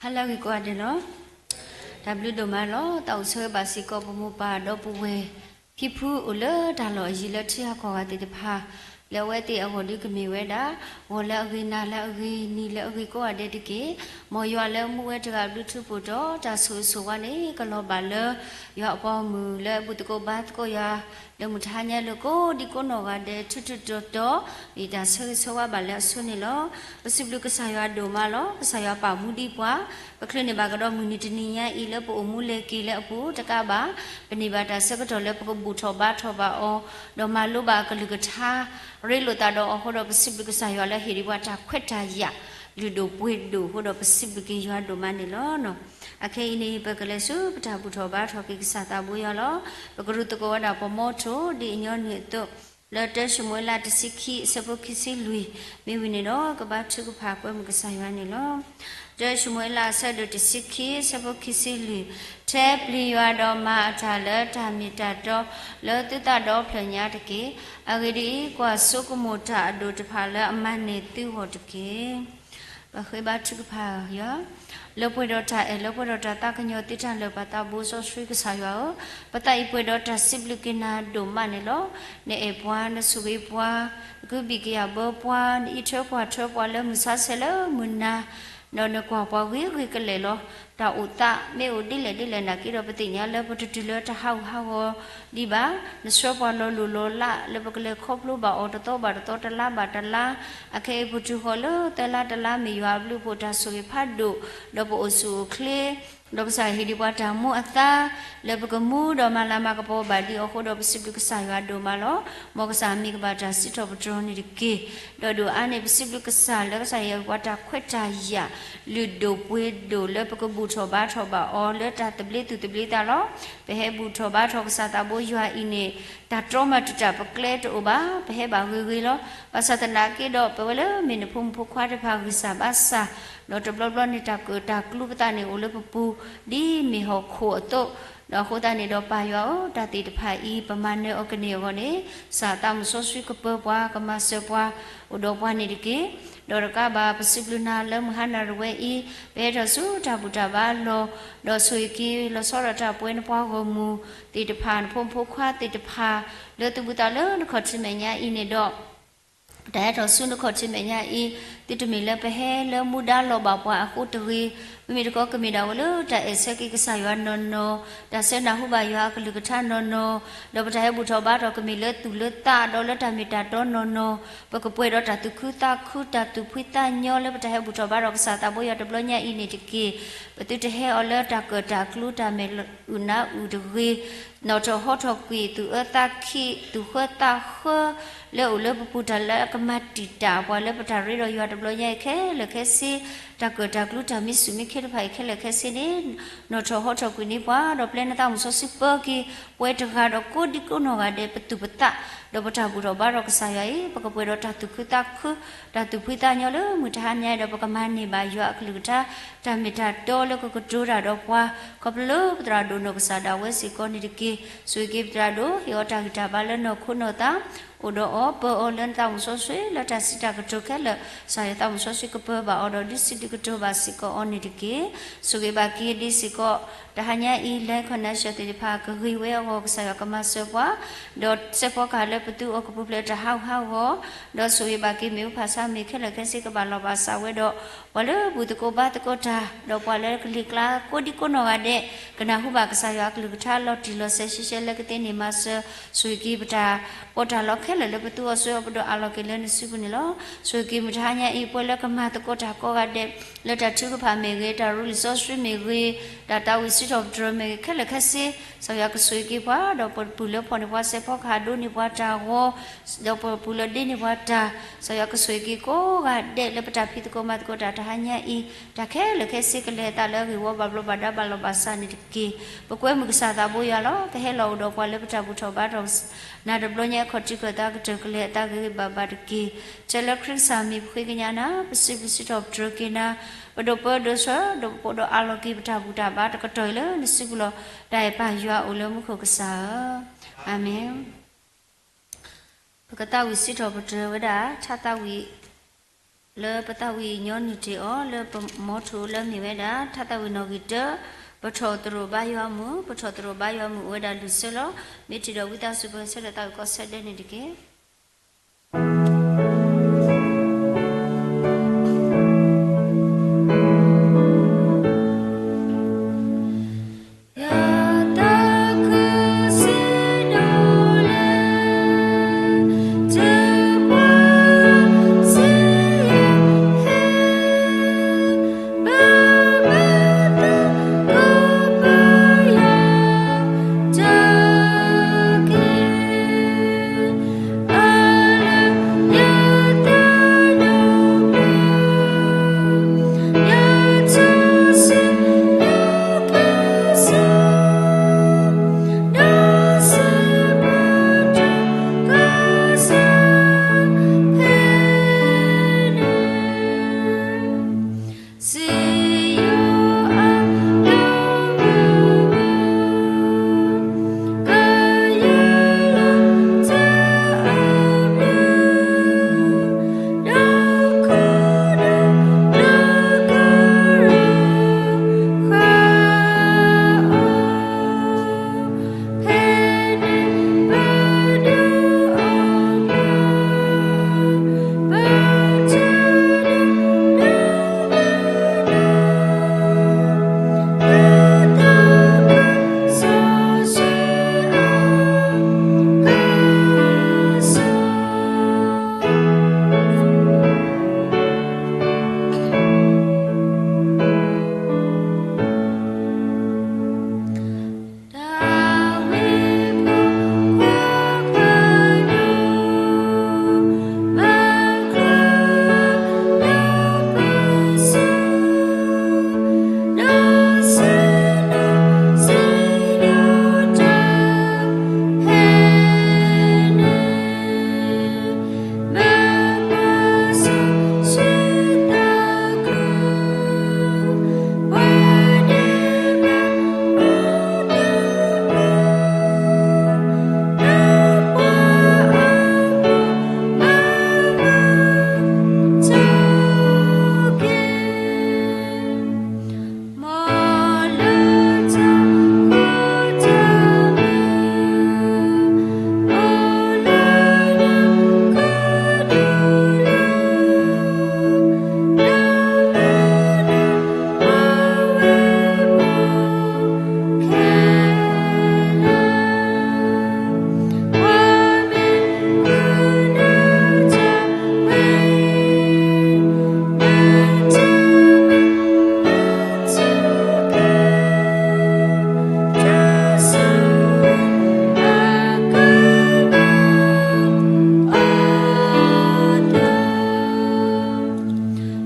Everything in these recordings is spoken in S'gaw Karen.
ဟါလၢအဂ့ၤကိးဂၤဒဲးလီၤ. တၢ်ဘျုးဒိၣ်မးလီၤ. သးအိၣ်ဆၢဂ့ၤဘၣ်စ့ၢ်ကီး ပမိၢ်ပၢ်ဒီပုၢ်ဝဲၢ် ဖံဖုအိၣ်လၢတၢ်လီၢ်အယံၤလၢထံဂၤကီၢ်ဂၤသ့ၣ်တဖၣ်, လၢအဝဲသ့ၣ်အဂီၢ်ဒုးကမ့ၢ်ဝဲဒၣ် ဂီၤလၢအဂ့ၤ နၤလၢအဂ့ၤ နံၤလၢအဂ့ၤကိးဂၤဒဲးတက့ၢ်. မ်ယွၤလၢမူဝဲတဂၤဘျုးထူးဖှိၣ်တီၤ တၢ်ဆိၣ်ဂ့ၤဆိၣ်ဝါန့ၣ် ကလီၤဘၣ်လၢ ယွၤအပှၤဂီၢ်မုၢ်လၢအဘူၣ်သကိးဘါသကိးယွၤ လၢမုၢ်တဟါညါလၢကိးဒံကိးနီၢ်ဂၤဒဲး ထူးထူးတီၤတီၤ မ့ၢ်တၢ်ဆၢဂ့ၤဆၢဝါဘၣ်လၢအဆိန့ၣ်လီၤ. ပစံးဘျုးကစၢ်ယွၤဒိၣ်မးလီၤ. ကစၢ်ယွၤပာ်မူဒံးပှၤ, ပချုးန့ၢ်ဘၣ်ကဒီးမုၢ်နံၤတနံၤညါအံၤ လၢပအိၣ်မူလဲၤက့ၤလၢအပူၤတကးဘၣ်, ပန့ၢ်ဘၣ်တၢ်ဆၢကတီၢ်လၢပကဘူၣ်ထီၣ်ဘါထီၣ်ဘၣ်အီၤ, ဒီးမၤလိဘၣ်အကလုၢ်ကထါ, ရ့လိာ်သးဒီးအီၤအဃိဒီး ပစံးဘျုးကစၢ်ယွၤလၢဟ့ၣ်ဒံးပှၤတၢ်ခွဲးတၢ်ယာ် လုၢ်ဒိၣ်ပှ့ၤဒိၣ်အဃိဒီး ပစံးဘျုးက့ၤယွၤဒိၣ်မးန့ၣ်လီၤ. အခဲအံၤန့ၣ် ပကလဲၤဆူပတၢ်ဘူၣ်ထီၣ်ဘါထီၣ်က့ၤကစၢ်သးဘိယွၤလီၤ. ပကရူၢ်သကိးဝဲဒၣ်ပှၤမီထိၣ် ဒ်အညီနုၢ်အသိး, လၢတၢၡမူၤအ့လးတဆံခံ အဆၢဖိခံဆံလွံၢ်, မ့ၢ်ဝံၤန့ၣ်ဒီး ကဘါထုကဖၣ်ကွဲမုာ်ကစၢ်ယွၤန့ၣ်လီၤ. တၢၡမူၤအ့လးအဆၢဒိၣ်တဆံခံ အဆၢဖိခံဆံလွံၢ်, ထဲပျံၤယွၤဒီးမၤအတၢ်လၢတၢ်မ့ၢ်တၢ်တီ လၢသုသးဒီဖျၢၣ်ညါတက့ၢ်. အဂ့ၢ်ဒ်အံၤ, ကွၢ်ဆိကမိၣ်တၢ်အဒိၣ်တဖၣ်လၢအမၤန့ၢ်သုဂီၢ်တက့ၢ်. ပဃ့ဘါထုကဖၣ်ယွၤ, လၢပှဲၤဒီးတၢ်အဲၣ် လၢပှဲၤဒီးတၢ်သးကညီၤသ့တၢ်လၢာ် ပၢ်သးဘိစီဆှံကစၢ်ယွၤဧၢ, ပသးအံၤပှဲၤဒီးတၢ်စံးဘျုးက့ၤနၤဒိၣ်မးန့ၣ်လီၤ. နအဲၣ်ပှၤ, နဆိၣ်ဂ့ၤပှၤ, နကဘံၣ်က့ၤအဘၢပှၤ, နအံးထွဲကွၢ်ထွဲပှၤလၢမုၢ်ဆါဆဲးလၢမုၢ်နၤ, ဒီးနကွၢ်ပှၤဂ့ၤဂ့ၤကလဲာ်လီၤ. တၢ်အိၣ်သးမ့ၢ်အိၣ်ဒ်လဲၣ်ဒ်လဲၣ်နာ်က့ဒီး ပသ့ၣ်ညါလၢပတတုၤလၢတၢ်ဟးဂူာ်ဟးဂီၤဒံးဘၣ်. နဆှၢပှၤလီၤလိၢ်လီၤလး လၢပကလဲၤခီဖျိဘၣ်အီၤ တသီဘၣ်တသီ တလါဘၣ်တလါ, အခဲအံၤပတုၤဃီၤလၢသၢလါတလါ မ့ၢ်ယွၤအဘျုးအဖှိၣ် တၢ်ဆိၣ်ဂ့ၤဖးဒိၣ်, ဒီးပအိၣ်ဆူၣ်အိၣ်ချ့, ဒီးကစၢ်ဟ့ၣ်ဒံးပှၤတၢ်မူအသါ, လၢပကမူဒီးမၤလၤမၤကပီၤဘၣ်ဒံးအီၤအဃိဒီး ပစံးဘျုးကစၢ်ယွၤဒိၣ်မးလီၤ. မ်ကစၢ်မံၤကဘၣ်တၢ်စံးထီၣ်ပတြၢၤန့ၣ်တက့ၢ်. ဒီးဒိၣ်အါန့ၣ် ပစံးဘျုးကစၢ်လၢကစၢ်ယွၤဟ့ၣ်ပှၤတၢ်ခွဲးတၢ်ယာ် လုၢ်ဒိၣ်ပှ့ၤဒိၣ်လၢပကဘူၣ်ထီၣ်ဘါထီၣ်ဘၣ်အီၤ လၢတၢ်သဘျ့သူၣ်သဘျ့သးလီၤ. ပဟဲဘူၣ်ထီၣ်ဘါထီၣ်ကစၢ်သးဘိယွၤအံၤန့ၣ် တၢ်တြီမၤတံာ်တာ်ပကျဲတအိၣ်ဘၣ်, ပဟဲဘၣ်ဂ့ၤဂ့ၤလီၤ. ဘၣ်ဆၣ်သနာ်က့ဒီး ပဝဲလၢမ့ၢ်နဖိမုၣ်ဖိခွါတဖၣ်ဂံၢ်စၢ်ဘါစၢ်, ဒီးတဘျီဘျီန့ၣ် တၢ်ကၢၣ်တၢ်ကျူပသးန့ၣ်အိၣ်လၢပပူၤ ဒ်မ့ၢ်ဟီၣ်ခိၣ်အသိး, ဒီးအဃိသတးန့ၣ်ဒီးပၢ်ယွၤဧၢ, တၢ်သ့ၣ်တဖၣ်အံၤ ပမၤနၢၤအီၤကန့ၢ်အဂီၢ်န့ၣ် ကစၢ်သးမုၢ်စီဆှံကပၢၤပှၤ ကမၤစၢၤပှၤ အိၣ်ဒီးပှၤန့ၣ်တက့ၢ်. ဒီးတကးဘၣ် ပစံးဘျုးနၤလၢမုၢ်ဟါနၤတဝဲအံၤ ပဟဲထီၣ်ဆူတၢ်ဘူၣ်တၢ်ဘါအလီၢ်, ဒီးဆိၣ်ဂ့ၤက့ၤလီၤဆီဒၣ်တၢ်ပဝဲနပှၤဂီၢ်မုၢ်သ့ၣ်တဖၣ် နဖိမုၣ်ဖိခွါသ့ၣ်တဖၣ် လၢသူၣ်ဘုသးလၢနခီၣ်ထံးမဲာ်ညါအံၤန့ၣ်ဒီး တၢ်ဟဲထီၣ်ဆူနခီၣ်ထံးမဲာ်ညါအံၤ သုတမ့ၢ်လၢပဟဲလၢမူဒါလီၤဘၣ်ပှၤအဃိတဂ့ၤ, မ့မ့ၢ်တခီကမ့ၢ်ဒၣ်ဝဲလၢတၢ်အဲၣ်ဆၢက့ၤကစၢ်ယွၤနီၢ်နီၢ်, တၢ်ဆၢနၢ်ဟူဘၣ်ယွၤအကလုၢ်ကထါနီၢ်နီၢ်, ဒီးပတၢ်ဟဲဘူၣ်ထီၣ်ဘါထီၣ်ကမ့ၢ်လၢသူၣ်လၢသး ဒီးလၢတၢ်မ့ၢ်တၢ်တီနီၢ်နီၢ်, ပကပှဲၤဒီးတၢ်သူၣ်ခုသးခု တၢ်သူၣ်ဖှံသးညီလၢပတၢ်ဟဲဘူၣ်ထီၣ်ဘါထီၣ်ကစၢ်သးဘိယွၤတဘျီညါအံၤန့ၣ်တက့ၢ်. ပသုတဟဲအီၤလၢတၢ်ကၢၣ်တၢ်ကျူ တၢ်မဲာ်အုၣ်နါအုၣ်တဂ့ၤ, နီၣ်ထီၣ်ဟီထီၣ်ကွံာ် သူၣ်အၢသးခံ သူၣ်ဃၢသးဃၢ လၢအိၣ်လၢပပူၤ တၢ်လၢအကမၤတံာ်တာ်ပှၤလၢပတၢ်ရ့ဒီးယွၤတဘျီညါအံၤခဲလၢာ်ခဲဆ့, တၢ်ကၢၣ်တၢ်ကျူ တၢ်မံဆူၣ်မံခ့တဖၣ်အံၤခဲလၢာ်ခဲဆ့န့ၣ် နီၣ်ထီၣ်ဟီထီၣ်ကွံာ်န့ၢ်ပှၤ, ဒီးပျဲနသးမုၢ်စီဆှံပၢက့ၤ ပှၤတဂၤဒီးကိးဒံကိးနီၢ်ဂၤဒဲး ပသူၣ်ပသး, ဒီးပတၢ်ဘူၣ်ထီၣ်ဘါထီၣ်ကစၢ်ယွၤအံၤ ပကပှဲၤဒီးတၢ်သူၣ်ခုသးခု တၢ်သူၣ်ဖှံသးညီလၢမုၢ်တဟါညါအံၤဒီး ပကမၤန့ၢ်ဘၣ်ယွၤအကလုၢ်ကထါ တၢ်မ့ၢ်တၢ်တီလၢကကတိၤတၢ်ဒီးပှၤ ခီဖျိလၢပသရၣ်ဒိၣ်နီၢ်ကစၢ်ဒၣ်ဝဲစ့ၢ်ကီးန့ၣ်တက့ၢ်. ဆိၣ်ဂ့ၤက့ၤပသရၣ်ဒိၣ် ဟ့ၣ်အီၤတၢ်ဂံၢ်တၢ်ဘါလၢနီၢ်ခိနီၢ်သး, အိၣ်ဒီးအီၤ ပၢအီၤလၢနသးမုၢ်စီဆှံ လၢတၢ်စံးတၢ်ကတိၤခဲလၢာ် ကစၢ်ယွၤသးမုၢ်စီဆှံကပၢၤဘၣ်အီၤဒီး ဒုးစံးဒုးကတိၤဘၣ်စ့ၢ်ကီးအီၤန့ၣ်တက့ၢ်. ဆိၣ်ဂ့ၤဘၣ်က့ၤဒ်စ့ၢ်ကီး တဟါညါအံၤ လၢ connection သ့ၣ်တဖၣ်ကဂ့ၤဝဲအဂီၢ် ကစၢ်ယွၤကမၤစၢၤပှၤ, ဒီးစဲးဖီကဟၣ်လၢပသူအီၤကပူၤဖျဲးတၢ်ဟးဂူာ်ဟးဂီၤ, ဒီးဆိၣ်ဂ့ၤဘၣ်က့ၤမ့ၣ်အူဖးဆါမ့ၢ်ခဲလၢာ်ခဲဆ့ ကဘၣ်လီၤဘၣ်စးဝဲဒီး ပှၤလၢဘူၣ်သကိးဘါသကိးတၢ်, ဒီးပှၤလၢကလံၤကျါကိးဒံကိးနီၢ်ဂၤဒဲး ကနၢ်ဟူဘၣ်ကစၢ်ယွၤအကလုၢ်ကထါလီၤတံၢ်လီၤဆဲး ရှဲရှဲလၢကသ့န့ၣ်မၤစၢၤ, ဆိၣ်ဂ့ၤက့ၤပတၢ်ပီးတၢ်လီခဲလၢာ်လၢပသူအီၤ ဆှၢအီၤပဒိၣ်အးလီၤက့ၤလၢနစုပူၤန့ၣ်လီၤ. ဆိၣ်ဂ့ၤက့ၤမုၢ်တဟါညါအံၤ ပှၤလၢကမၤသကိးတၢ်ကိးဂၤဒဲး လၢတၢ်ထုကဖၣ်မ့ၢ်ဂ့ၤ, တၢ်ရူလံာ်စီဆှံမ့ၢ်ဂ့ၤ, တၢ်သးဝံၣ်စံးထီၣ်ပတြၢၤမ့ၢ်ဂ့ၤ ခဲလၢာ်ခဲဆ့, ကစၢ်ယွၤကဆိၣ်ဂ့ၤက့ၤပှၤ, ဒီးပပုၢ်လၢဖီၣ်န့ၢ်ပှၤစဲးဖီကဟၣ်ဒိးန့ၢ်ပှၤတၢ်ဂီၤ, ဒီးပပုၢ်လၢဒ့န့ၢ်ပှၤတၢ်, ကစၢ်ယွၤကဆိၣ်ဂ့ၤက့ၤကိးဂၤဒဲးလၢပတၢ်ဖံးသကိးမၤသကိးတၢ်တဟါညါအံၤ, တၢ်ခဲလၢာ်ခဲဆ့ကလဲၤအသးလၢအဂ့ၢ်ဝီ ဘၣ်ဘျီးဘၣ်ဒါဘၣ်လီၤဘၣ်စးန့ၣ်တက့ၢ်. ပကွဲမုာ်ကစၢ်သးဘိယွၤလီၤ. ပဟဲလီၤအိၣ်ဒီးပှၤလၢပတၢ်ဘူၣ်ထီၣ်ဘါထီၣ် နၤတဘျီညါ ခီၣ်ထံးခီၣ်သးကတၢၢ် ကလဲၤအသးဂ့ၤဂ့ၤဘၣ်ဘၣ်တက့ၢ်. ဆၢလၢခရံာ်ကစၢ်မံၤပဃ့ကညးနၤ, ပစံးဘျုးစံးထီၣ်ပတြၢၤက့ၤနၤ, ပဒိးပၢဒိးဆှၢ ဒီးပဒိးအးလီၤက့ၤပတၢ်ဘူၣ်တၢ်ဘါတကတီၢ်အံၤလၢနစုပူၤလီၤ. တၢ်အဲၣ်ပၢ်ယွၤအိၣ်လၢမူခိၣ်ကစၢ်ဧၢ, အၤမ့ၣ်. ပကသးဝံၣ်စံးထီၣ်ပတြၢၤဝဲဒၣ် ထါသးဝံၣ် လၢပသးဝံၣ်ညီနုၢ်တ့ၢ်အီၤ လၢပမီထိၣ်လၢမ့ၢ်ဝဲဒၣ် ထါသးဝံၣ်နီၣ်ဂံၢ်တၢ, ပထီၣ်သရိာ်ဘါယွၤမုၢ်, ပထီၣ်သရိာ်ဘါယွၤမုၢ်အိၣ်ဝဲဒၣ်လွံၢ်ဆၢလီၤ. မ့ၢ်တ့ၢ်ဒီးဝံသးစူၤ ပဆၢထၢၣ်သးဝံၣ်ကီးဆၢဒဲးန့ၣ်တက့ၢ်.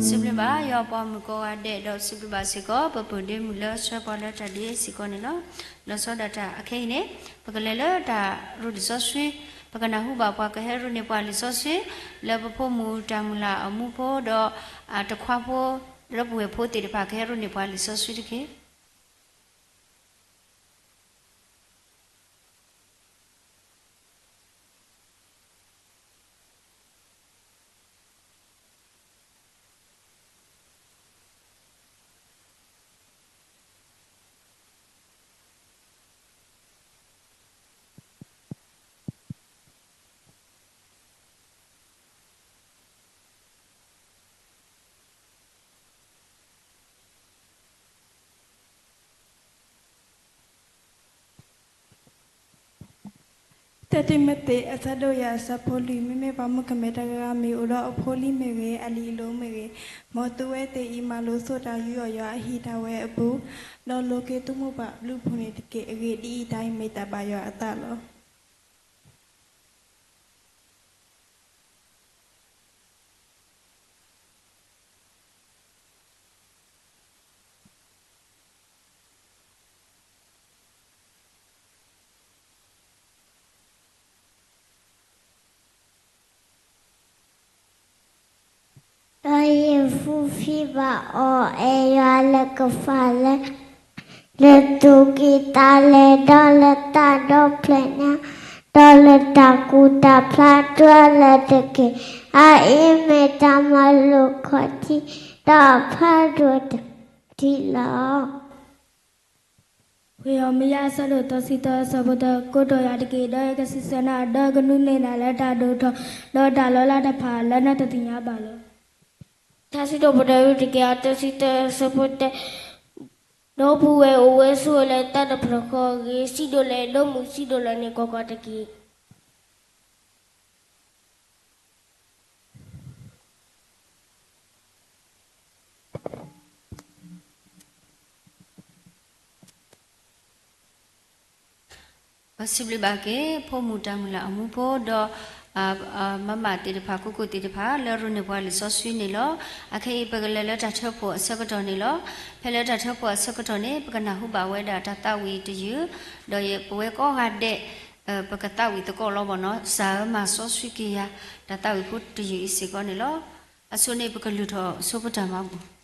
စံးဘျုးဘၣ် ယွၤပှၤမုၣ်ကိးဂၤဒဲး ဒီးစံးဘျုးဘၣ်စ့ၢ်ကီး ပပၢၤဒ့မုၣ်လၢဆှၢပှၤလၢတၢ်ဒ်အံၤစ့ၢ်ကီးန့ၣ်လီၤ. လီၤဆီဒၣ်တၢ်အခဲအံၤန့ၣ် ပကလဲၤလၢတၢ်ရိၤလံာ်စီဆှံ, ပကနၢ်ဟူဘၣ်ပှၤကဟဲရိၤန့ၢ်ပှၤလံာ်စီဆှံ လၢပဖိမုၣ်တၢ်မုၢ်လၢ်အမူဖိ ဒီးတခွါဖိ ဒီပုၢ်ဝဲၢ်ဖိသ့ၣ်တဖၣ် ကဟဲရိၤန့ၢ်ပှၤလံာ်စီဆှံတက့ၢ်. တၢတံၤမသ့း အဆၢဒိၣ်ယဲၢ် အဆၢဖိလွံၢ်, မ့မ့ၢ်ပှၤမုၣ်ကမဲတဂၤဂၤ မ့ၢ်အိၣ်ဒီးအဖိလံမ့ၢ်ဂ့ၤ, အလံာ်အလိၤမ့ၢ်ဂ့ၤ, မ်သုဝဲသ့ၣ်အံၤ မၤလိသိၣ်တၢ်ယူးယီၣ်ယွၤအဟံၣ်တၢ်ဝဲအပူၤ, ဒီးလိးက့ၤသုမိၢ်ပၢ်အဘျုးအဖှိၣ်န့ၣ်တက့ၢ်. အဂ့ၢ်ဒ်အံၤ, တၢ်အံၤမ့ၢ်တၢ်ဘၣ်ယွၤအသးလီၤ. ဒီးယ့ၣ်ၡူးစံးဘၣ်အီၤ, အဲၣ်ယွၤလၢကဖးလၢ လၢသူၣ်ကံၢ်သးလဲ, ဒီးလၢသးဒီဖျၢၣ်ညါ, ဒီး ဒီးလၢတၢ်ကူၣ်တၢ်ဖျါတဖၣ်လၢတက့ၢ်. အအံၤမ့ၢ်တၢ်မၤလိာ်ခီၣ်ထံး ဒီးအဖးဒိၣ်တထံၣ်လီၤ. ဖဲယမယၤအဆၢဒိၣ်သၢဆံသၢ အဆၢဖိတၢ ကိးတီၢ်ယၤတက့ၢ်, ဒီးယကစံးဆၢနၤ, ဒီးကနုၢ်န့ၢ်နၤလၢတၢ်ဒိၣ်ထီၣ် ဒီးတၢ်လီၤလးတဖၣ်လၢနတသ့ၣ်ညါဘၣ်လီၤ. ထါစံးထီၣ်ပတြၢၤတကယၤသၢဆံသၢ အဆၢဖိတၢ, ဒီပုၢ်ဝဲၢ်အိၣ်ဝဲဆိးဝဲလၢတၢ်တဖျၢၣ်ဃီအဂ့ၢ်, စံးဒိၣ်လၢဒိၣ်မုၢ်စံးဒိၣ်လၢန့ၣ်ကီကီတက့ၢ်. ပစံးဘျုးဘၣ်က့ၤ ဖိမုၣ်တၢ်မုၢ်လၢ်အမူဖိ ဒီး မမသ့ၣ်တဖၣ် ကိးကိးသ့ၣ်တဖၣ် လၢရိန့ၢ်ပှၤလံာ်စီဆှံန့ၣ်လီၤ. အခဲအံၤ ပကလဲၤလၢတၢ်ထၢဖှိၣ်အဆၢကတီၢ်န့ၣ်လီၤ. ဖဲလၢတၢ်ထၢဖှိၣ်အဆၢကတီၢ်န့ၣ် ပကနၢ်ဟူဘၣ်ဝဲဒၣ်တၢ်သးဝံၣ်တယုၢ်, ဒီးပဝဲကိးဂၤဒဲး ပကသးဝံၣ်သကိးလီၤဘၣ်နီၤ, စၢ်ဧၢ မၤစီဆှံက့ၤယၤ, တၢ်သးဝံၣ်ဖိတယုၢ်အံၤစ့ၢ်ကီးန့ၣ်လီၤ. အဆိန့ၣ် ပကလုၢ်ထီၣ်ဆိပတၢ်မၤဘူၣ်.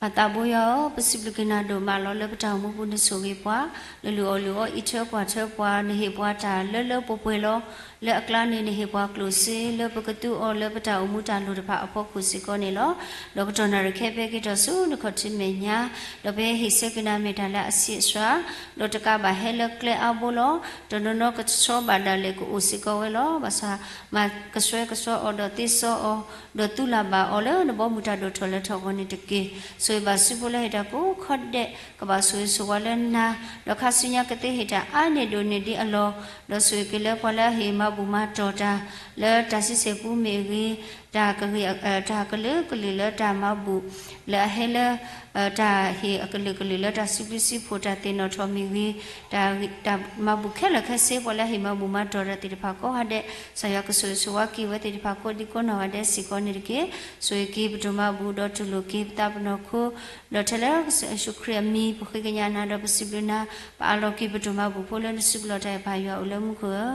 ပၢ်သးဘိယွၤဧၢ, ပစံးဘျုးက့ၤနၤဒိၣ်မးလီၤ. လၢပတၢ်အိၣ်မူပူၤနဆိၣ်ဂ့ၤပှၤ, နလုၢ်အီၣ်လုၢ်အီ အံးထွဲကွၢ်ထွဲပှၤ, နဟ့ၣ်ပှၤတၢ်လၢလၢပှဲၤပှဲၤလီၤ. လၢအကျါန့ၣ် နဟ့ၣ်ပှၤကျိၣ်စ့ လၢပကသူအီၤလၢပတၢ်အိၣ်မူတၢ်လိၣ်တဖၣ်အဖီခိၣ်စ့ၢ်ကီးန့ၣ်လီၤ. ဒီးကတီၢ်နၣ်ရံၣ်ခဲအံၤ ပဟဲက့ၤထီၣ်ဆူနခီၣ်ထံးမဲာ်ညါ, ဒီးပဟဲဟ့ၣ်ဆၢက့ၤနၤမ့ၢ်တၢ်လၢအဆံးအစှၤ, ဒီးတကးဘၣ်ဟဲလၢကျဲအါဘိလီၤ. တနီၤနီၤကဆှီဘၣ်ဒၣ်လဲာ်ကအိၣ်စ့ၢ်ကီးဝဲလီၤ. ဘၣ်ဆၣ် မၤကဆှဲကဆှီအီၤဒီးသ့စီအီၤ, ဒီးသူလၢ်ဘၣ်အီၤလၢနဘီမုၢ်တၢ်ဒိၣ်ထီၣ်လဲၤထီၣ်အဂီၢ်န့ၣ်တက့ၢ်. ဆိၣ်ဂ့ၤဘၣ်စုဖိလၢဟ့ၣ်တၢ်ကိးခီဒဲး ကဘၣ်ဆိၣ်ဂ့ၤဆိၣ်ဝါလၢနၤ, ဒီးခါဆူညါကသ့ဟ့ၣ်တၢ်အါန့ၢ်ဒိၣ်န့ၢ်ဒံးအလီၢ်, ဒီးဆိၣ်ဂ့ၤက့ၤလၢပှၤလၢအဟ့ၣ်မၤဘူၣ်မၤတီၢ်တၢ် လၢတၢ်ဆံဆဲၣ်ပူၤမ့ၢ်ဂ့ၤ, တၢ်ကလုာ်ကလုာ်လၢတၢ်မၤဘူၣ် လၢအဟဲလၢ တၢ်ဟ့ၣ်အကလုာ်ကလုာ်လၢတၢ်စံးဘျုးစံးဖှိၣ်တၢ်သ့ၣ်နီၣ်ထီၣ်မ့ၢ်ဂ့ၤ, တၢ်မၤဘူၣ်ခဲလၢာ်ခဲဆ့ ပှၤလၢအဟ့ၣ်မၤဘူၣ်မၤတီၢ်တၢ်သ့ၣ်တဖၣ်ကိးဂၤဒဲး, ကစၢ်ယွၤကဆိၣ်ဂ့ၤဆိၣ်ဝါက့ၤဝဲသ့ၣ်တဖၣ်ကိးဒံကိးနီၢ်ဂၤဒဲးစ့ၢ်ကီးန့ၣ်တက့ၢ်. ဆိၣ်ဂ့ၤက့ၤပဒိၣ်မၤဘူၣ်ဒီးတူၢ်လိာ်က့ၤပသးပနီၢ်ခိ, ဒီးထဲလၢကစၢ်ယ့ၣ်ၡူးခရံာ်အမံၤ ပဃ့ကညးနၤဒီးပစံးဘျုးနၤ, ပအးလီၤက့ၤပဒိၣ်မၤဘူၣ်ဖိလၢနစုပူၤလီၢ်တၢ်အဲၣ်ပၢ်ယွၤအိၣ်လၢမူခိၣ်ဧၢ,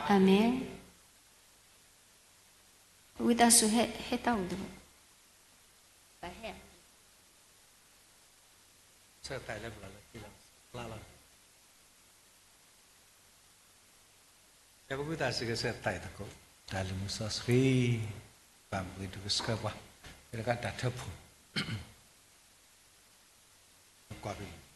အၤမ့ၣ်. ဝံသးစူၤဟဲသးဝံၣ်တဘျီ, ဆၢသးလၢပျၢ်လၢသ့လၢပျၢ်လီၤ, ဆၢကဝံသးစူၤကဆၢသးအံၤသကိး, တၢ်လၢမူစီဆှံ, ဘၣ်မုာ်ဂ့ၤဒုးကဆှၢပှၤ, ဝဲတကးတၢ်ထၢဖှိၣ် ကွၢ်က့ၤ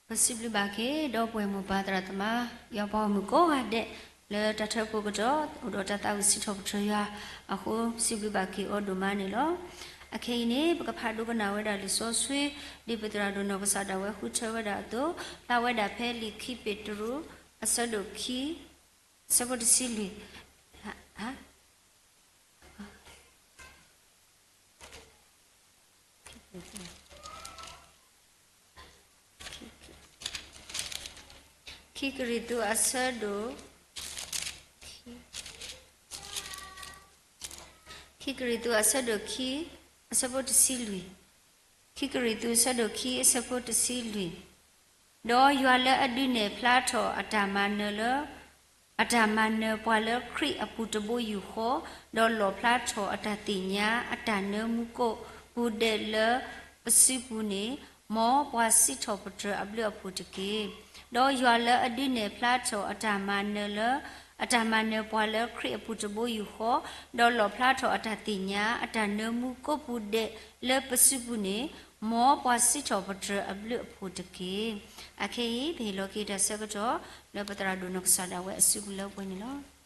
ပစံးဘျုးဘၣ်က့ၤ ဒီပုၢ်ဝဲၢ်မိၢ်ပၢ်သရၣ်သမါ ယွၤပှၤဂီၢ်မုၢ်ကိးဂၤဒဲး လၢတၢ်ထၢဖှိၣ်ကတီၢ် အိၣ်ဒီးတၢ်သးဝံၣ်စံးထီၣ်ပတြၢၤယွၤအဃိ စံးဘျုးဘၣ်က့ၤအီၤဒိၣ်မးန့ၣ်လီၤ. အခဲအံၤန့ၣ် ပကဖးဒိကနၣ်ဝဲဒၣ်လံာ်စီဆှံ ဒ်ပသရၣ်ဒိၣ်နီၢ်ကစၢ်ဒၣ်ဝဲဃုထၢဝဲဒၣ်အသိး ဖျါဝဲဒၣ်ဖဲလံာ်ခံပ့းတရူး အဆၢဒိၣ်ခံ အဆၢဖိတဆံလွံၢ် ခံကရံၣ်သူးအဆၢဒိၣ် ခံကရံၣ်သူးအဆၢဒိၣ်ခံ အဆၢဖိတဆံလွံၢ်, ခံကရံၣ်သူးအဆၢဒိၣ်ခံ အဆၢဖိတဆံလွံၢ်, ဒီးယွၤလၢအဒုးနဲၣ်ဖျါထီၣ်အတၢ်မၤနၢၤလၢ အတၢ်မၤနၢၤပှၤလၢခရံာ်အပူၤတဘိယူၢ်ဃီ, ဒီးလီၣ်ဖျါထီၣ်အတၢ်သ့ၣ်ညါ အတၢ်နၢမူကိးပူၤဒဲးလၢပစုပူၤန့ၣ်, မ်ပှၤစံးထီၣ်ပတြၢၤအဘျုးအဖှိၣ်တက့ၢ်. ဒီးယွၤလၢအဒုးနဲၣ်ဖျါထီၣ်အတၢ်မၤနၢၤလၢ အတၢ်မၤနၢၤပှၤလၢခရံာ်အပူၤတဘိယူၢ်ဃီ, ဒီးလီၣ်ဖျါထီၣ်အတၢ်သ့ၣ်ညါ အတၢ်နၢမူကိးပူၤဒဲးလၢပစုပူၤန့ၣ်, မ်ပှၤစံးထီၣ်ပတြၢၤအဘျုးအဖှိၣ်တက့ၢ်. အခဲအံၤ ပဟ့ၣ်လီၤက့ၤတၢ်ဆၢကတီၢ် လၢပသရၣ်ဒိၣ်နီၢ်ကစၢ်ဒၣ်ဝဲအစုပူၤလၢပှဲၤန့ၣ်လီၤ.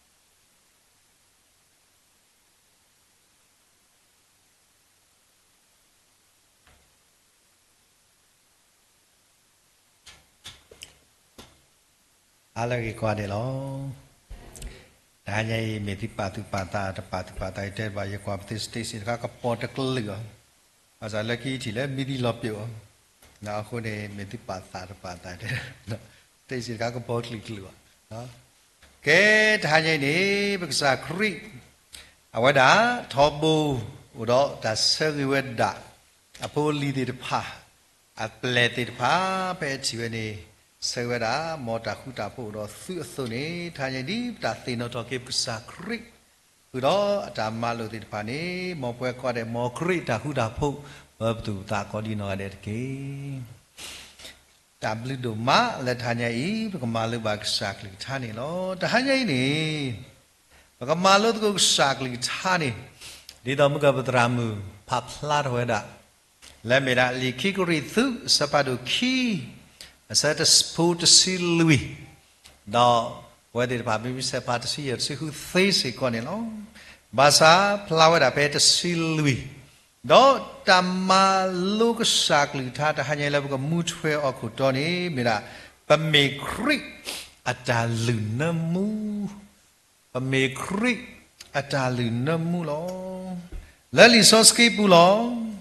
အါလၢဂ့ၤကွၢ်ဒဲးလီၤ. တဟါညါအံၤ မ့ၢ်သုပာ်သူၣ်ပာ်သး တပာ်သူၣ်ပာ်သး ယတဲဘၣ် ယကွၢ်ပသ့ stage စ့ၣ်တခါကပီၤတကလုာ်အီၤ, ဘၣ်ဆၣ်လၢခံထံၣ်လၢမံသံလီၤပျိာ်အီၤ, အဃိန့ၣ် မ့ၢ်သုပာ်သးတပာ်သး stage စ့ၣ်တခါကပီၤကလုာ်ကလုာ်အီၤ, ကဲ တဟါညါအံၤန့ၣ် ပကစၢ်ခရံာ် အဝဲဒၣ် ထီဘိ အိၣ်ဒီးတၢ်ဆၢဂ့ၤဝဲဒၣ် အဖိအလံၤသ့ၣ်တဖၣ် အပျဲၢ်သ့ၣ်တဖၣ် ဖဲအထံၣ်ဝဲန့ၣ် ဆၢဂ့ၤဝဲဒၣ် မ်တၢ်ဃူတၢ်ဖိးအိၣ်ဒီးသုအသိးန့ၣ် တဟါညါအံၤဒ်ပတၢ်သ့ၣ်နီၣ်ထီၣ်က့ၤပကစၢ်ခရံာ် ဃုာ်ဒီးအတၢ်မၤလိာ်သ့ၣ်တဖၣ်န့ၣ် မ်ပဝဲကိးဂၤဒဲး မ်ခရံာ်အတၢ်ဃူတၢ်ဖိး ပၢပသူၣ်ပသးကိးဒံနီၢ်ဂၤဒဲးတက့ၢ်. တၢ်ဘျုးဒိၣ်မးလၢတဟါညါအံၤ ပကမၤလိဘၣ်ကစၢ်ကလုၢ်ကထါန့ၣ်လီၤ. တဟါညါအံၤန့ၣ် ပကမၤလိသကိးကစၢ်ကလုၢ်ကထါန့ၣ် ဒ်သိးမုၢ်ကပသရၣ်မုၣ်ဖးဖျါထီၣ်ဝဲဒၣ် လၢမ့ၢ်ဒၣ်လံာ်ခံကရံၣ်သူး အဆၢဖးဒိၣ်ခံ အဆၢဖိတဆံလွံၢ်, ဒီးပဝဲသ့ၣ်တဖၣ် မ့ၢ်ဆဲးဖးတဆံယဲၢ် တဆံဃုသ့စ့ၢ်ကီးန့ၣ်လီၤ. ဘၣ်ဆၣ်ဖျါဝဲဒၣ်ဖဲတဆံလွံၢ်, ဒီးတၢ်မၤလိကစၢ်ကလုၢ်ကထါတဟါညါလၢပကမူထွဲအီၤခိၣ်တီန့ၣ် မ့ၢ်ဒၣ် ပမ့ၢ်ခရံာ်အတၢ်လုၢ်နၢမူ ပမ့ၢ်ခရံာ်အတၢ်လုၢ်နၢမူလီၤ. လၢလံာ်စီဆှံပူၤလီၤ.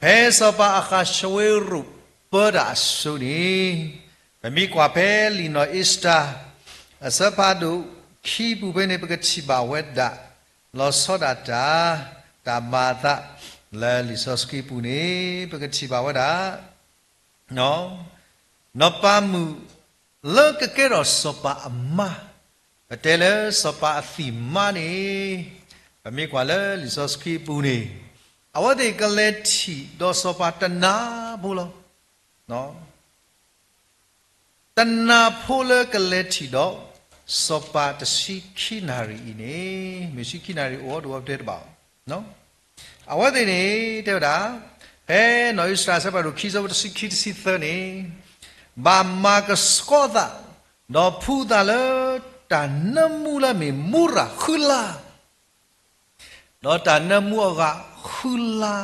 ဖဲစီၤပၤအဃးၡဝ့ရူးပၢတၢ်အစိၤန့ၣ်, ပမ့ၢ်ကွၢ်ဖဲလံာ်နီၢ်အ့စတၢၤ အဆၢဖးဒိၣ်ခံပူၤဖဲန့ၣ် ပကထံၣ်ဘၣ်ဝဲဒၣ် လီၤဆီဒၣ်တၢ် တၢ်မၤအသး လၢလံာ်စီဆှံပူၤန့ၣ် ပကထံၣ်ဘၣ်ဝဲဒၣ် နီၢ်ပၤမုၣ်လၢကကဲထီၣ်စီၤပၤအမါ, ပတဲလၢစီၤပၤအသံၣ်မါန့ၣ်, ပမ့ၢ်ကွၢ်လၢလံာ်စီဆှံပူၤန့ၣ်, အဝဲသ့ၣ်ကလဲၤထံၣ်ဒီးစီၤပၤတနၤဖိလီၤ. တနၤဖိလၢကလဲၤထံၣ်ဒီး စီၤပၤတဆံခံနၣ်ရံၣ်အံၤန့ၣ်, မ့ၢ်ဆံခံနၣ်ရံၣ်အိၣ်အီၤ ဒိၣ်ဝဲပတဲတဘၣ်အီၤ အဝဲသ့ၣ်န့ၣ် တဲဝဲဒၣ်, ဖဲနီၢ်အ့စတၢၤအဆၢဖးဒိၣ်ခံ အဆၢဖိတဆံခံ တဆံသၢန့ၣ်, ဘၣ်မၤကဆှီသး, ဒီးဖှူသးလၢတၢ်နၢမူလၢအမ့ၢ်မူရၤဃုလါ, ဒီးတၢ်နၢမူအဂၤဃုလါ,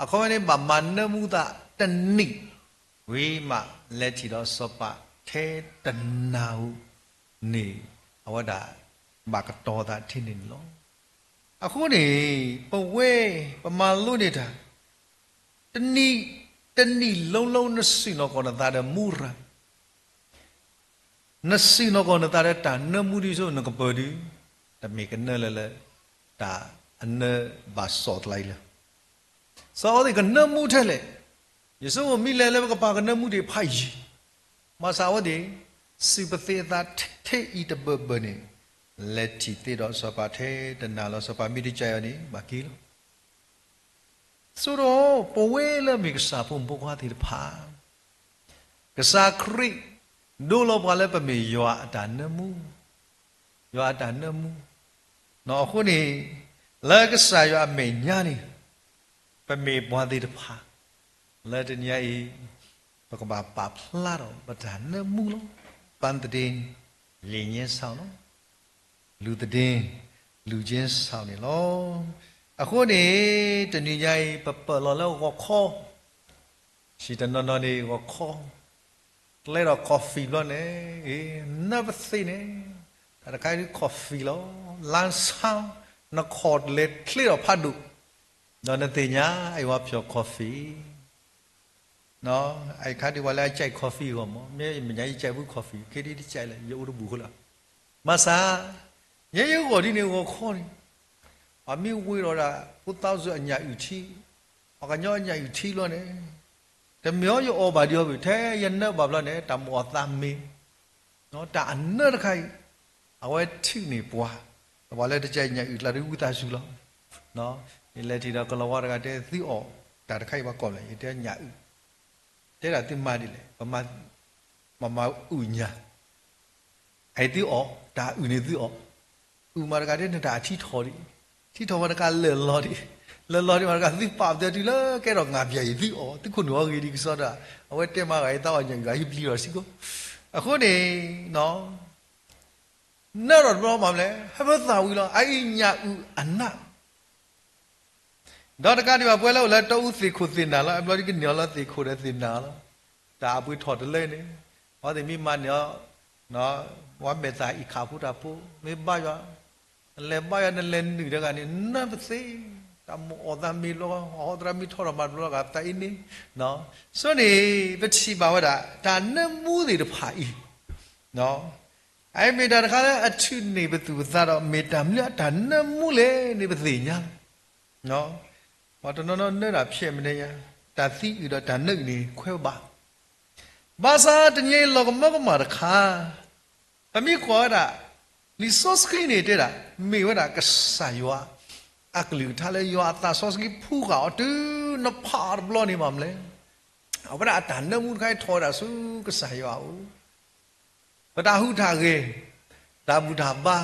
အခီပညီန့ၣ် ဘၣ်မၤနၢမူသးတနံၣ်, ဝံၤမးလဲၤထံၣ်ဒီးစီၤပၤထဲတနၤဧိၤန့ၣ်, အဝဲဒၣ်ဘၣ်ကတီၤသးထဲန့ၣ်န့ၣ်လီၤ. အဃိန့ၣ် ပဝဲ ပမၤလိန့ၢ်တၢ် တနံၣ် တနံၣ်လီၤလီၤ နစံၣ်နီၣ်ကီၢ်နသးဒီးမူရၤ, နစံၣ်နီၣ်ကီၢ်နသးဒီးတၢ်နၢမူဒ်သိးနကပၢၤဒုး, တမ့ၢ်ကနၢလၢလၢ တၢ်အနၢဘၣ်စီၣ်သးအံၤလၢ စီၤအၤဟိးသ့ၣ်ကနၢမူထဲလဲၣ်, ယဆိကမိၣ်မ့ၢ်လဲၤလၢပကပၢၤကနၢမူဒံးဖးယံၤ, ဘၣ်ဆၣ်အဝဲသ့ၣ် စံးပသ့အသးထဲအံၤတဘၢၣ်ဘၢၣ်န့ၣ်, လဲၤထံၣ်သ့ဒီးစီၤပၤထဲတနၤလီၤ. စီၤပၤမ့ၢ်တကးအီၤန့ၣ် ဘၣ်က့ၤလီၤ. ဆိဒီးပဝဲလၢမ့ၢ်ကစၢ်ဖိမုၣ်ဖိခွါသ့ၣ်တဖၣ်, ကစၢ်ခရံာ်ဒိလီၤပှၤလၢပမ့ၢ်ယွၤအတၢ်နၢမူ, ယွၤအတၢ်နၢမူ, အဃိန့ၣ် လၢကစၢ်ယွၤအမဲာ်ညါန့ၣ်, ပမ့ၢ်ပှၤသ့ၣ်တဖၣ် လၢတနံၤအံၤ ပကဘၣ်ပာ်ဖျါထီၣ်ပတၢ်နၢမူလီၤ. ပန်းသဒင် လံာ်ညဲစီၤလီၤ. လူသဒင် လူချင်းဆောင်န့ၣ်လီၤ. အဃိန့ၣ် တနံၤညါအံၤ ပပၢၢ်လီၤလၢဂီၤခီ, ဟံၣ်တနီၤနီၤန့ၣ် ဂီၤခီ ကျဲဒီး coffee ဘျီန့ၣ် နၢပသ့န့ၣ်, တၢ်တခါအံၤဒ် coffee လီၤ. လါဆါ နခီၣ်လဲၤချ့ထီၣ်ဖးဒိၣ်, ဒီးနသ့ၣ်ညါ အဝဲဖျီၣ် coffee အခါဒ်ပှၤလၢအကြိုက် coffee အဂီၢ်မး, မ့ၢ်မဲာ်ညါယကြိုက်ဘူး coffee, ခဲဒ်တကြိုက်လဲၣ်, ယအိၣ်တဘူးဃိလီၤ. ဘၣ်ဆၣ် ယဲယဂီၢ်ဒ်န့ၣ် ဂီၤခီန့ၣ် ပှၤမ့ၢ်ဝ့ၤဒီးဒၣ် ဖိသၣ်စူၤအညၣ်အုၣ်ထံ, ပှၤကညီအညၣ်အုၣ်ထံလီၤန့ၣ်, တမ့ၢ်အီၤယအီၣ်ဘၣ်ဒံးအီၤဘၣ်, ထဲယနၢဘၣ်ဘျီန့ၣ် တၢ်မိၣ်အီၣ်သးမ့ၢ် တၢ်အနၢတခါအံၤ အဝဲထုးန့ၢ်ပှၤ, ပှၤလၢတကဲညၣ်အုၣ်ကျါဒ်ဝံသးစူၤလီၤ. ယလဲၤထံၣ်ဒီးကလီၤဝါတဂၤတဲသုအီၣ်တၢ်တခါအံၤဘၣ်ကိးလဲၣ်, ယတဲညၣ်အုၣ်, တဲဒၣ်သုမၤဒ်လဲၣ်, ပမၤအုၣ်ညၣ် အံၤသုအီၣ်, တၢ်အုၣ်န့ၣ်သုအီၣ်, အုၣ်မးတဂၤဒ်နတၢ်အထံထီၣ်ဒံး, ထံထီၣ်မးတဂၤလၢာ်လီၤဒံး, လၢာ်လီၤဒံးမးတဂၤသုပာ်ပသဲတုၤလၢကဲထီၣ်ငါပျဲၢ်အံၤသုအီၣ်, သုခိၣ်နူာ်အီၤဂ့ၤဒံးကစီဒီ, အဝဲတဲမးဂၤအံၤသးအီၣ်ညၣ်အုၣ်ဂၤဟံးပျံၤထီၣ်စ့ၢ်ကီး. အဃိန့ၣ် နၢထီၣ်တဘျီမးမလဲၣ်, ဟဲဖၢသးဝံၤလီၤ, အအံၤညၣ်အုၣ်အနၢ ဒီးတကးဒံးဘၣ် ပဝဲလၢအိၣ်လၢတီအူသ့ၣ်ခိၣ်သ့ၣ်နၤလီၤ, အဘျီဒ်ကန့ၢ်အီၤလၢသ့ၣ်ခိၣ်ဒီးသ့ၣ်နၤလီၤ, တၢ်အပှ့ၤထီၣ်တလၢန့ၣ်, အဝဲသ့ၣ်မ့ၢ်မၤန့ၢ်အီၤ, ဝဲမဲာ်သၣ်အံၤခးဖိတၢ်ဖိ, မ့ၢ်ဘါယွၤ, နလဲၤဘါယွၤ နလဲၤနုာ်တဂၤန့ၣ် နၢပသ့, တၢ်မိၣ်အီၣ်သးမ့ၢ်လီၤ, အဟီသရၣ်မ့ၢ်ထီထီၣ်မၤတဘျီဂၤသးအံၤန့ၣ်, ဆိန့ၣ် ပထံၣ်ဘၣ်ဝဲဒၣ် တၢ်နၢမူသ့ၣ်တဖၣ်အံၤ အအံၤမ့ၢ်တၢ်တခါလၢအထုးန့ၢ်ပသူၣ်ပသးဒီး မ့ၢ်တၢ်မနုၤအတၢ်နၢမူလဲၣ်န့ၣ် ပသ့ၣ်ညါလီၤ. ပှၤတနီၤနီၤနၢတၢ်ဖျဲးမတၤညါ, တၢ်သံအုၣ်ဒီးတၢ်နၢအုၣ်န့ၣ် ခွဲးဘၣ်. ဘၣ်ဆၣ်တနံၤအံၤလီၤကမၢကမၣ်တခါ, ပမ့ၢ်ကွၢ်ဝဲဒၣ် လံာ်စီဆှံန့ၣ်တဲဒၣ် မ့ၢ်ဝဲဒၣ်ကစၢ်ယွၤအကလုၢ်ကထါလၢယွၤအသးစီဆှံဖှူဃာ်အီၤတုၤနဖးအီၤတဘျီန့ၣ်မးမလဲၣ်. အဝဲဒၣ်အတၢ်နၢမူတခါအံၤထီၣ်ဝဲဒၣ်ဆူကစၢ်ယွၤအအိၣ် ပတၢ်ဟူးတၢ်ဂဲၤ, တၢ်ဘူၣ်တၢ်ဘါ,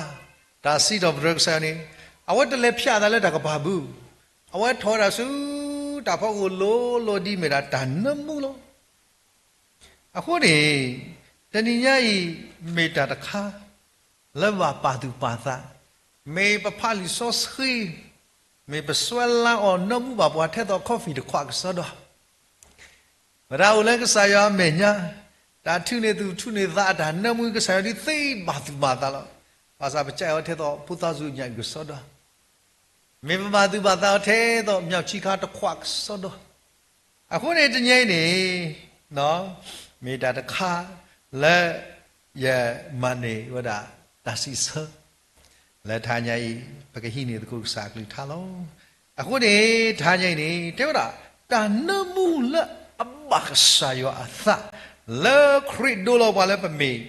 တၢ်စံးထီၣ်ပတြၢၤကစၢ်ယွၤန့ၣ်, အဝဲတလဲၤဖျဲးအသးလၢတၢ်ကပၤဘၣ်, အဝဲထီၣ်ဝဲဒၣ်ဆူတၢ်ဖီခိၣ်လိၤလိၤဒ်မ့ၢ်ဒၣ်တၢ်နၢမူလီၤ. အဃိန့ၣ် တနံၤညါအံၤ မ့ၢ်တၢ်တခါ လၢဘၣ်ပာ်သူၣ်ပာ်သး, မ့ၢ်ပဖးလံာ်စီဆှံ, မ့ၢ်ပစွဲလၢအီၤနၢမူဘၣ်ပှၤထဲသိး coffee တခွးကစီဒီ ပတၢ်အိၣ်လၢကစၢ်ယွၤအမဲာ်ညါ, တၢ်ထုးန့ၢ်သူၣ်ထုးန့ၢ်သးအတၢ်နၢမူ ကစၢ်ယွၤဒ်သ့ဘၣ်သူၣ်ဘၣ်သးလီၤ. ဘၣ်ဆၣ်ပကဲအီၤထဲသိး ဖိသၣ်စူၤညၣ်အုၣ်ကစီဒီ, မ့ၢ်ပဘၣ်သူၣ်ဘၣ်သးအီၤထဲသိး မျောက်ဆံခါတခွးကစီဒီ, အဃိန့ၣ်တနံၤအံၤန့ၣ် မ့ၢ်တၢ်တခါလၢ ယမၤန့ၢ်ဝဲဒၣ်တၢ်စံးဆၢ လၢတဟါညါအံၤ ပကဟံးန့ၢ်သကိးကစၢ်အကလုၢ်ကထါလီၤ. အဃိန့ၣ် တဟါညါအံၤန့ၣ် တဲဝဲဒၣ် တၢ်နၢမူလၢအဘၣ်ကစၢ်ယွၤအသး လၢခရံာ်ဒိလီၤပှၤလၢပမ့ၢ်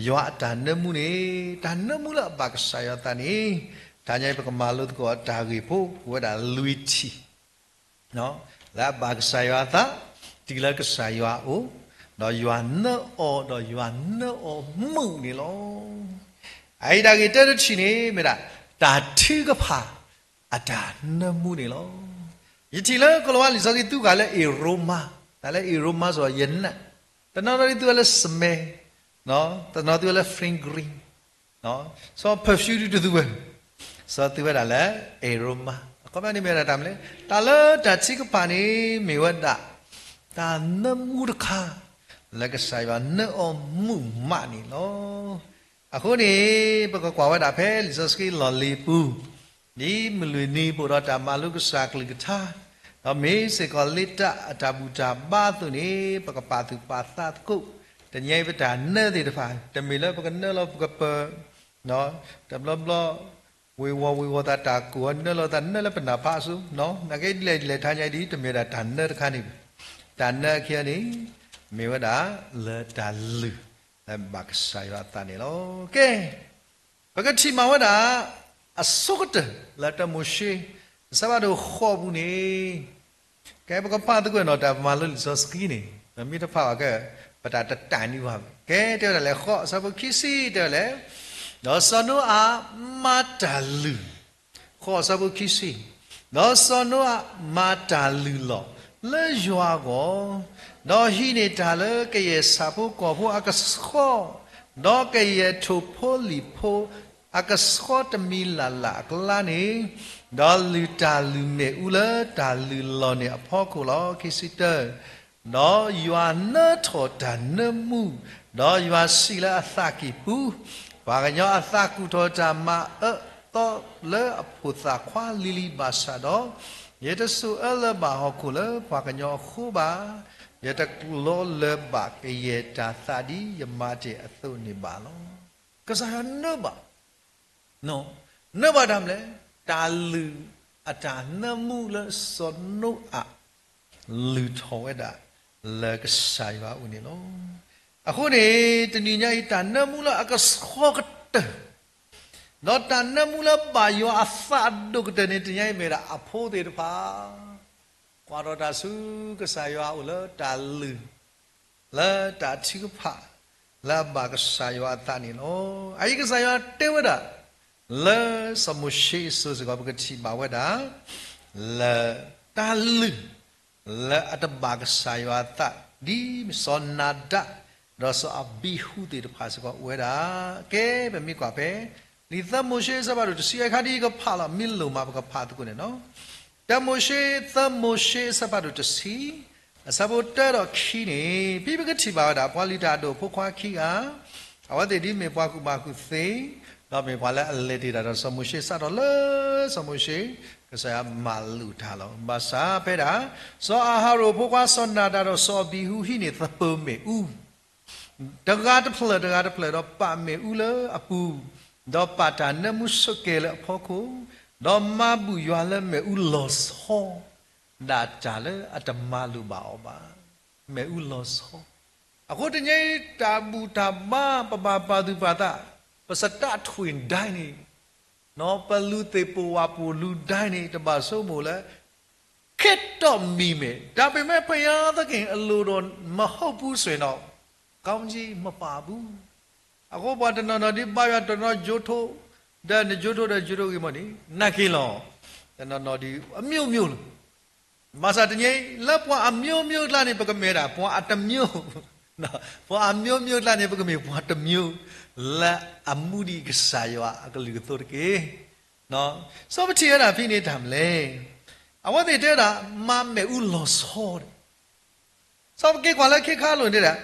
ယွၤအတၢ်နၢမူန့ၣ်, တၢ်နၢမူလၢအဘၣ်ကစၢ်ယွၤအသးန့ၣ် တဟါညါအံၤ ပကမၤလိသကိးအတၢ်ဂ့ၢ်ဖိ ပဝဲဒၣ်လွံၢ်ထံၣ် လၢအဘၣ်ကစၢ်ယွၤအသး, တုၤလၢကစၢ်ယွၤအအိၣ်, ဒီးယွၤနၢအီၤ, ဒီးယွၤနၢအီၤမုာ်န့ၣ်လီၤ. အအံၤတၢ်ဂ့ၢ်တၢတထံၣ်န့ၣ် မ့ၢ်ဒၣ် တၢ်ထုကဖၣ်အတၢ်နၢမူန့ၣ်လီၤ. ယထံၣ်လၢကလၤဝါလံာ်စီဆှံသူဃာ်လၢ aroma, တၢ်လၢ aroma စီၤယနၢ်, တနီၤနီၤဒ်သူဝဲလၢ smell, တနီၤသူဝဲလၢ fingering, စီၤ perfume ဒ်တသူဝဲ, စီၤသူဝဲဒၣ်လၢ aroma, အခီပညီန့ၣ်မ့ၢ်ဝဲဒၣ်တၢ်မနုၤလဲၣ်, တၢ်လၢတၢ်ထုကဖၣ်န့ၣ် မ့ၢ်ဝဲဒၣ် တၢ်နၢမူတခါ လၢကစၢ်ယွၤနၢအီၤမုာ်မးန့ၣ်လီၤ. အဃိန့ၣ် ပကကွၢ်ဝဲဒၣ်ဖဲလံာ်စီဆှံလီၢ်လံၤပူၤ, ဒ်မုၢ်လွံၢ်နံၤပအိၣ်ဒီးတၢ်မၤလိကစၢ်အကလုၢ်ကထါ, ဒီးမ့ၢ်စ့ၢ်ကီးလ့တၢ်အတၢ်ဘူၣ်တၢ်ဘါအသိးန့ၣ် ပကပာ်သူၣ်ပာ်သးသကိး, တနံၤအံၤပတၢ်နၢသ့ၣ်တဖၣ် တမ့ၢ်လၢပကနၢလီၤပကပၢၤ, တဘျီဘျီ ဝ့ၤဝီၤဝ့ၤဝီၤသးတၢ်ကိၢ်အီၤ နၢလီၤသးနၢလၢပနၢ်ဖးအစိၤ, နာ်က့ဒ်လဲၣ်ဒ်လဲၣ် တဟါညါအံၤဒ် တမ့ၢ်ဒၣ်တၢ်နၢတခါန့ၣ်, တၢ်နၢအခံန့ၣ် မ့ၢ်ဝဲဒၣ်လၢတၢ်လုၢ်လၢဘၣ်ကစၢ်ယွၤအသးန့ၣ်လီၤ. ကဲ, ပကထံၣ်မးဝဲဒၣ် အဆိကတၢၢ်လၢတၢမိၤၡ့ အဆၢဖးဒိၣ်ဃိးပူၤန့ၣ်, ကဲပကဖးသကိးနီၤ တၢ်ပမၤလိလံာ်စီဆှံန့ၣ် ပမ့ၢ်တဖးဘၣ်ကဲ ပတၢ်တတၢ်န့ၢ်ဘၣ်. ကဲတဲဝဲဒၣ်လဲၣ် ဃိးအဆၢဖိခံဆံတဲဝဲလဲၣ်, ဒီးစီၤနိအၤမၤတၢ်လုၢ်, ဃိးအဆၢဖိခံဆံ, ဒီးစီၤနိအၤမၤတၢ်လုၢ်လီၢ်လၢယွၤအဂီၢ်, ဒီးဟံးန့ၢ်တၢ်လၢကယဲၢ်ဆၣ်ဖိကီၢ်ဖိအကဆှီ, ဒီးကယဲၢ်ထိၣ်ဖိလံၣ်ဖိအကဆှီတမံၤလၢ်လၢ်အကျါန့ၣ်, ဒီးလုၢ်တၢ်လုၢ်မ့ၣ်အူလၢတၢ်လုၢ်လီၢ်န့ၣ်အဖီခိၣ်လီၤ. ခံဆံတၢ, ဒီးယွၤနၢထီၣ်တၢ်နၢမူ, ဒီးယွၤစံးလၢအသးကံၢ်ပူၤ, ပှၤကညီအသးကူၣ်ထီၣ်တၢ်မၤအၢသီလၢအဖိၣ်သၣ်ခွါလံၤလံၤဘၣ်ဆၣ်ဒီး, ယတစိာ်အၢလၢၤဘၣ်ဟီၣ်ခိၣ်လၢပှၤကညီအဃိဘၣ်. ယတကျီလၢၤဘၣ်ကယဲၢ်တၢ်သးဒ်ယမၤတ့ၢ်အသိးန့ၣ်ဘၣ်လီၤ. ကစၢ်ယွၤနၢဘၣ် နၢဘၣ်တၢ်မနုၤလဲၣ်, တၢ်လုၢ်အတၢ်နၢမူလၢစီၤနိအၤ လုၢ်ထီၣ်ဝဲဒၣ်လၢကစၢ်ယွၤအအိၣ်န့ၣ်လီၤ. အဃိန့ၣ် တနံၤညါအံၤ တၢ်နၢမူလၢအကဆှီကတၢၢ် ဒီးတၢ်နၢမူလၢဘၣ်ယွၤအသးအဒိၣ်ကတၢၢ်န့ၣ် တနံၤညါအံၤမ့ၢ်ဒၣ်အဖိသ့ၣ်တဖၣ် ကွၢ်ထီၣ်တၢ်ဆူကစၢ်ယွၤအအိၣ်လၢတၢ်လုၢ် လၢတၢ်ထုကဖၣ် လၢအဘၣ်ကစၢ်ယွၤအသးန့ၣ်လီၤ. အအံၤကစၢ်ယွၤတဲဝဲဒၣ် လၢစီၤမိၤၡ့အစိၤစ့ၢ်ကီး ပကထံၣ်ဘၣ်ဝဲဒၣ် လၢတၢ်လုၢ် လၢအတဘၣ်ကစၢ်ယွၤအသး ဒ်စီၤနၤဒး ဒီးစီၤအဘံဟူသ့ၣ်တဖၣ်စ့ၢ်ကီးအိၣ်ဝဲဒၣ်. ကဲ ပမ့ၢ်ကွၢ်ဖဲ လံာ်သၢမိၤၡ့အဆၢဖးဒိၣ်တဆံ အခါဒ်အံၤကဖးလီၤ မ့ၢ်လိၣ်မးပကဖးသကိးန့ၣ်လီၤ. တၢမိၤၡ့ သၢမိၤၡ့အဆၢဖးဒိၣ်တဆံ အဆၢဖိတၢဒီးခံန့ၣ် ဖဲပကထံၣ်ဘၣ်ဝဲဒၣ် ပှၤလုၢ်တၢ်အဒိၣ်အဖိခွါခံဂၤ အဝဲသ့ၣ်ဒ်မ့ၢ်ပှၤကူၣ်ဘၣ်ကူၣ်သ့ ဒီးမ့ၢ်ပှၤလၢအလဲၤတ့ၢ်တၢ်ဒီးစီၤမိၤၡ့ စးထီၣ်လၢစီၤမိၤၡ့ ကစၢ်ယွၤမၤလိာ်တၢ်လီၤ. ဘၣ်ဆၣ်ဖဲဒၣ် စီၤအၤဟရိၣ်အဖိခွါစီၤနၤဒးဒီးစီၤအဘံဟူဟံးန့ၢ်သပၢၤမ့ၣ်အူ တဂၤတဖျၢၣ်တဂၤတဖျၢၣ် ဒီးပာ်မ့ၣ်အူလၢအပူၤ, ဒီးပာ်တၢ်နၢမူဆိးကဲလၢအဖီခိၣ်, ဒီးမၤဘူၣ်ယွၤလၢမ့ၣ်အူလီၤဆီ ဒၣ်တၢ်လၢအတမၤလိာ်ဘၣ်အီၤဘၣ်. မ့ၣ်အူလီၤဆီ. အဃိတနံၤအံၤ တၢ်ဘူၣ်တၢ်ဘါ ပဘၣ်ပာ်သူၣ်ပာ်သး, ပစတးထွံၣ်ဒၣ်န့ၣ်, ပလူၤသ့ၣ်ပိာ်ဝးပိာ်လူၤဒၣ်န့ၣ် တဘၣ်ဆိကမိၣ်လၢ ခ့တီၢ်မံၤမဲာ် ဒါပေမဲ့ ဘုရားသခင်အလိုတော်မဟုတ်ဘူးဆိုရင်တော့ ကောင်းကြီးမပါဘူး. အဃိပှၤတနီၤနီၤဒ်ဘါယွၤတနီၤကၠိထိ, ဒီးနကၠိထိဒီးကၠိထိဂ့ၤမီၢ်န့ၣ် နာ်က့ၤလီၤ. တနီၤနီၤဒ်အမျိုးမျိုးလီၤ. ဘၣ်ဆၣ်တနံၤအံၤ လၢပှၤအမျိုးမျိုးအကျါန့ၣ် ပကမ့ၢ်ဒၣ်ပှၤအတမျိုး, ပှၤအမျိုးမျိုးအကျါန့ၣ် ပကမ့ၢ်ပှၤတမျိုး လၢအမူဒံးကစၢ်ယွၤအကလုၢ်ကသိးတက့ၢ်. စီၤပထံၣ်ဝဲဒၣ်ဖဲန့ၣ်တၢ်မနုၤလဲၣ်. အဝဲသ့ၣ်တဲဝဲဒၣ် မၤမ့ၣ်အူလီၤဆီဒီး စီၤပက့ၤကွၢ်လၢခ့ခါလိၤန့ၣ်ဒၣ်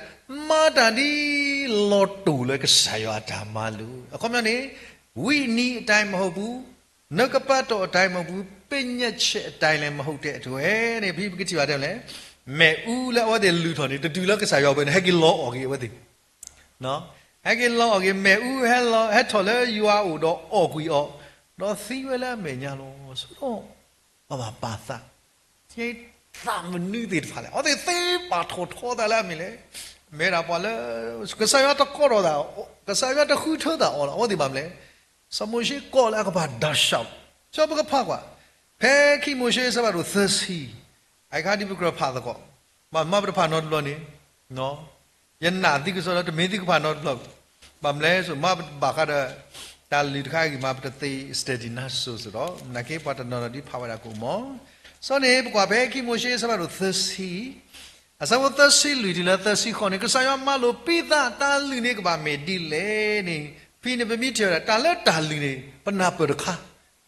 မၤတၢ်ဒ်လီၤတိၢ်လၢကစၢ်ယွၤအတၢ်မၤလိာ် အခီပညီန့ၣ် ဝိနည်းအတိုင်းမဟုတ်ဘူး, နှုတ်ကပတ်တော်အတိုင်းမဟုတ်ဘူး, ပညတ်ချက်အတိုင်းလည်းမဟုတ်တဲ့အတွက်န့ၣ် ဖဲပကထံၣ်ဘၣ်တဲလဲၣ်, မ့ၣ်အူလၢအဝဲသ့ၣ်လုၢ်ထီၣ်န့ၣ် တတုၤလၢကစၢ်ယွၤအပူၤန့ၣ် ဟဲက့ၤလီၤအီၣ်က့ၤအဝဲသ့ၣ် ဟဲက့ၤလီၤအီၣ်က့ၤ မ့ၣ်အူဟဲလီၤ ဟဲထီၣ်လၢယွၤအအိၣ်ဒီးအီၣ်ကွံာ်အီၤ, ဒီးသံဝဲလၢအမဲာ်ညါလီၤ. ဆိဒီး ပဘၣ်ပာ်သး, သးမနုၤသ့ၣ်တဖၣ်လဲၣ်. အဝဲသ့ၣ်သ့ပာ်ထီၣ်ထီသးလၢအမ့ၢ်လဲၣ်, မ့ၢ်ဒၣ်ပှၤလၢ ကစၢ်ယွၤတကိးထီၣ်သး, ကစၢ်ယွၤတဃုထၢသးအီၤလီၤ. အဝဲသ့ၣ်ဘၣ်မနုၤလဲၣ်, စီၤမိၤၡ့ကိးလၢအကဘၣ်ဒၣ်ဆှး, စီၤပကဖးကွၢ်, ဖဲခံမိၤၡ့အဆၢဖးဒိၣ်သၢဆံ, အခါဒ်ပကြၢးဖးသကိး, ဘၣ်မၤပတဖးနီတဘျီန့ၣ် ယနာ်သုကစီဒီး တမ့ၢ်သုကဖးနီတဘျီ, ဘၣ်မနုၤလဲၣ်, မၤဘၣ်ဃးဒီး တၢ်လုၢ်တခါအံၤ မၤပတသ့ study နၢ်စိၤစ့ၢ်ဒီး နာ်က့ပှၤတနီၤနီၤဒ်ဖးဝဲဒၣ်ကအိၣ်မီၢ်, စီၤန့ၣ် ပကွၢ်ဖဲခံမိၤၡ့အဆၢဖးဒိၣ်သၢဆံ, အဆၢဖိသၢဆံလွံၢ်တုၤလၢသၢဆံဃိးန့ၣ် ကစၢ်ယွၤမၤလိာ်ပံးသး တၢ်လုၢ်န့ၣ်ကဘၣ်မ့ၢ်ဒ်လဲၣ်န့ၣ်, ဖဲန့ၣ်ပမ့ၢ်ထံၣ်ဝဲဒၣ် တၢ်လၢတၢ်လုၢ်န့ၣ် ပနၢ်ပၢၢ်တခါ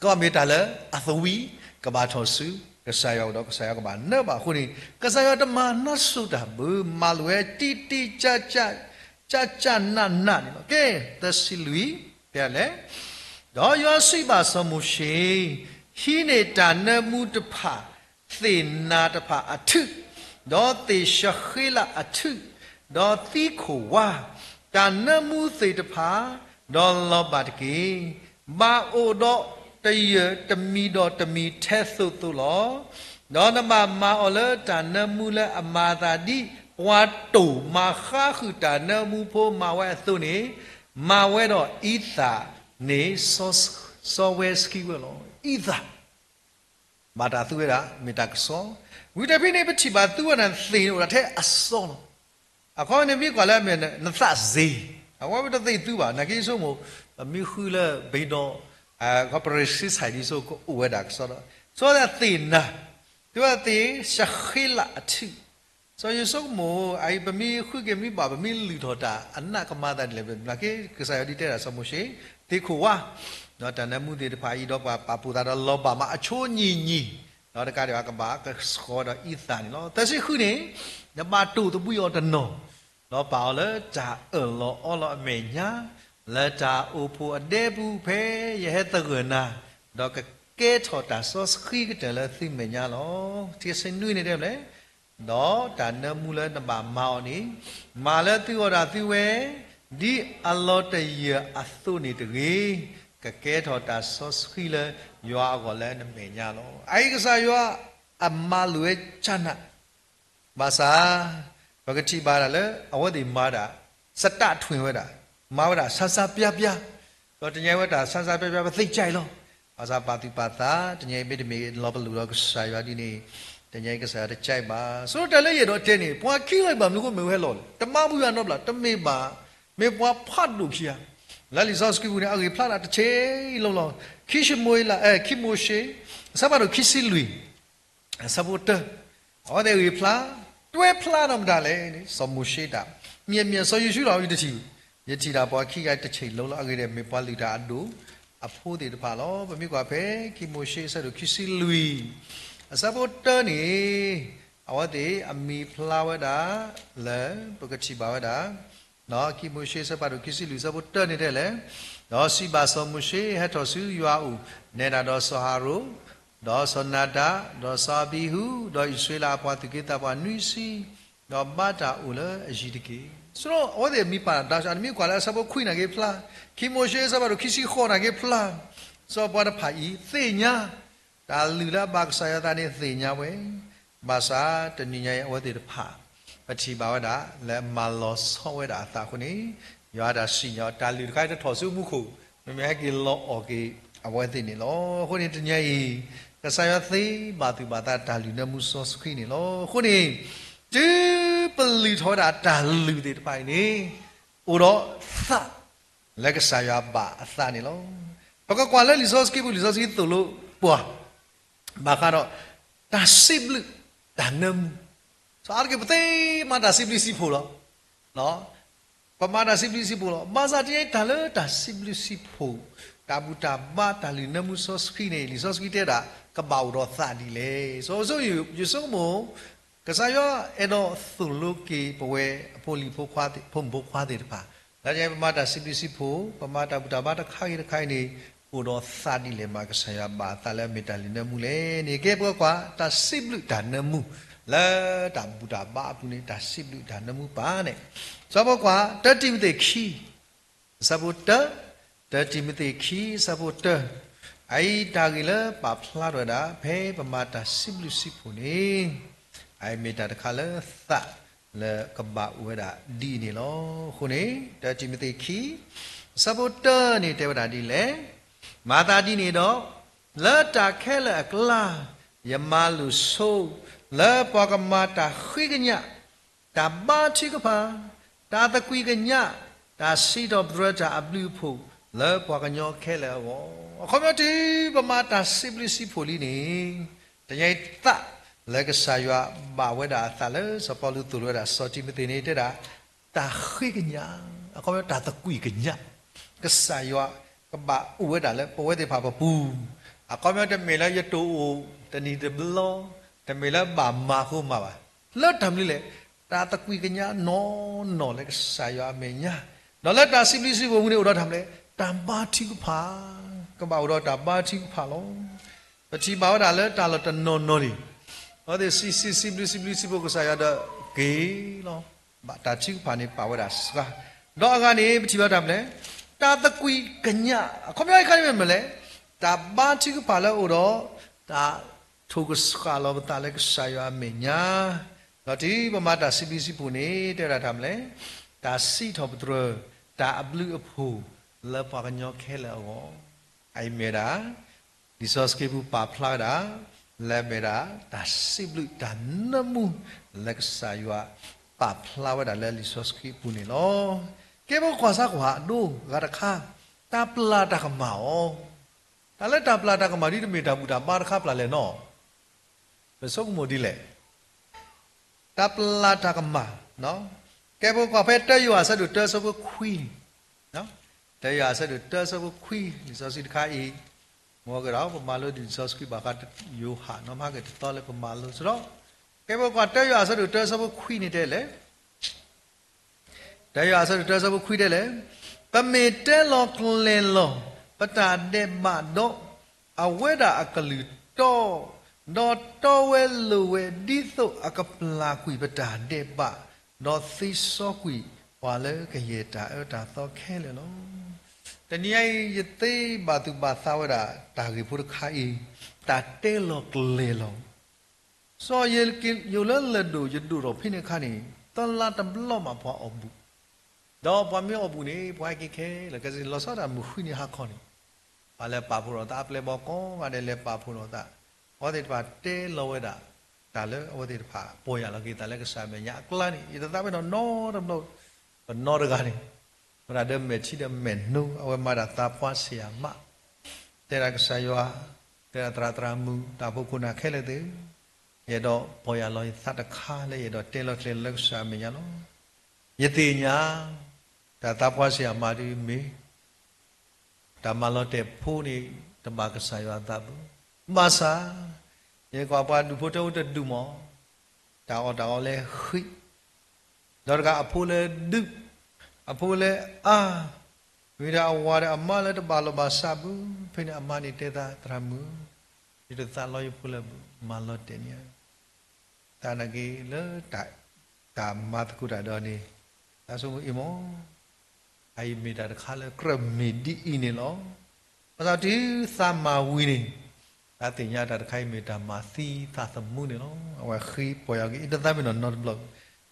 ကဘၣ်မ့ၢ်တၢ်လၢအသဝံကဘၣ်ထီၣ်ဆူကစၢ်ယွၤအအိၣ်ဒီး ကစၢ်ယွၤကဘၣ်နၢဘၣ်အဃိန့ၣ် ကစၢ်ယွၤတမၤနၢ်စိၤတၢ်ဘၣ်, မၤလိာ်ဝဲတံၢ်တံၢ်ကၢ်ကၢ် ကၢ်ကၢ်နးနးန့ၣ်လီၤ. ကဲ, သၢဆံလွံၢ်, ဖဲလဲၣ်, ဒီးယွၤစံးဘၣ်စီၤမိၤၡ့, ဟံးန့ၢ်တၢ်နၢမူတဖၣ် သ့ၣ်နၤတဖၣ်အထု, ဒီးသ့ၣ်ၡဃ့လးအထု, ဒီးသံခိၣ်ဝါ, တၢ်နၢမူသ့ၣ်တဖၣ်, ဒီးလီၤဘၣ်တက့ၢ်. ဘၣ်အိၣ်ဒီးတယၢၢ်တမံၤဒီးတမံၤထဲသိးသိးလီၤ. ဒီးနဘၣ်မၤအီၤလၢတၢ်နၢမူလၢအမၤအသးဒ် ပှၤတိၢ်မၤဃါဃုာ်တၢ်နၢမူဖိမၤဝဲအသိးန့ၣ်, မၤဝဲဒီးအံသၣ်န့ၣ် စီဝဲစကံဝဲလီၤ. အံသၣ် ဘၣ်တၢ်သူဝဲဒၣ် မ့ၢ်တၢ်ကစီ, ဝံၤတဖဲန့ၣ် ပထံၣ်ဘၣ်သူဝဲဒၣ်သ့ၣ်န့ၣ်အိၣ်ဒၣ်ထဲအစီလီၤ. အခီပညီန့ၣ် မ့ၢ်ကွၢ်လၢအမ့ၢ်နသးစ့, အဝဲပတသ့ၣ်သူဘၣ်, နာ်က့ဆိကမိၣ် ပမ့ၢ်ဃုလၢဘ့ဒီး ပရ့ၣ်စ့ဆဲးဒ်ဆိကအိၣ်ဝဲဒၣ်ကစီဒီး စီဝဲဒၣ်သ့ၣ်နၤ, သူဝဲဒၣ်သ့ၣ်ၡဃ့လးအထု စီၤယိၤဆိကမိၣ် အအံၤ ပမ့ၢ်ဃုက့ၤမ့ၢ်ဘၣ် ပမ့ၢ်လုၢ်ထီၣ်တၢ် အနးကမၤသးဒ်လဲၣ်, ဘၣ်နာ်က့ ကစၢ်ယွၤဒ်တဲဒၣ်စီၤမိၤၡ့, သ့ၣ်ခိၣ်ဝါ, ဒီးတၢ်နၢမူသ့ၣ်တဖၣ်အံၤ ဒီးပှၤပာ်ဖှိၣ်သးဒီးလီၤဘၣ်မးအဆိနံၤနံၤ, ဒီးတကးဒံးဘၣ် ကဘၣ်ကဆှီဒီးအံသၣ်န့ၣ်လီၤ. သၢဆံဃုန့ၣ်, နဘၣ်တိၢ်သဘှံးအီၤတနီၤ, ဒီးပာ်အီၤလၢတၢ်အၢၣ်လီၤအီလီၤအမဲာ်ညါ, လၢတၢ်အိၣ်ဖှိၣ်အဒဲပူၤဖဲယဟဲသဂၢၢ်နၤ, ဒီးကကဲထီၣ်တၢ်စီဆှံကတၢၢ်လၢသုမဲာ်ညါလီၤ. တဆံနွံန့ၣ်တဲလဲၣ်, ဒီးတၢ်နၢမူလၢနဘၣ်မၤအီၤန့ၣ်, မၤလၢသုဂီၢ်ဒၣ်သုဝဲ, ဒ်အလီၤတယၢၢ်အသိးန့ၣ်တဂ့ၤ, ကကဲထီၣ်တၢ်စီဆှံလၢယွၤအဂီၢ်လၢနမဲာ်ညါလီၤ. အအံၤကစၢ်ယွၤအမၤလိာ်ဝဲကၢ်နး ဘၣ်ဆၣ်, ပကထံၣ်ဘၣ်ဒၣ်လၢ အဝဲသ့ၣ်မၤဒၣ် စတးထွဲဝဲဒၣ်, မၤဝဲဒၣ်ဆါဆါပျါပျါ, ဒီးတနံၤအံၤဝဲတၢ်ဆါဆါပျါပျါ ပသ့ၣ်ကၠဲးလီၤ. ဘၣ်ဆၣ်ပာ်သူၣ်ပာ်သး တနံၤအံၤမ့တမ့ၢ်လီၤပလိာ်ဒီးကစၢ်ယွၤဒ်န့ၣ်, တနံၤအံၤကစၢ်ယွၤတကၠဲးဘၣ်. ဆိကတၢၢ်လၢယအဲၣ်ဒိးတဲန့ၣ် ပှၤခံဂၤအံၤဘၣ်မနုၤအဃိမ့ၢ်ဝဲလီၤလဲၣ်, တမၤဘူၣ်ယွၤနီတဘျီ တမ့ၢ်ဘၣ်, မ့ၢ်ပှၤဖးဒိၣ်ခံဂၤ, လၢလံာ်စီဆှံပူၤန့ၣ် အဂ့ၢ်ဖျါဒၣ်တဆံးလီၤလီၤ. ခံၡမူၤအ့လး, ခံမိၤၡ့, အဆၢဖးဒိၣ်ခံဆံလွံၢ် အဆၢဖိတၢ, အဝဲသ့ၣ်အဂ့ၢ်ဖျါ, တွဲဖျါဒီးမတၤလဲၣ်န့ၣ် စီၤမိၤၡ့တၢ်, မ့ၢ်မ့ၢ်စီၤယိၤၡူဒီး ယတထံၣ်, ယထံၣ်ဒၣ်ပှၤခံဂၤတဆံးလီၤလီၤ. အဂ့ၢ်ဒ်အံၤ မ့ၢ်ပှၤလုၢ်တၢ်အဒိၣ်အဖိသ့ၣ်တဖၣ်လီၤ. ပမ့ၢ်ကွၢ်ဖဲ ခံမိၤၡ့အဆၢဒိၣ်ခံဆံလွံၢ် အဆၢဖိတၢန့ၣ်, အဝဲသ့ၣ်အမံၤဖျါဝဲဒၣ်လၢ ပကထံၣ်ဘၣ်ဝဲဒၣ် ခံမိၤၡ့အဆၢဖးဒိၣ်ခံဆံလွံၢ် အဆၢဖိတၢန့ၣ်တဲလဲၣ်, ဒီးစံးဘၣ်စီၤမိၤၡ့, ဟဲထီၣ်ဆူယွၤအအိၣ်, နဲဒၣ်ဒီးစီၤအၤရိၣ်, ဒီးစီၤနၤဒး, ဒီးစီၤအဘံဟူ, ဒီးအံၣ်စရ့လးအပှၤသူၣ်က့သးပှၢ်နွံဆံ, ဒီးဘါတၢ်အိၣ်လၢအယံၤတက့ၢ်. ဆိ အဝဲသ့ၣ်မံၤပာ်တၢ်ဆါ နမ့ၢ်ကွၢ်လၢအဆၢဖိခွံနာ်က့ဖျါ, ခံမိၤၡ့အဆၢဖးဒိၣ်ခံဆံဃိးနာ်က့ဖျါ, စီၤပှၤတဖၣ်အံၤသ့ၣ်ညါ တၢ်လုၢ်လၢအဘၣ်ကစၢ်ယွၤအသးန့ၣ်သ့ၣ်ညါဝဲ, ဘၣ်ဆၣ်တနံၤညါအံၤ အဝဲသ့ၣ်တဖၣ် ပထံၣ်ဘၣ်ဝဲဒၣ်လၢမၤလီၤဆီဝဲဒၣ်အသးအဃိန့ၣ်, ယွၤတၢ်စံၣ်ညီၣ်တၢ်လုၢ်တခါအံၤတထီၣ်ဆူမူခိၣ်, မ့မ့ၢ်ဟဲက့ၤလီၤအီၣ်က့ၤအဝဲသ့ၣ်န့ၣ်လီၤ. အဃိန့ၣ် တနံၤညါအံၤ ကစၢ်ယွၤသ့ဘၣ်သူၣ်ဘၣ်သးတၢ်လုၢ်နၢမူစီဆှံန့ၣ်လီၤ. အဃိန့ၣ် တုၤပလုၢ်ထီၣ်ဝဲဒၣ်တၢ်လုၢ်သ့ၣ်တဖၣ်အံၤန့ၣ် အိၣ်ဒီးသးလၢကစၢ်ယွၤဘၣ်အသးန့ၣ်လီၤ. ပကကွၢ်လၢလံာ်စီဆှံပူၤ လံာ်စီဆှံသိၣ်လိပှၤ ဘၣ်ဃးဒီး တၢ်စံးဘျုးတၢ်နၢမူ, အါတက့ၢ် ပသ့မၤတၢ်စံးဘျုးစံးဖှိၣ်လီၤ. ပမၤတၢ်စံးဘျုးစံးဖှိၣ်လီၤ. ဘၣ်ဆၣ်တနံၤအံၤ တၢ်လၢတၢ်စံးဘျုးစံးဖှိၣ်, တၢ်ဘူၣ်တၢ်ဘါ တၢ်လုၢ်နၢမူစီဆှံန့ၣ် လံာ်စီဆှံတဲဒၣ် ကဘၣ်အိၣ်ဒီးသးဒ်လဲၣ်. စီၤယိၤဆိကမိၣ် ကစၢ်ယွၤအဲၣ်ဒိးသိၣ်လိက့ၤပဝဲအဖိလံၤဖိခွါသ့ၣ်, ဖိမုၣ်ဖိခွါသ့ၣ်တဖၣ်, လၢပမၤတၢ်စံးဘျုးစံးဖှိၣ်, ပမၤတၢ်ဘူၣ်တၢ်ဘါတခါဂ့ၤတခါဂ့ၤန့ၣ် အိၣ်ဒီးသးဒ်လဲၣ်မး ကစၢ်ယွၤဘၣ်အသးလၢအမ့ၢ်တၢ်လုၢ်နၢမူလဲၣ်န့ၣ် ကဲပကကွၢ် တၢ်စံးဘျုးတၢ်နၢမူ လၢတၢ်ဘူၣ်တၢ်ဘါအပူၤန့ၣ် တၢ်စံးဘျုးတၢ်နၢမူပၣ်န့ၣ်, စီၤပကကွၢ် တၢတံၤမသ့းခံ အဆၢဖိတၢ, တၢတံၤမသ့းခံ အဆၢဖိတၢ, အအံၤတၢ်ဂ့ၢ်လၢပာ်ဖျါထီၣ်ဝဲဒၣ် ဖဲပမၤတၢ်စံးဘျုးစံးဖှိၣ်န့ၣ်, အအံၤမ့ၢ်တၢ်တခါလၢသးလၢကဘၣ်အိၣ်ဝဲဒၣ်ဒ်အံၤန့ၣ်လီၤ. အဃိန့ၣ် တၢတံၤမသ့းခံ အဆၢဖိတၢန့ၣ်တဲဝဲဒၣ်ဒ်လဲၣ်, မၤသးဒ်န့ၣ်ဒီး, လၢတၢ်ခဲလၢာ်အကျါ, ယမၤလိာ်ဆိ, လၢပှၤကမၤတၢ်ဃ့ကညး တၢ်ဘါထုကဖၣ်, တၢ်သကွံာ်ကညး, တၢ်စံးထီၣ်ပတြၢၤတၢ်အဘျုးအဖှိၣ် လၢပှၤကညီခဲလၢာ်အဂီၢ်. အခီပညီတုၤပမၤတၢ်စံးဘျုးစံးဖှိၣ်လံန့ၣ်, တနံၤအံၤသးလၢကစၢ်ယွၤဘၣ်ဝဲဒၣ်အသးလၢစီၤပီလူးသိၣ်လိဝဲဒၣ်စီၤတံၤမသ့းန့ၣ် တဲဒၣ် တၢ်ဃ့ကညး, အခီပညီတၢ်သကွံာ်ကညး, ကစၢ်ယွၤကဘၣ်အိၣ်ဝဲဒၣ်လၢပဝဲသ့ၣ်တဖၣ်ပပူၤ, အခီပညီတမ့ၢ်လၢယတအိၣ်တနံၤတဘျီ, တမ့ၢ်လၢဘၣ်မၤဃိမၤဘၣ်, လၢတၢ်မနုၤလဲၣ်, တၢ်သကွံာ်ကညးနီၢ်နီၢ်လၢကစၢ်ယွၤအမဲာ်ညါ, ဒီးလၢတၢ်စံးဘျုးစံးဖှိၣ်ပူၤန့ၣ်အိၣ်ဒီးတၢ်မနုၤလဲၣ်, တၢ်ဘါထုကဖၣ်, ကဘၣ်အိၣ်ဒီးတၢ်ဘါထုကဖၣ်လီၤ. ပထံၣ်ဘၣ်ဝဲဒၣ်လၢတၢ်လီၢ်တနီၤနီၤန့ၣ်, အဝဲသ့ၣ်စံးစံးဘျုးစံးဘျုးစံးဖှိၣ်ကစၢ်ယွၤဒီးက့ၤလီၤ. ဘၣ်တၢ်ထုကဖၣ်န့ၣ်ပာ်ဝဲဒၣ်စှၤ, ဒီးအဂၤန့ၣ် ပထံၣ်ဘၣ်တၢ်မနုၤလဲၣ်, တၢ်သကွံာ်ကညး, အခီပညီတခါန့ၣ်မ့ၢ်မနုၤလဲၣ်, တၢ်ဘါထုကဖၣ်လၢအအိၣ်ဒီး တၢ်ထိၣ်ကဆှၣ်လီၤပသးလၢကစၢ်ယွၤအမဲာ်ညါ, ဒီးတုၤပမၤတၢ်စံးဘျုးစံးဖှိၣ်န့ၣ် တဲဝဲဒၣ်တၢ်မနုၤလဲၣ်, တၢ်စံးထီၣ်ပတြၢၤ တၢ်အဘျုးအဖှိၣ် လၢပှၤကညီခဲလၢာ်အဂီၢ်, အအံၤမ့ၢ်ဝဲဒၣ် လံာ်စီဆှံပူၤပာ်ဖျါဝဲဒၣ် လၢအမ့ၢ်ဒၣ် တၢ်စံးဘျုးတၢ်နၢမူ လၢကစၢ်ယွၤပာ်ဖျါဝဲဒၣ်လၢလံာ်စီဆှံပူၤန့ၣ်လီၤ. ကဲပကကွၢ်စၢ်ကွၢ်ဒိဂၤတခါ, တၢ်ပျၢ်တၢ်ကမၣ်အီၤ, တၢ်လၢတၢ်ပျၢ်တၢ်ကမၣ်ဒ်တမ့ၢ်တၢ်ဘူၣ်တၢ်ဘါတခါပျၢ်လဲၣ်နီၤ, ပဆိကမိၣ်ဒ်လဲၣ်. တၢ်ပျၢ်တၢ်ကမၣ်, ကဲပကွၢ်ဖဲတၢယိၤဟၣ်အဆၢဒိၣ်တၢအဆၢဖိခွံန့ၣ်, တၢယိၤဟၣ်အဆၢဒိၣ်တၢအဆၢဖိခွံ လံာ်စီဆှံတခါအံၤ, မ်ကဒီး ပမၤလိဒံးလံာ်စီဆှံဘၣ်ဃးယိၤဟၣ်နီၤ မဟါကတသီလၢပမၤလိစ့ၢ်ကီး, ကဲပကွၢ်တၢယိၤဟၣ်အဆၢဒိၣ်တၢအဆၢဖိခွံန့ၣ်တဲလဲၣ် တၢယိၤဟၣ်အဆၢဒိၣ်တၢအဆၢဖိခွံတဲလဲၣ်, ပမ့ၢ်တဲလီၤကျဲၤလီၤ ပတၢ်ဒဲးဘးဒီး အဝဲဒၣ်အကလုၢ်တီ, ဒီးတီဝဲလိၤဝဲဒ်သိးအကပျၢ်ကွံာ်ပတၢ်ဒဲးဘး, ဒီးသ့စီကွံာ်ပှၤလၢကယဲၢ်တၢ်အၢတၢ်သီခဲလၢာ်လီၤ. တနံၤအံၤ ယသ့ဘၣ်သူၣ်ဘၣ်သးဝဲဒၣ် တၢ်ဂ့ၢ်ဖိတခါအံၤ, တၢ်တဲလီၤကျဲၤလီၤ စီၤယိၤလၢလၢၢ်ဒိၣ်ယဒိၣ်ထီၣ်ဖဲန့ၣ်အခါန့ၣ် တလါတဘျီမးပှၤအီၣ်ဘူၣ်, ဒီးပှၤမ့ၢ်အီၣ်ဘူၣ်န့ၣ် ပှၤဟဲက့ၤခဲလၢာ်ခဲဆ့ လီၤဆီဒၣ်မုၢ်ဃုနံၤဟါခီန့ၣ်, ပှၤလဲၤပာ်ဖှိၣ်ထီၣ်သး အပျဲၢ်ဘီၣ်ကိးဂၤဒဲးလဲၤပာ်ဖှိၣ်ထီၣ်သး, အဝဲသ့ၣ်တဖၣ်တဲလီၤဝဲဒၣ် တၢ်လၢအဝဲသ့ၣ်တဖၣ် ပီၢ်ယၢ်လီၤက့ၤသးလၢကစၢ်အမဲာ်ညါအကျါန့ၣ် ယတသးပ့ၤနီၣ်နီတဘျီ, ပနီတဂၤန့ၣ် ဝဲဒၣ်ဒီးမဲာ်ထံဒီးမဲာ်နိ အဝဲမၤတၢ်သးပှၢ်ဆံးအမး, တဲဒၣ်ကစၢ်ယွၤ, တဲဒၣ်သရၣ်သရၣ်မုၣ် တၢ်ဖိခိၣ်နၢ်ခဲလၢာ်သ့ၣ်, ယအဲၣ်ဒိးပီၢ်ယၢ်လီၤယသးတခါလၢယအဲၣ်ဒိးတဲလီၤကျဲၤလၢကစၢ်အမဲာ်ညါလီၤ. ယသ့ၣ်ညါ တၢ်သးပှၢ်ဆံးအမးဒ်မ့ၢ် တၢ်မၤလီၤတဲာ်ဖိန့ၣ် တဘၣ်ကစၢ်ယွၤအသးဘၣ်. ဘၣ်ဆၣ် ယကွၢ်ပှၤဒူၣ်ဖိထၢဖိတဒူၣ်မး တၢ်အီၣ်တၢ်အီလၢဃံး, ဒီးတကးအဖိလၢဒူၣ်, အဖိလၢအါ, မ့ၢ်ဒၣ်အဝၤဒီးအမါလၢတဘၣ်လီၢ်ဘၣ်စးဘၣ်. ဖဲန့ၣ်အမါန့ၣ်တဲသး သရၣ်မုၣ်, ယတသးလီယဖိလၢၤဘၣ်, မၤလီၤတဲာ်န့ၢ် သနာ်က့လၢ တၢ်မၤသကိးတၢ်ဒီးန့ၣ် သးဆိကမိၣ်အံၤမး အအံၤမ့ၢ်တၢ်တခါလၢကြၢးမ့ၢ်ဒ်အံၤန့ၣ်လီၤ. ဘၣ်ဆၣ်တုၤသးမၤဝံၤန့ၣ် သးသ့ၣ်ညါတၢ်တခါအံၤမ့ၢ်တၢ်မၤသံသးသမူန့ၣ်လီၤ. အဝဲဃ့ပီၢ်ယၢ်က့ၤ အံၤတသးပ့ၤနီၣ်နီတဘျီ.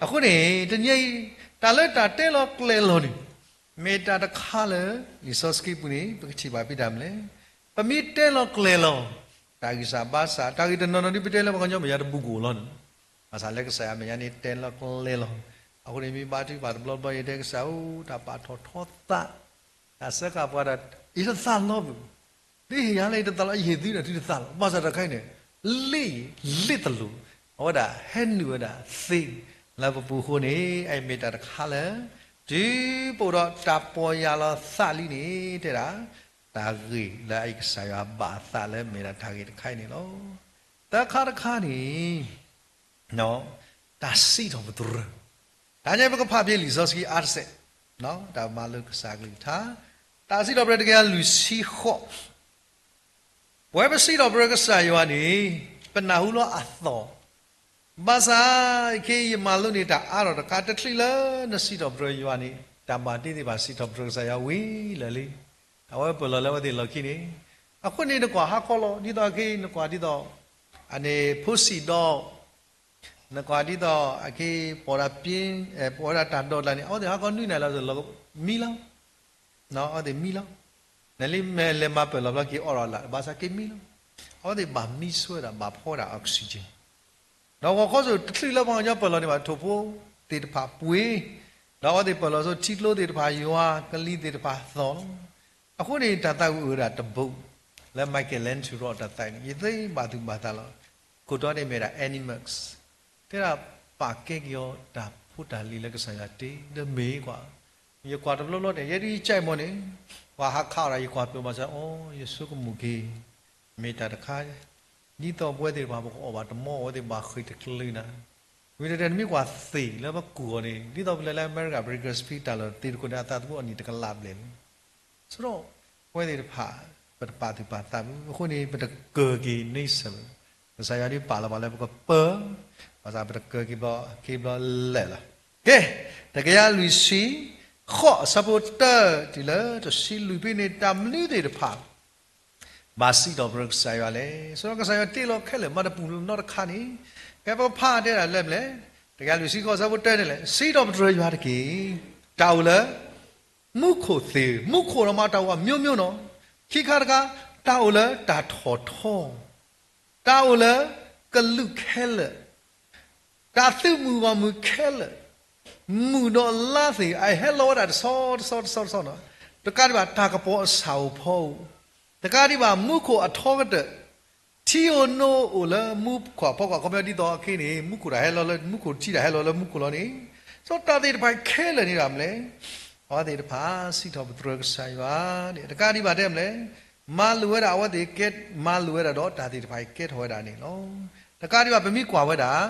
အဃိန့ၣ် တနံၤအံၤ တၢ်လၢတၢ်တဲလီၤကျဲၤလီၤန့ၣ် မ့ၢ်တၢ်တခါလၢ လံာ်စီဆှံပူၤန့ၣ် ပကထံၣ်ဘၣ်ဖဲတၢ်မနုၤလဲၣ်. ပမ့ၢ်တဲလီၤကျဲၤလီၤ တၢ်ဂံၢ်စၢ်ဘါစၢ် တၢ်ဂ့ၢ်တနီၤနီၤဒ်ပတဲလၢပှၤကညီမဲာ်ညါတဘူၣ်ကအိၣ်လီၤန့ၣ်, ဘၣ်ဆၣ်လၢကစၢ်ယွၤမဲာ်ညါန့ၣ် တဲလီၤကျဲၤလီၤ. အဃိန့ၣ် မ့ၢ်ဘါထုကဖၣ်တဘျီဘျီ ယတဲကစၢ်ဧၢ တၢ်ပာ်ထီၣ်ထီသး တၢ်စၢဃာ်ပှၤဒီး ယတသးလီဘၣ်. ဒ်ဟ့ၣ်ယၤလၢယတသးလီ ယဟ့ၣ်သုဒီးသုတသးလီ. ဘၣ်ဆၣ်တၢ်တခါအံၤန့ၣ် လ့ၣ်လ့ၣ်သလိၤ အဝဲဒၣ်ဟဲနုာ်ဝဲဒၣ်သ့ လၢပပူၤအဃိန့ၣ် အအံၤမ့ၢ်တၢ်တခါလၢ တုၤပအိၣ်ဒီးတၢ်ပီၢ်ယၢ်လီၤသးလံန့ၣ် တဲဒၣ် တၢ်ဂ့ၢ်လၢအကစၢ်ယွၤဘၣ်အသးလၢမ့ၢ်ဒၣ်တၢ်ဂ့ၢ်တခါအံၤန့ၣ်လီၤ. သၢခါတခါန့ၣ် တၢ်စံးထီၣ်ပတြၢၤ, တၢ်ညါပကဖးဖဲလံာ်စီဆှံအါတစဲး, တၢ်မၤလိကစၢ်ကလုၢ်ကထါ, တၢ်စံးထီၣ်ပတြၢၤတကယၤလွံၢ်ဆံဃိး, ပဝဲပစံးထီၣ်ပတြၢၤကစၢ်ယွၤန့ၣ် ပနၢ်ဟူလီၤအသီၣ်, ဘၣ်ဆၣ် ခဲအံၤယမၤလိန့ၢ်တၢ်အါထီၣ်တခါ တချုးလၢနစံးထီၣ်ပတြၢၤယွၤန့ၣ် တၢ်ဘၣ်တ့သ့ၣ်တဖၣ် စံးထီၣ်ပတြၢၤကစၢ်ယွၤဝံၤလၢာ်လံ, အဝဲပၢၢ်လီၤလၢအဝဲသ့ၣ်လီၢ်ခံန့ၣ်, အဃိန့ၣ် နကွၢ်ဟါခီလီၤ ဒ်သိးခဲအံၤ နကွၢ်ဒ်သိး အန့ၣ် ဖိဆံးဒီး နကွၢ်ဒ်သိးအက့ၤ ပီၣ်ဒၣ်ပ့, ပီၣ်ဝဲဒၣ်တၢ်ဒိးတၢ်န့ၣ် အဝဲသ့ၣ်ဟါခီနွံနၤလီၤ လီၤမံလီၤ, အဝဲသ့ၣ်မံလီၤ, နလံမဲာ်လဲၤမၤပၢၢ်လီၤဘျီက့ၤအီၣ်ဒီးလၢ ဘၣ်ဆၣ်က့ၤမံလီၤ, အဝဲသ့ၣ်ဘၣ်မံဆိဝဲဒၣ် ဘၣ်ဖီဝဲဒၣ် oxygen, ဒီးဂီၤခီစိၤတချုးလၢပှၤကညီပၢၢ်လီၤန့ၣ်ဘၣ် ထိၣ်ဖိသ့ၣ်တဖၣ်ပှ့ၤ, ဒီးအဝဲသ့ၣ်ပၢၢ်လီၤဆိထံကျိသ့ၣ်တဖၣ်ယွၤ ကလံၤသ့ၣ်တဖၣ်သီၣ်လီၤ. အဃိန့ၣ် တၢ်သးဝံၣ်အိၣ်ဝဲဒၣ်တဘိ လၢ Michelangelo တၢ်သးဝံၣ်န့ၣ် ယသ့ဘၣ်သူၣ်ဘၣ်သးလီၤ. ခိၣ်တီန့ၣ်မ့ၢ်ဒၣ် animals တဲဒၣ်ပာ်ကဲက့ၤအီၤတၢ်ဖိတၢ်လံၤလၢကစၢ်ယွၤတ့ ဒီးမ့ၢ်ကွၢ်, ယကွၢ်တဘျီဘျီန့ၣ် ယဲဒ်ယကဲမီၢ်န့ၣ် ပှၤဟးခးအီၤဒီး ယကွၢ်ပၢၢ်ဘၣ်ဆၣ် အိ ယဆိကမိၣ်က့ၤ မ့ၢ်တၢ်တခါ ဒ်သိးပဝဲသ့ၣ်တဖၣ် ပကအီၣ်ဘၣ်တမီ အဝဲသ့ၣ်ဘၣ်ဃ့ၢ်တကျၢၤနၤ, ဝံၤတတဲနမ့ၢ်ကွၢ်သ့ၣ်လၢပကူၣ်အီၤန့ၣ် ဒ်သိးပလဲၤလၢအမဲရကၤ Bakersfield တၢ်လီၢ်သ့ၣ်တခိၣ်န့ၣ် အသးသမူအနံၣ်တကလးဘျဲၣ်လံ. ဆိဒီး ပဝဲသ့ၣ်တဖၣ် ပတပာ်သူၣ်ပာ်သးဘၣ် အဃိန့ၣ် ပတကၢၤက့ၤန့ဆၢၣ်လီၤ. ကစၢ်ယွၤဒ်ပာ်လီၤပှၤလၢပကပၢၤ, ဘၣ်ဆၣ်ပတကၢၤက့ၤဘျီ က့ၤဘျီလဲၣ်လီၤ. ကဲ, တကယၤလွံၢ်ဆံဃိး အဆၢဖိတၢတုၤလၢတဆံလွံၢ်ဖဲန့ၣ် တၢ်မနုၤသ့ၣ်တဖၣ် ဘၣ်စံးထီၣ်ပတြၢၤကစၢ်ယွၤလဲၣ်. ဆိဒီးကစၢ်ယွၤတ့လီၤခဲလၢာ် မၤတပူၤနီတခါန့ၣ်, ကဲပကဖးတဲဒၣ်လၢမနုၤလဲၣ်. တကယၤလွံၢ်ဆံဃိး အဆၢဖိတၢန့ၣ်လဲၣ်, စံးထီၣ်ပတြၢၤယွၤတက့ၢ်. တၢ်အိၣ်လၢ မူခိၣ်သ့ၣ်, မူခိၣ်ဒီးမ့ၢ်တၢ်အိၣ်အမျိုးမျိုးနီၤ. ခံခါတခါ, တၢ်အိၣ်လၢတၢ်ထီၣ်ထီ, တၢ်အိၣ်လၢကလူးခဲလၢာ်, တၢ်သုးမုၢ်ဂီၢ်မုၢ်ခဲလၢာ်, မုၢ်ဒီးလါသ့ၣ် အဟဲလီၤဝဲဒၣ်တဆီတဆီတဆီတဆီနီၤ. တကးဒံးဘၣ် တၢ်ကပီၤအဆၣ်ဧိၤဖီဧိၤ, တကးဒံးဘၣ် မူခိၣ်အထီကတၢၢ် ထံဧိၤနိအိၣ်လၢမူခိၣ်အဖီခိၣ် အခီပညီဒ်သိးအခဲအံၤန့ၣ် မူခိၣ်တၢ်ဟဲလီၤလၢမူခိၣ် ထံတၢ်ဟဲလီၤလၢမူခိၣ်လီၤန့ၣ်, စီၤတၢ်သ့ၣ်တဖၣ်ခဲလၢာ်န့ၣ်ဒၣ်မလဲၣ်, အဝဲသ့ၣ်တဖၣ်စံးထီၣ်ပတြၢၤကစၢ်ယွၤန့ၣ် တကးဒံးဘၣ်တဲမလဲၣ်, မၤလိာ်ဝဲဒၣ်အဝဲသ့ၣ်ကဲ မၤလိာ်ဝဲဒၣ်ဒီးတၢ်သ့ၣ်တဖၣ်အံၤကဲထီၣ်ဝဲဒၣ်န့ၣ်လီၤ. တကးဒံးဘၣ်ပမ့ၢ်ကွၢ်ဝဲဒၣ်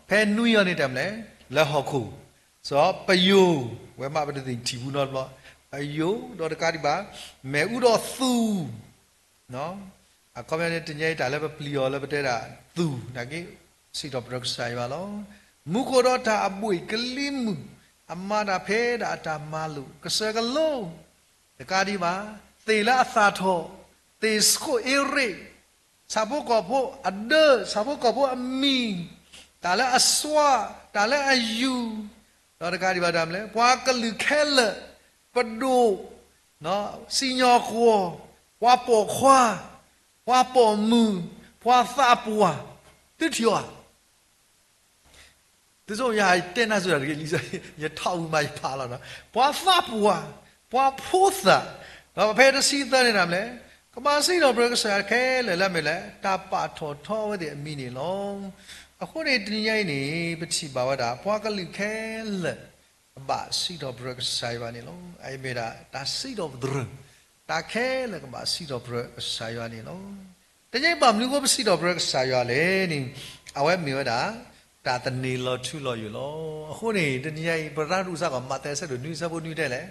ဖဲနွံအံၤန့ၣ်တဲမလဲၣ်, လၢဟီၣ်ခိၣ်, စီၤပယိၤ, ဝဲမ့ၢ်ပတသ့ၣ်ထံၣ်ပူၤနီတဘျီ, ပယိၤဒီးတကးဒံးဘၣ်, မ့ၣ်အူဒီးသူၣ် အခီပညီန့ၣ် တနံၤအံၤတၢ်လၢပပျံၤအီၤလၢပတဲဒၣ်သူၣ်နာ်က့, စံးထီၣ်ပတြၢၤကစၢ်ယွၤလီၤ. မူခိၣ်ဒီးတၢ်အဘှံးကလံၤမုၢ်, အမၤတၢ်ဖဲဒၣ်အတၢ်မၤလိာ် ကစၢၢ်ကလိ, တကးဒံးဘၣ်, သ့ၣ်လၢအသၣ်ထီၣ်, သ့ၣ်စခိၣ်အ့ရ့း, ဆၣ်ဖိကီၢ်ဖိအဒၢ, ဆၣ်ဖိကီၢ်ဖိအမံၤ, တၢ်လၢအစွါ, တၢ်လၢအယူၤ, ဒီးတကးဒံးဘၣ်တၢ်မလဲၣ်, ပှၤကလုာ်ခဲလၢာ်, ပဒိၣ် စံၣ်ညီၣ်ကွီၢ်, ပှၤပိာ်ခွါ, ပှၤပိာ်မုၣ်, ပှၤသးပှၢ်, သုထံၣ်အီၤဧါ. သုဆိယတဲနၢ်စၢၤတၢ်တဂ့ၤ, ယထီၣ်ဝံၤမးယဖးလီၤနီၤ, ပှၤသးပှၢ်, ပှၤဖိသၣ်, ဒီးဖဲတဆံသၢန့ၣ်ဒၣ်မလဲၣ်, ကဘၣ်စံးထီၣ်ပတြၢၤကစၢ်ယွၤခဲလၢာ်လၢအမ့ၢ်လၢ တၢ်ပာ်ထီၣ်ထီအဝဲသ့ၣ်အမံၤန့ၣ်လီၤ. အဃိန့ၣ်တနံၤညါအံၤန့ၣ် ပထံၣ်ဘၣ်ဝဲဒၣ် ပှၤကလုာ်ခဲလၢာ် ကဘၣ်စံးထီၣ်ပတြၢၤကစၢ်ယွၤန့ၣ်လီၤ. အအံၤမ့ၢ်ဒၣ်တၢ်စံးထီၣ်ပတြၢၤ, တၢ်ခဲလၢာ်ကဘၣ်စံးထီၣ်ပတြၢၤကစၢ်ယွၤန့ၣ်လီၤ. တနံၤညါအံၤဘၣ်မနုၤအဃိပစံးထီၣ်ပတြၢၤကစၢ်ယွၤလဲၣ်န့ၣ်, အဝဲမ့ၢ်ဝဲဒၣ် တၢ်သန့ၤလီၤထူလီၤယိာ်လီၤ. အဃိန့ၣ် တနံၤညါအံၤ ပရၤဒူၣ်စ့ၢ်ကီး မးသဲအဆၢဒိၣ်နွံအဆၢဖိနွံတဲလဲၣ်,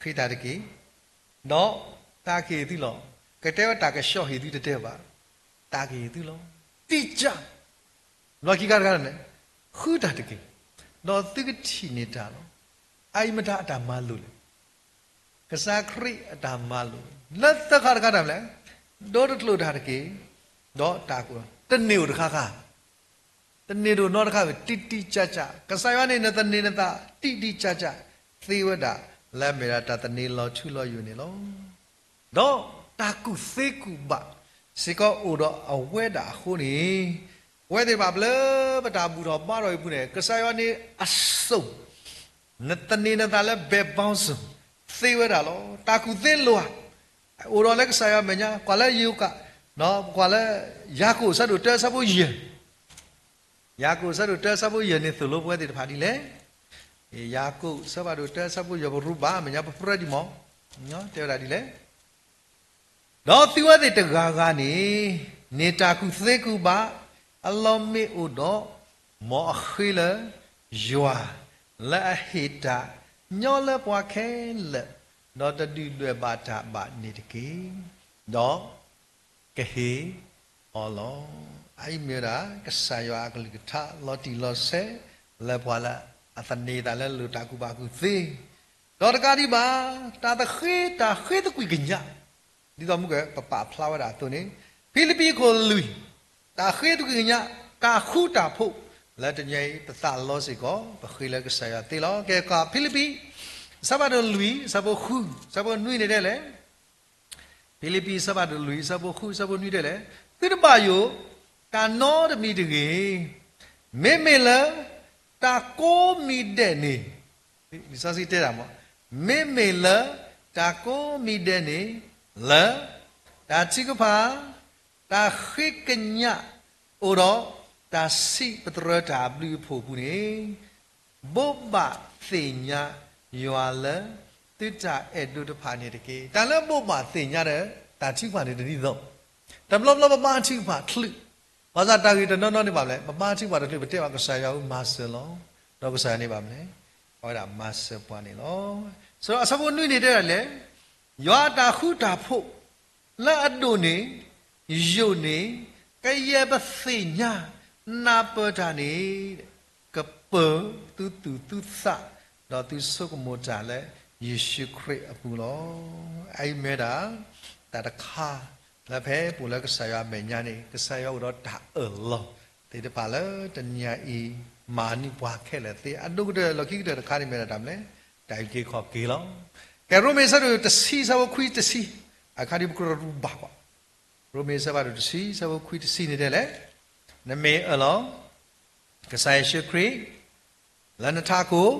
ဃ့တၢ်တက့ၢ်, ဒီးတၢ်ကဟ့ၣ်သုလီၤ. ကတဲဝဲတၢ်ကဆှီဟ့ၣ်သုတတဲဘၣ်, တၢ်ကဟ့ၣ်သုလီၤ. တိစၢ်, လီၢ်ခံခါတခါန့ၣ်, ဃုတၢ်တက့ၢ်, ဒီးသုကထံၣ်န့ၢ်တၢ်လီၤ. အအံၤမတၤအတၢ်မၤလိာ်လဲၣ်. ကစၢ်ခရံာ်အတၢ်မၤလိာ်, လၢသၢခါတခါတၢ်မလဲၣ်, ဒီတကျိာ်တၢ်တက့ၢ်, ဒီးတၢ်က, တန့ၢ်အိၣ်တခါခါ, တန့ၢ်တအိၣ်နီတခါဝဲ တိတိကျကျ, ကစၢ်ယွၤန့ၣ် နသန့ၤနသး တိတိကျကျ သ့ဝဲဒၣ် လၢအမ့ၢ်ဒၣ်တၢ်သန့ၤလီၤထူလီၤယိာ်န့ၣ်လီၤ. ဒီးတၢ်ကူၣ်သ့ကူၣ်ဘၣ်စ့ၢ်ကီးအိၣ်ဒီးအဝဲဒၣ်အဃိန့ၣ်, ပဝဲသ့ၣ်တဖၣ်ဘျၢပတၢ်ဘူၣ်ထီၣ်ဘါထီၣ်အံၤအပူၤန့ၣ် ကစၢ်ယွၤန့ၣ်အစိၤ နသန့ၤနသးလၢ ဘဲဘီစၢၤ သ့ဝဲဒၣ်လီၤ. တၢ်ကူၣ်သ့လိာ်ဧါ, အိၣ်ဒီးလၢကစၢ်ယွၤမဲာ်ညါ, ကွၢ်လၢယိၤကး, ကွၢ်လၢ ယၤကိာ်အဆၢဒိၣ်တၢအဆၢဖိယဲၢ်, ယၤကိာ်အဆၢဒိၣ်တၢအဆၢဖိယဲၢ်န့ၣ်သိၣ်လိပဝဲသ့ၣ်တဖၣ်ဒ်လဲၣ်. ယၤကိာ်အဆၢဖးဒိၣ်တၢအဆၢဖိယဲၢ် ပရူးဘၣ် မဲာ်ညါပပြၢဒံးမး, တဲဝဲဒၣ်ဒ်လဲၣ်. ဒီးသုဝဲသ့ၣ်တဂၤဂၤန့ၣ် န့ၢ်တၢ်ကူၣ်သ့ကူၣ်ဘၣ် အလီၢ်မ့ၢ်အိၣ်ဒီး မ်အဃ့လၢယွၤ လၢအဟ့ၣ်တၢ်ညီလၢပှၤခဲလၢာ်, ဒီးတဒုၣ်ဒွဲၣ်ဘၣ်တၢ်ဘၣ်န့ၣ်တက့ၢ်. ဒီးကဟ့ၣ်အီၤလီၤ. အအံၤမ့ၢ်ဝဲဒၣ် ကစၢ်ယွၤအကလုၢ်ကထါလီၤတံၢ်လီၤဆဲး လၢပှၤလၢအသန့ၤသးလၢလိၣ်တၢ်ကူၣ်ဘၣ်ကူၣ်သ့, ဒီးတကးဒံးဘၣ် တၢ်သဃ့ တၢ်ဃ့သကွံာ်ကညး ဒ်သိးမုၢ်က ပပာ်ဖျါဝဲဒၣ်အသိးန့ၣ်, ဖံလံးပံးအခိၣ်လွံၢ်, တၢ်ဃ့သကွံာ်ကညး, တၢ်ဃူတၢ်ဖိး, လၢတနံၤအံၤ ပသးလီစ့ၢ်ကီး ပဃ့လၢကစၢ်ယွၤသ့လီၤ. ကဲ ကီၢ်ဖံလံးပံး အဆၢဖးဒိၣ်လွံၢ် အဆၢဖိဃု အဆၢဖိနွံန့ၣ်တဲလဲၣ်. ဖံလံးပံး အဆၢဖးဒိၣ်လွံၢ် အဆၢဖိဃု အဆၢဖိနွံတဲလဲၣ်, သုတဘၣ်ယိၣ် တၢ်နီတမံၤတဂ့ၤ. မ့မ့ၢ်လၢ တၢ်ကိးမံၤဒဲးန့ၣ်, လံာ်စီဆှံတဲဒၣ်မး, မ့မ့ၢ်လၢ တၢ်ကိးမံၤဒဲးန့ၣ်, လၢ တၢ်ထုကဖၣ်, တၢ်ဃ့ကညး, အိၣ်ဒီး တၢ်စံးပတြၢၤတၢ်ဘျုးအဖှိၣ်အပူၤန့ၣ်, ဘိးဘၣ်သ့ၣ်ညါယွၤလၢ သုတၢ်အဲၣ်ဒိးတဖၣ်န့ၣ်တက့ၢ်. တၢ်လၢဘိးဘၣ်သ့ၣ်ညါဒီး တၢ်ထုကဖၣ်န့ၣ်တဒ်သိး, တဘျီဘျီပဘါထုကဖၣ်တချုး, ဘၣ်ဆၣ်တၢ်ဂ့ၢ်တနီၤနီၤန့ၣ်ဘၣ်မလဲၣ်, ပဘါထုကဖၣ်တချုး ပတဲဘၣ်ကစၢ်ယွၤဧၢမၤစၢၤလီၤ, ဒီးကစၢ်ယွၤန့ၣ်ဘၣ်မလဲၣ်, အဝဲဒၣ်မၤစၢၤပှၤန့ၣ်လီၤ. အဆၢဖိနွံန့ၣ်တဲဒၣ်လဲၣ်, ယွၤအတၢ်ဃူတၢ်ဖိး လၢအဒိၣ်န့ၢ် ယိာ်န့ၢ် ကယဲၢ်ပသ့ၣ်ညါ နၢ်ပၢၢ်တၢ်န့ၣ် ကပၢၤသုသူၣ်သုသး ဒီးသုဆိကမိၣ်တၢ်လၢယ့ၣ်ၡူးခရံာ်အပူၤလီၤ. အအံၤမ့ၢ်ဒၣ် တၢ်တခါ လၢဖဲပအိၣ်လၢကစၢ်ယွၤအမဲာ်ညါန့ၣ် ကစၢ်ယွၤအိၣ်ဒီးတၢ်အၢၣ်လီၤသ့ၣ်တဖၣ်လၢတနံၤအံၤ မၤန့ၢ်ပှၤခဲလၢာ်သ့ အဒိၣ်ကတၢၢ်လီၢ်ခံကတၢၢ်တခါန့ၣ်မ့ၢ်ဒၣ်တၢ်မနုၤလဲၣ်, တၢ်အုၣ်က့ၤခီၣ်က့ၤလီၤ. ကဲ ရိမ့ၤအဆၢဒိၣ်တဆံ အဆၢဖိခွံတဆံ, အခါဒ်ပကြၢးရူးဘၣ်ကွၢ်, ရိမ့ၤအဆၢဒိၣ်တဆံ အဆၢဖိခွံတဆံန့ၣ်တဲလဲၣ်, နမ့ၢ်အၢၣ်လီၤ ကစၢ်ယ့ၣ်ၡူးခရံာ် လၢနထးခိၣ်,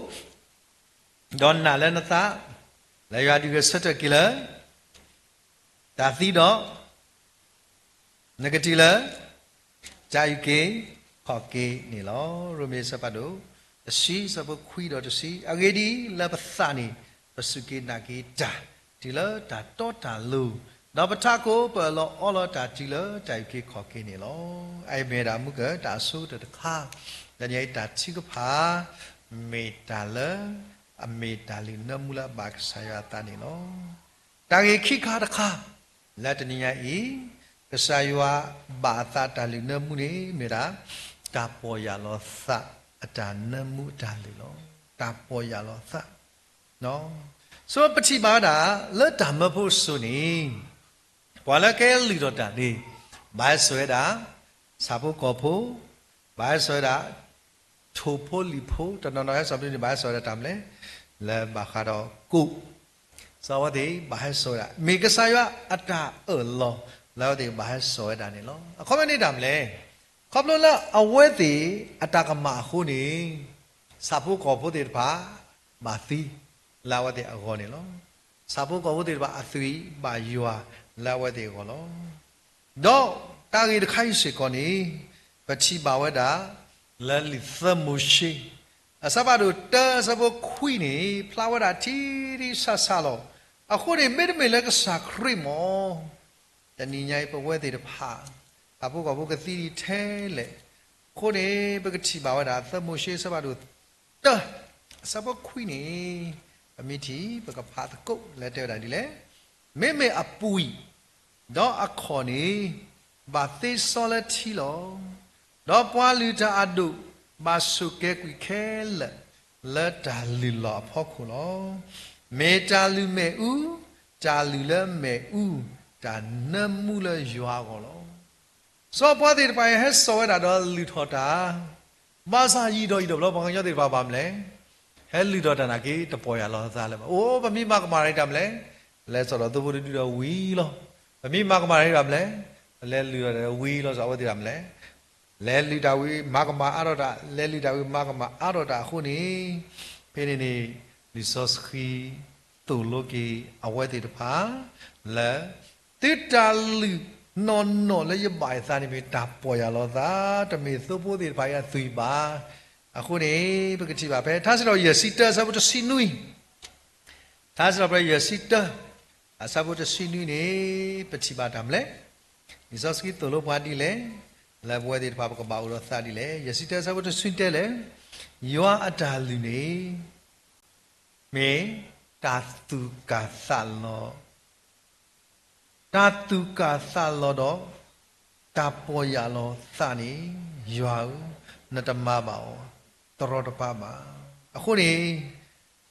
ဒီးနာ်လၢနသး လၢယွၤဒုးဂဲၤဆၢထၢၣ်က့ၤလၢ တၢ်သံဒီး နကတုၤလၢ တၢ်အုၣ်က့ၤခီၣ်က့ၤန့ၣ်လီၤ. ရိမ့ၤအဆၢဖးဒိၣ် တဆံ အဆၢဖိခွံဒီးတဆံ, အဂ့ၢ်ဒ်အံၤ, လၢပသးန့ၣ် ပစူၢ်က့ၤနာ်က့ၤတၢ် တုၤလၢတၢ်တီတၢ်လိၤ, ဒီးပထးခိၣ်ပအၢၣ်လီၤအီလီၤတၢ်တုၤလၢတၢ်အုၣ်က့ၤခီၣ်က့ၤန့ၣ်လီၤ. အအံၤမ့ၢ်ဝဲဒၣ်မုၢ်ကၢၢ်တၢ်အဆိကတၢၢ်တခါ, တနံၤအံၤတၢ်ထုကဖၣ် မ့ၢ်တၢ်လၢ အမ့ၢ်တၢ်လုၢ်နၢမူလၢအဘၣ်ကစၢ်ယွၤအသးန့ၣ်လီၤ. တၢ်ဂ့ၢ်ခံခါတခါ လၢတနံၤညါအံၤ, ကစၢ်ယွၤဘၣ်အသးတၢ်လုၢ်နၢမူန့ၣ် မ့ၢ်ဒၣ် တၢ်ပီၢ်ယၢ်လီၤသးအတၢ်နၢမူအတၢ်လုၢ်လီၤ. တၢ်ပီၢ်ယၢ်လီၤသး ဆိပထံၣ်ဘၣ်ဝဲဒၣ် လၢတၢ်မၢဖိစိၤန့ၣ် ပှၤလၢကဟဲလုၢ်ထီၣ်တၢ်န့ၣ် ဘၣ်ဟဲစိာ်ဝဲဒၣ် ဆၣ်ဖိကီၢ်ဖိ, ဘၣ်ဟဲစိာ်ဝဲဒၣ် ထိၣ်ဖိလံၣ်ဖိ, တနီၤနီၤဟဲစိာ်ဘျုးန့ၣ် ဘၣ်ဟဲစိာ်ဝဲဒၣ်တၢ်မနုၤလဲၣ်, လၢဘၣ်ဃးဒီးကိၣ်, စီၤအဝဲသ့ၣ်ဘၣ်ဟဲစိာ်ဝဲဒၣ် မ့ၢ်ကစၢ်ယွၤအတၢ်အၢၣ်လီၤ လၢအဝဲသ့ၣ်ဘၣ်ဟဲစိာ်ဝဲဒၣ်န့ၣ်လီၤ. အခီပညီန့ၣ်တၢ်မနုၤလဲၣ်, ခီဖျိလၢအဝဲသ့ၣ်အတၢ်ကမၣ်အဃိန့ၣ် ဆၣ်ဖိကီၢ်ဖိသ့ၣ်တဖၣ် ဘၣ်သံ လၢအဝဲသ့ၣ်အဂီၢ်န့ၣ်လီၤ. ဆၣ်ဖိကီၢ်ဖိသ့ၣ်တဖၣ်အသွံၣ်ဘၣ်ယွၤလၢအဝဲသ့ၣ်အဂီၢ်လီၤ. ဒီးတၢ်ဂ့ၢ်တခါအံၤစ့ၢ်ကီးန့ၣ် ပထံၣ်ဘၣ်ဝဲဒၣ် လၢလံာ်သၢမိၤၡ့ အဆၢဖးဒိၣ်တၢ အဆၢဖိခွံန့ၣ် ဖျါဝဲဒၣ်ထံထံဆးဆးလီၤ. အဃိန့ၣ် မ့တမ့ၢ်လၢကစၢ်ခရံာ်မ့ၢ် တနံၤညါအံၤပဝဲသ့ၣ်တဖၣ် ဆၣ်ဖိကီၢ်ဖိကသံဒံးထဲလဲၣ်. အဃိန့ၣ် ပကထံၣ်ဘၣ်ဝဲဒၣ် သၢမိၤၡ့အဆၢဖးဒိၣ်တၢ အဆၢဖိခွံန့ၣ် ပမ့ၢ်ထံၣ် ပကဖးသကိးလၢတဲဝဲဒၣ်ဒ်လဲၣ်, မ့မ့ၢ်အပှံာ် ဒီးအခီၣ်န့ၣ် ဘၣ်သ့စီလၢထံလီၤ. ဒီးပှၤလုၢ်တၢ်အဒိၣ် ဘၣ်ဆိၣ်ကဲၤကွံာ်ခဲလၢာ် လၢတၢ်လုၢ်လီၢ်အဖီခိၣ်လီၤ. မ့ၢ်တၢ်လုၢ်မ့ၣ်အူ, တၢ်လုၢ်လၢမ့ၣ်အူ, တၢ်နၢမူလၢယွၤအဂီၢ်လီၤ. စီၤပှၤသ့ၣ်တဖၣ်အံၤဟဲစိာ်ဝဲဒၣ်ဒီးလုၢ်ထီၣ်တၢ်, ဘၣ်ဆၣ်ယံာ်ဒီးယံာ်ဒီးဘျီ ပှၤကညီသ့ၣ်တဖၣ်ဘၣ်မနုၤလဲၣ်, ဟဲလုၢ်ထီၣ်တၢ်နာ်က့ တပီၢ်ယၢ်လီၤအသးလၢၤဘၣ်. အိၣ် ပမ့ၢ်မၤကမၣ်တၢ်မနုၤလဲၣ်, လဲၤစိာ်ထီၣ်သိဖိတဒုဒီးဝံၤလီၤ. ပမ့ၢ်မၤကမၣ်တၢ်မနုၤလဲၣ်, ပလဲၤလုၢ်ထီၣ်ဒီးဝံၤလီၤ. စီၤအဝဲသ့ၣ်တဖၣ်မနုၤလဲၣ်, လဲၤလုၢ်တၢ်ဝံၤ မၤကမၣ်အါထီၣ်တၢ်, လဲၤလုၢ်တၢ်ဝံၤ မၤကမၣ်အါထီၣ်တၢ်အဃိန့ၣ်, ဖဲန့ၣ်န့ၣ် လံာ်စီဆှံသိၣ်လိက့ၤအဝဲသ့ၣ်တဖၣ် လၢ သုတၢ်လုၢ်နီၢ်နီၢ်လၢယဘၣ်ယသးန့ၣ်မ့ၢ်တၢ်ပီၢ်ယၢ်လီၤသး, တမ့ၢ်သိဖိသ့ၣ်တဖၣ်အံၤအသွံၣ်ဘၣ်. အဃိန့ၣ် ပကထံၣ်ဘၣ်ဖဲ ထါစံးထီၣ်ပတြၢၤယဲၢ်ဆံတၢ အဆၢဖိတဆံနွံ, ထါစံးထီၣ်ပတြၢၤယဲၢ်ဆံတၢ အဆၢဖိတဆံနွံန့ၣ် ပထံၣ်ဘၣ်တၢ်မနုၤလဲၣ်, လံာ်စီဆှံသိၣ်လိပှၤဒ်လဲၣ်, လၢပဝဲသ့ၣ်တဖၣ်ပကဘၣ်အိၣ်ဒီးသးဒ်လဲၣ်. ယဲၢ်ဆံတၢ အဆၢဖိတဆံနွံတဲလဲၣ်, ယွၤအတၢ်လုၢ်န့ၣ် မ့ၢ်တၢ်သူၣ်ကၢ်သးလီၤ တၢ်သူၣ်ကၢ်သးလီၤဒီး တၢ်ပီၢ်ယၢ်လီၤသးန့ၣ် ယွၤဧၢ, နတမၤဘၣ်အီၤတရီတပါဘၣ်. အဃိန့ၣ်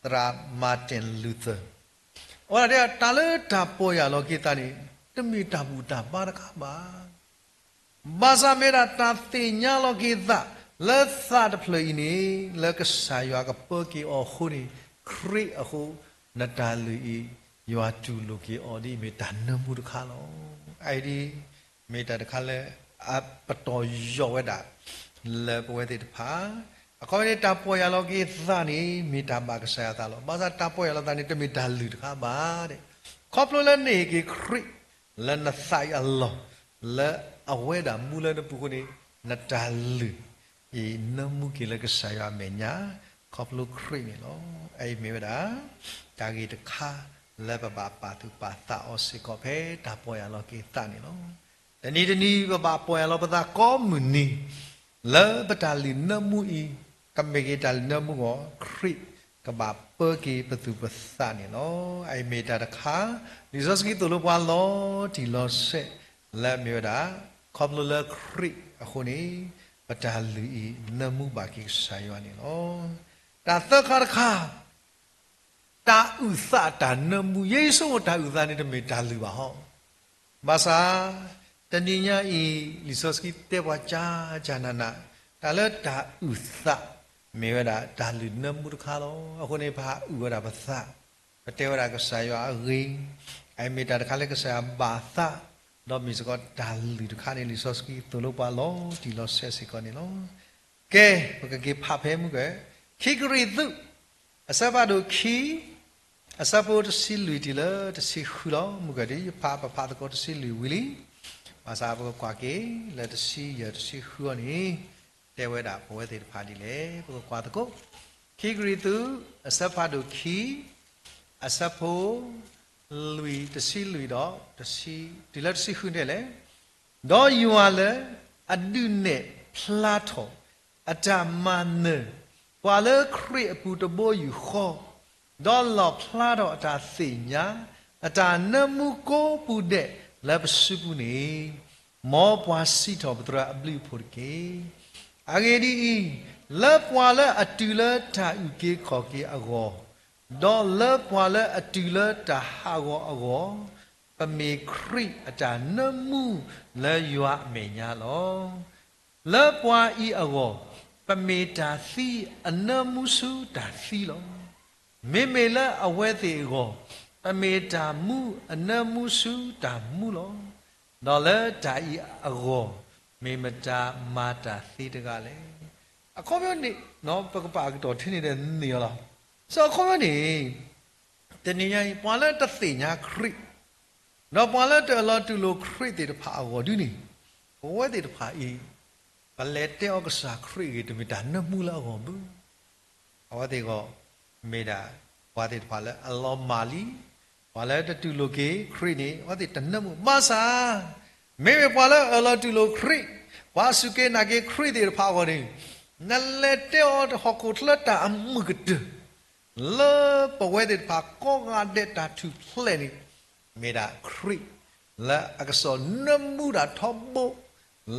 သရၣ် Martin Luther အဝဲဒၣ်တဲ တၢ်လၢတၢ်ပီၢ်ယၢ်လီၤက့ၤသးန့ၣ် တမ့ၢ်တၢ်ဘူၣ်တၢ်ဘါတခါဘၣ်. ဘၣ်ဆၣ်မ့ၢ်ဒၣ်တၢ်သ့ၣ်ညါလီၤက့ၤသး လၢသးတဖျၢၣ်အံၤန့ၣ် လၢကစၢ်ယွၤကပၢက့ၤအီၤအဃိန့ၣ် ခရံာ်အဃိ နတၢ်လုၢ်အံၤ ယွၤတူၢ်လိာ်က့ၤအီၤဒ်အမ့ၢ်တၢ်နၢမူတခါလီၤ. အအံၤဒ် မ့ၢ်တၢ်တခါလၢ အပတီၢ်ယိာ်ဝဲဒၣ် လၢပဝဲသ့ၣ်တဖၣ် အခီပညီန့ၣ် တၢ်ပီၢ်ယၢ်လီၤက့ၤသးန့ၣ် မ့ၢ်တၢ်ဘၣ်ကစၢ်ယွၤအသးလီၤ. ဘၣ်ဆၣ်တၢ်ပီၢ်ယၢ်လီၤသးန့ၣ် တမ့ၢ်တၢ်လုၢ်တခါဘၣ်. ခီဖျိလၢနဟ့ၣ်က့ၤခရံာ် လၢနသးအံၤအလီၢ် လၢအဝဲဒၣ်မူလၢနပူၤအဃိန့ၣ် နတၢ်လုၢ်အံၤ နၢမူက့ၤလၢကစၢ်ယွၤအမဲာ်ညါ ခီဖျိခရံာ်န့ၣ်လီၤ. အအံၤမ့ၢ်ဝဲဒၣ် တၢ်ဂ့ၢ်တခါ လၢပဘၣ်ပာ်သူၣ်ပာ်သးအီၤစ့ၢ်ကီးဖဲတၢ်ပီၢ်ယၢ်လီၤက့ၤသးန့ၣ်လီၤ. တနံၤတနံၤ ပဘၣ်ပီၢ်ယၢ်လီၤပသးကိးမုၢ်နံၤ လၢပတၢ်လုၢ်နၢမူအံၤ ကမ့ၢ်က့ၤတၢ်လုၢ်နၢမူအဂီၢ် ခရံာ်ကဘၣ်ပၢက့ၤပသူၣ်ပသးန့ၣ်လီၤ. အအံၤမ့ၢ်တၢ်တခါ လံာ်စီဆှံသိၣ်လိပှၤလီၤတံၢ်လီၤဆဲး လၢအမ့ၢ်ဝဲဒၣ် ခီဖျိလၢခရံာ်အဃိန့ၣ် ပတၢ်လုၢ်အံၤ နၢမူဘၣ်က့ၤကစၢ်ယွၤန့ၣ်လီၤ. တၢ်သၢခါတခါ တၢ်အုၣ်သးတၢ်နၢမူ ယဲယဆိကမိၣ်တၢ်အုၣ်သးန့ၣ် တမ့ၢ်တၢ်လုၢ်ဘၣ်ဟီ ဘၣ်ဆၣ် တနံၤညါအံၤ လံာ်စီဆှံတဲပှၤကၢ်ကၢ်နးနး တၢ်လၢတၢ်အုၣ်သး မ့ၢ်ဝဲဒၣ်တၢ်လုၢ်နၢမူတခါလီၤ. အဃိန့ၣ် ပဟးအုၣ်ဝဲဒၣ်ပသး, ပတဲဝဲဒၣ်ကစၢ်ယွၤအဂ့ၢ်, အအံၤမ့ၢ်တၢ်တခါလၢကစၢ်ယွၤဘၣ်သး, ဒီးမ့ၢ်စ့ၢ်ကီးတၢ်လုၢ်တခါန့ၣ် လံာ်စီဆှံသိၣ်လိပှၤလီၤတံၢ်လီၤဆဲးစ့ၢ်ကီးန့ၣ်လီၤ. ကဲ, ပကက့ၤဖးဖဲမုၢ်ကၢၢ်, ခံကရံၣ်သူး အဆၢဖးဒိၣ်ခံ, အဆၢဖိတဆံလွံၢ်တုၤလၢတဆံဃုလီၤ. မုၢ်ကၢၢ်ဒ် ယဖးပဖးသကိးတဆံလွံၢ်ဝံၤလံ. ဘၣ်ဆၣ်ပကကွၢ်က့ၤလၢတဆံယဲၢ်တဆံဃုအံၤန့ၣ် တဲဝဲဒၣ်ပဝဲသ့ၣ်တဖၣ်ဒ်လဲၣ်. ပကကွၢ်သကိး ခံကရံၣ်သူး အဆၢဖးဒိၣ်ခံ အဆၢဖိ လွံၢ် တဆံလွံၢ်ဒီး တုၤလၢတဆံဃုန့ၣ်လဲၣ်. ဒီးယွၤလၢအဒုးနဲၣ်ဖျါထီၣ် အတၢ်မၤနၢၤ ပှၤလၢခရံာ်အပူၤတဘိယူၢ်ဃီ, ဒီးလီၣ်ဖျါထီၣ်အတၢ်သ့ၣ်ညါ အတၢ်နၢမူကိးပူၤဒဲးလၢပစုပူၤန့ၣ်, မ်ပှၤစံးထီၣ်ပသရၣ်အဘျုးအဖှိၣ်တက့ၢ်. အဂ့ၢ်ဒ်အံၤ, လၢပှၤလၢအတုၤလၢတၢ်အုၣ်က့ၤခီၣ်က့ၤအဂီၢ်, ဒီးလၢပှၤလၢအတုၤလၢတၢ်ဟးဂီၤအဂီၢ်, ပမ့ၢ်ခရံာ်အတၢ်နၢမူလၢယွၤအမဲာ်ညါလီၤ. လၢပှၤအံၤအဂီၢ်, ပမ့ၢ်တၢ်သံအနၢမူဆူတၢ်သံလီၤ. မ့မ့ၢ်လၢအဝဲသ့ၣ်အဂီၢ်, ပမ့ၢ်တၢ်မူအနၢမူဆူတၢ်မူလီၤ. ဒီးလၢတၢ်အံၤအဂီၢ်, မ့ၢ်မတၤမၤတၢ်သ့တဂၤလဲၣ်. အခီပညီန့ၣ် ပကပာ်အကတီၢ်ထဲန့ၣ်ဒီးန့ၢ်အီၤလီၤ. စီၤအခီပညီန့ၣ် တနံၤညါအံၤ ပှၤလၢတသ့ၣ်ညါခရံာ် ဒီးပှၤလၢတအၢၣ်လီၤတူၢ်လိာ်ခရံာ်သ့ၣ်တဖၣ်အဂီၢ်ဒ်န့ၣ်, ပဝဲသ့ၣ်တဖၣ်အံၤ ပလဲၤတဲအီၤကစၢ်ခရံာ်အဂ့ၢ် တမ့ၢ်တၢ်နၢမူလၢအဂီၢ်ဘၣ်. အဝဲသ့ၣ်အဂီၢ် မ့ၢ်ဒၣ်ပှၤသ့ၣ်တဖၣ်လၢအလီၤမၢ်လံ, ပှၤလၢတတူၢ်လိာ်က့ၤခရံာ်န့ၣ် အဝဲသ့ၣ်တနၢမူဘၣ်ဆၣ်, မ့မ့ၢ်ပှၤလၢအအၢၣ်လီၤတူၢ်လိာ်ခရံာ်, ပှၤစူၢ်က့ၤနာ်က့ၤခရံာ်သ့ၣ်တဖၣ်အဂီၢ်န့ၣ်, နလဲၤတဲအီၤဟီၣ်ခိၣ်ချၢတၢ်အမုာ်ကတၢၢ် လၢပဝဲသ့ၣ်တဖၣ်ကိးဂၤဒဲးတၢ်ထူၣ်ဖျဲးန့ၣ်, မ့ၢ်ဒၣ်ခရံာ် လၢအကစီၣ်နၢမူတၢ်ထီဘိ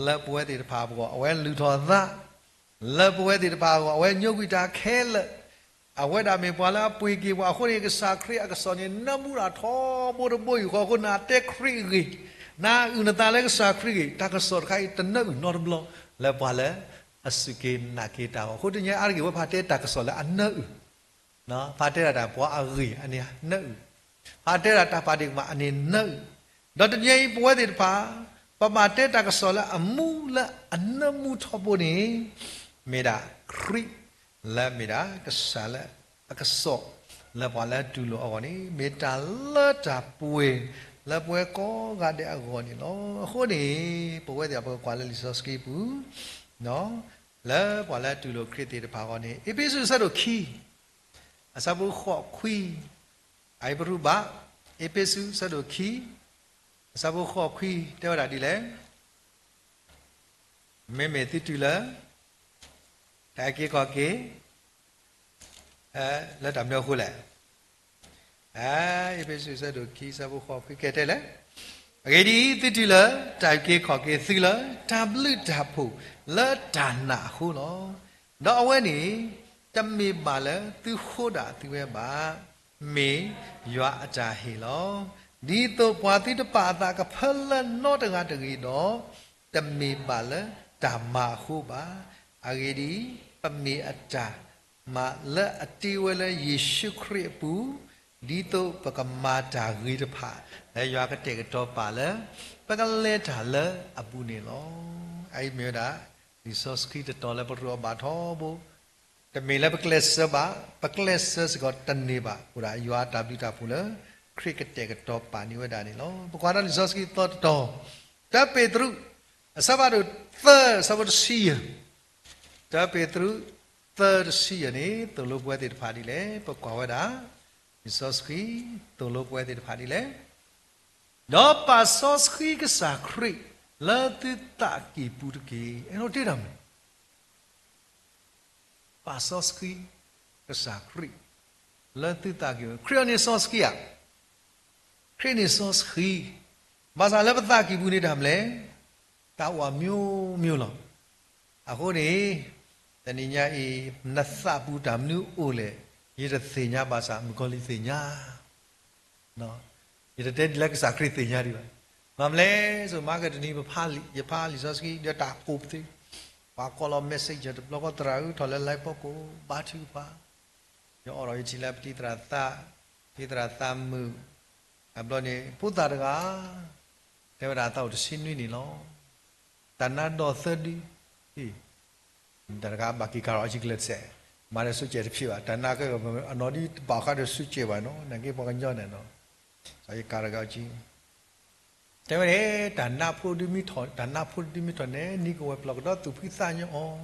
လၢပဝဲသ့ၣ်တဖၣ်အဂီၢ်, အဝဲလုၢ်ထီၣ်အသး လၢပဝဲသ့ၣ်တဖၣ်အဂီၢ်, အဝဲညိကွံာ်တၢ်ခဲလၢာ်, အဝဲဒၣ်မ့ၢ်ပှၤလၢအပှ့ၤက့ၤပှၤအဃိန့ၣ်, ကစၢ်ခရံာ်အကစီၣ်န့ၣ် နၢမူတၢ်ထီဘိတဘိယူၢ်ဃီအဃိ, နတဲခရံာ်အဂ့ၢ်, နအုၣ်နသးလၢကစၢ်ခရံာ်အဂ့ၢ်, တၢ်ကစီၣ်တခါအံၤတနၢအုၣ်နီတဘျီ လၢပှၤလၢအစူၢ်က့ၤနာ်က့ၤတၢ်အဂီၢ်. အဃိတနံၤအံၤအါတက့ၢ် ဝဲဖးတဲတၢ်ကစီၣ်လၢအနၢအုၣ် ဖးတဲဒၣ်တၢ်ပှၤအဂ့ၢ် အန့ၣ်နၢအုၣ်, ဖးတဲဒၣ်တၢ်ပာ်ဒ့ၣ်ကမၣ် အန့ၣ်နၢအုၣ်, ဒီးတနံၤအံၤပဝဲသ့ၣ်တဖၣ် ပဘၣ်တဲတၢ်ကစီၣ်လၢအမူလၢအနၢမူထီဘိန့ၣ်, မ့ၢ်ဒၣ်ခရံာ် လၢမ့ၢ်ဒၣ်ကစၢ်လၢအကစီၣ် လၢပှၤလၢတူၢ်လိာ်အဂီၢ်န့ၣ်, မ့ၢ်တၢ်လၢတၢ်ပှဲၤ လၢပဝဲကိးဂၤဒဲးအဂီၢ်န့ၣ်လီၤ. အဃိန့ၣ် ပဝဲသ့ၣ်ပကကွၢ်လၢလံာ်စီဆှံပူၤ လၢပှၤလၢတူၢ်လိာ်ခရံာ်သ့ၣ်တဖၣ်အဂီၢ်န့ၣ်, အ့းဖ့းစူးအဆၢဒိၣ်ခံ အဆၢဖိဃိးခွံ, အအံၤပရူးဘၣ်, အ့းဖ့းစူးအဆၢဒိၣ်ခံ အဆၢဖိဃိးခွံ တဲဝဲဒၣ်ဒ်လဲၣ်. မ့မ့ၢ်သုတုၤလၢ တၢ်အုၣ်က့ၤခီၣ်က့ၤ လၢတၢ်မနုၤအဃိလဲၣ်. အ့းဖ့းစူးအဆၢဒိၣ်ခံ အဆၢဖိဃိးခွံ ကဲတဲလဲၣ်. အဂ့ၢ်ဒ်အံၤ, သုတုၤလၢ တၢ်အုၣ်က့ၤခီၣ်က့ၤသုလၢ တၢ်ဘျုးတၢ်ဖှိၣ်လၢတၢ်နာ်အဃိလီၤ. ဒီးအဝဲန့ၣ် တမ့ၢ်ဘၣ်လၢသုဃိဒၣ်သုဝဲဘၣ်, မ့ၢ်ယွၤအတၢ်ဟ့ၣ်လီၤ. ဒ်သိးပှၤသုတပာ်အသးကဖၢလၢနီတဂၤတဂ့ၤဒီး, တမ့ၢ်ဘၣ်လၢတၢ်မၤအဃိဘၣ်. အဂ့ၢ်ဒ်အံၤ, ပမ့ၢ်အတၢ်မၤလၢအတ့ဝဲလၢယ့ၣ်ၡူးခရံာ်အပူၤ, ဒ်သိးပကမၤတၢ်ဂ့ၤတဖၣ် လၢယွၤကတဲာ်ကတီၤပာ်လၢ ပကလဲၤတၢ်လၢအပူၤန့ၣ်လီၤ. အအံၤမ့ၢ်ဝဲဒၣ် လံာ်စီဆှံတတီၤလၢပရူးအီၤဘၣ်ထီဘိ, တမ့ၢ်လၢပကျဲးစၢးဘၣ်, ပကျဲးစၢးစ့ၢ်ကီးတန့ၢ်ဘၣ်, အိၣ်ဒၣ်ယွၤအတၢ်ဘျုးတၢ်ဖှိၣ်လၢ ခရံာ်ကတဲာ်ကတီၤပာ်န့ၢ်ဝဲဒၣ်န့ၣ်လီၤ. ပကွၢ်ဒီးလံာ်စီဆှံသီတတီၤ, တၢပ့းတရူး အဆၢဖးဒိၣ်သၢ အဆၢဖိတဆံယဲၢ်, တၢပ့းတရူး သၢ တဆံယဲၢ်န့ၣ် သိၣ်လိပဝဲသ့ၣ်တဖၣ်ဒ်လဲၣ်. ပကွၢ်ဝဲဒၣ် လံာ်စီဆှံ သိၣ်လိပဝဲသ့ၣ်တဖၣ်ဒ်လဲၣ်. ဒီးပာ်စီဆှံကစၢ်ခရံာ် လၢသုသးကံၢ်ပူၤတက့ၢ်. အဲၣ်ဒိးတဲတၢ်မနုၤ ပာ်စီဆှံကစၢ်ခရံာ် လၢသုသးကံၢ်ပူၤ, ခရံာ်အန့ၣ်စီဆှံဧါ, ခရံာ်န့ၣ်စီဆှံ, ဘၣ်ဆၣ်လၢပသးကံၢ်ပူၤန့ၣ်တၢ်မနုၤလဲၣ်, တၢ်အိၣ်အမျိုးမျိုးလီၤ. အဃိန့ၣ် တနံၤညါအံၤ နသးပူၤတၢ်မနုၤအိၣ်လဲၣ်, ယတသ့ၣ်ညါဘၣ်ဆၣ် မုၣ်ကီၤလံၢ်သ့ၣ်ညါ ယတတဲဒ်လၢကစၢ်ခရံာ်သ့ၣ်ညါဒံးဘၣ်. မ့ၢ်မနုၤလဲၣ်, မဟါကတနံၤ ယဖးလံာ်စီဆှံ ဒီးတၢ်ကိးပသူ, ပှၤကိးလီၤ messenger တဘျီဃီ သရၣ်ဧၢ ထီၣ်လၢ line ဖီခိၣ် ဘါထုကဖၣ်, ယအိးထီၣ်ယထံၣ်လၢပတံၤသရၣ်သး, တံၤသရၣ်သးမုာ်, အဘျီန့ၣ် ဖိသၣ်တဂၤ တဲဝဲဒၣ်အသးအိၣ်တဆံနွံနံၣ်လီၤ. တၢ်နါဒီးသၢဒု, တၢ်တဂၤဘၣ်က့ၤကၤလီၤအီၤကံကလဲာ်တစဲး, မၤဒီးဆူကဲးတဖျ့ဘၣ်, တၢ်နါကဲအနီၢ်ဒ်တဘၣ်ဃးဒီးဆူကဲးဘၣ်နီၤ, နာ်က့ပှၤကညီန့ၣ်နီၤ, စီၤယကၤတဂၤအီၤကံ တဲဝဲန့ၣ် တၢ်နးဖိဒ်မ့ၢ်ထီၣ်, တၢ်နးဖိဒ်မ့ၢ်ထီၣ်န့ၣ် နံၤကဝဲၤပျီၢ်ကဒီးသူၣ်ဖှံသးညီအီၤ,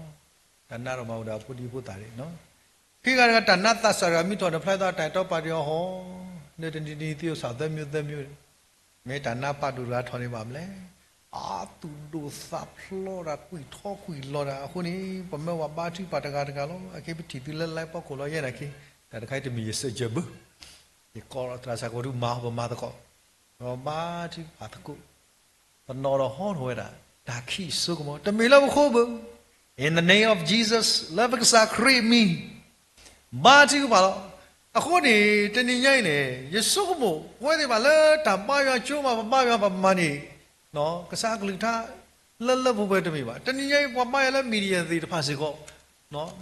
တၢ်နးထီၣ်မၤဝဲဒီးအဖိဒံဖိသၣ်န့ၣ်, ခံဂၤတဂၤ တၢ်နးသးစၢ်တဂၤမ့ၢ်ထီၣ် နဖျါသးတၢ်အဲၣ်တီပာ်တ့ၢ်အီၤဟီ, ဒီးတနံၤနံၤသ့ၣ်အိၣ်ဆၣ်သၢမံၤသၢမံၤ, မ့ၢ်တၢ်နးပာ်ဒိၣ်တဂၤထီၣ်န့ၣ်ဘၣ်မလဲၣ်, အသူၣ်ဒိၣ်သးဖျိးတၢ် ကွံာ်ထီကွံာ်လီၤတၢ်အဃိန့ၣ် ပမၢဝဲဘါထုကဖၣ်တဂၤတဂၤလီၤ. အခဲပထံၣ်သုလၢ live ဖီခိၣ်လီၤ ယဲနာ်က့, တၢ်တခါအံၤတမ့ၢ်ယစၢၢ်ကၢၢ်ဘၢ ယကိးလီၤသရၣ်စၢ်ကီးဒုးမၤအီၤ ပမၤသကိး, ဒီးဘါထုကဖၣ်သကိး, ပနီၣ်ဒီးဟီထီၣ်ဝဲဒၣ် တၢ်ခံးစိကမီၤ တမ့ၢ်လၢပဃိဘၣ်, in the name of Jesus လၢပကစၢ်ခရံာ်အမံၤ, ဘါထုကဖၣ်လီၤ. အဃိန့ၣ် တနံၤညါအံၤန့ၣ် ယဆိကမိၣ် ပဝဲသ့ၣ်တဖၣ်လၢတၢ်ဘါယွၤကၠိမး ပဘါယွၤပမၤန့ၣ် ကစၢ်ကလုၢ်ကထါ လၢလၢပှဲၤပှဲၤတမ့ၢ်ဘၣ်. တနံၤညါအံၤ ပှၤဘါယွၤလၢ media သ့ၣ်တဖၣ်စ့ၢ်ကီး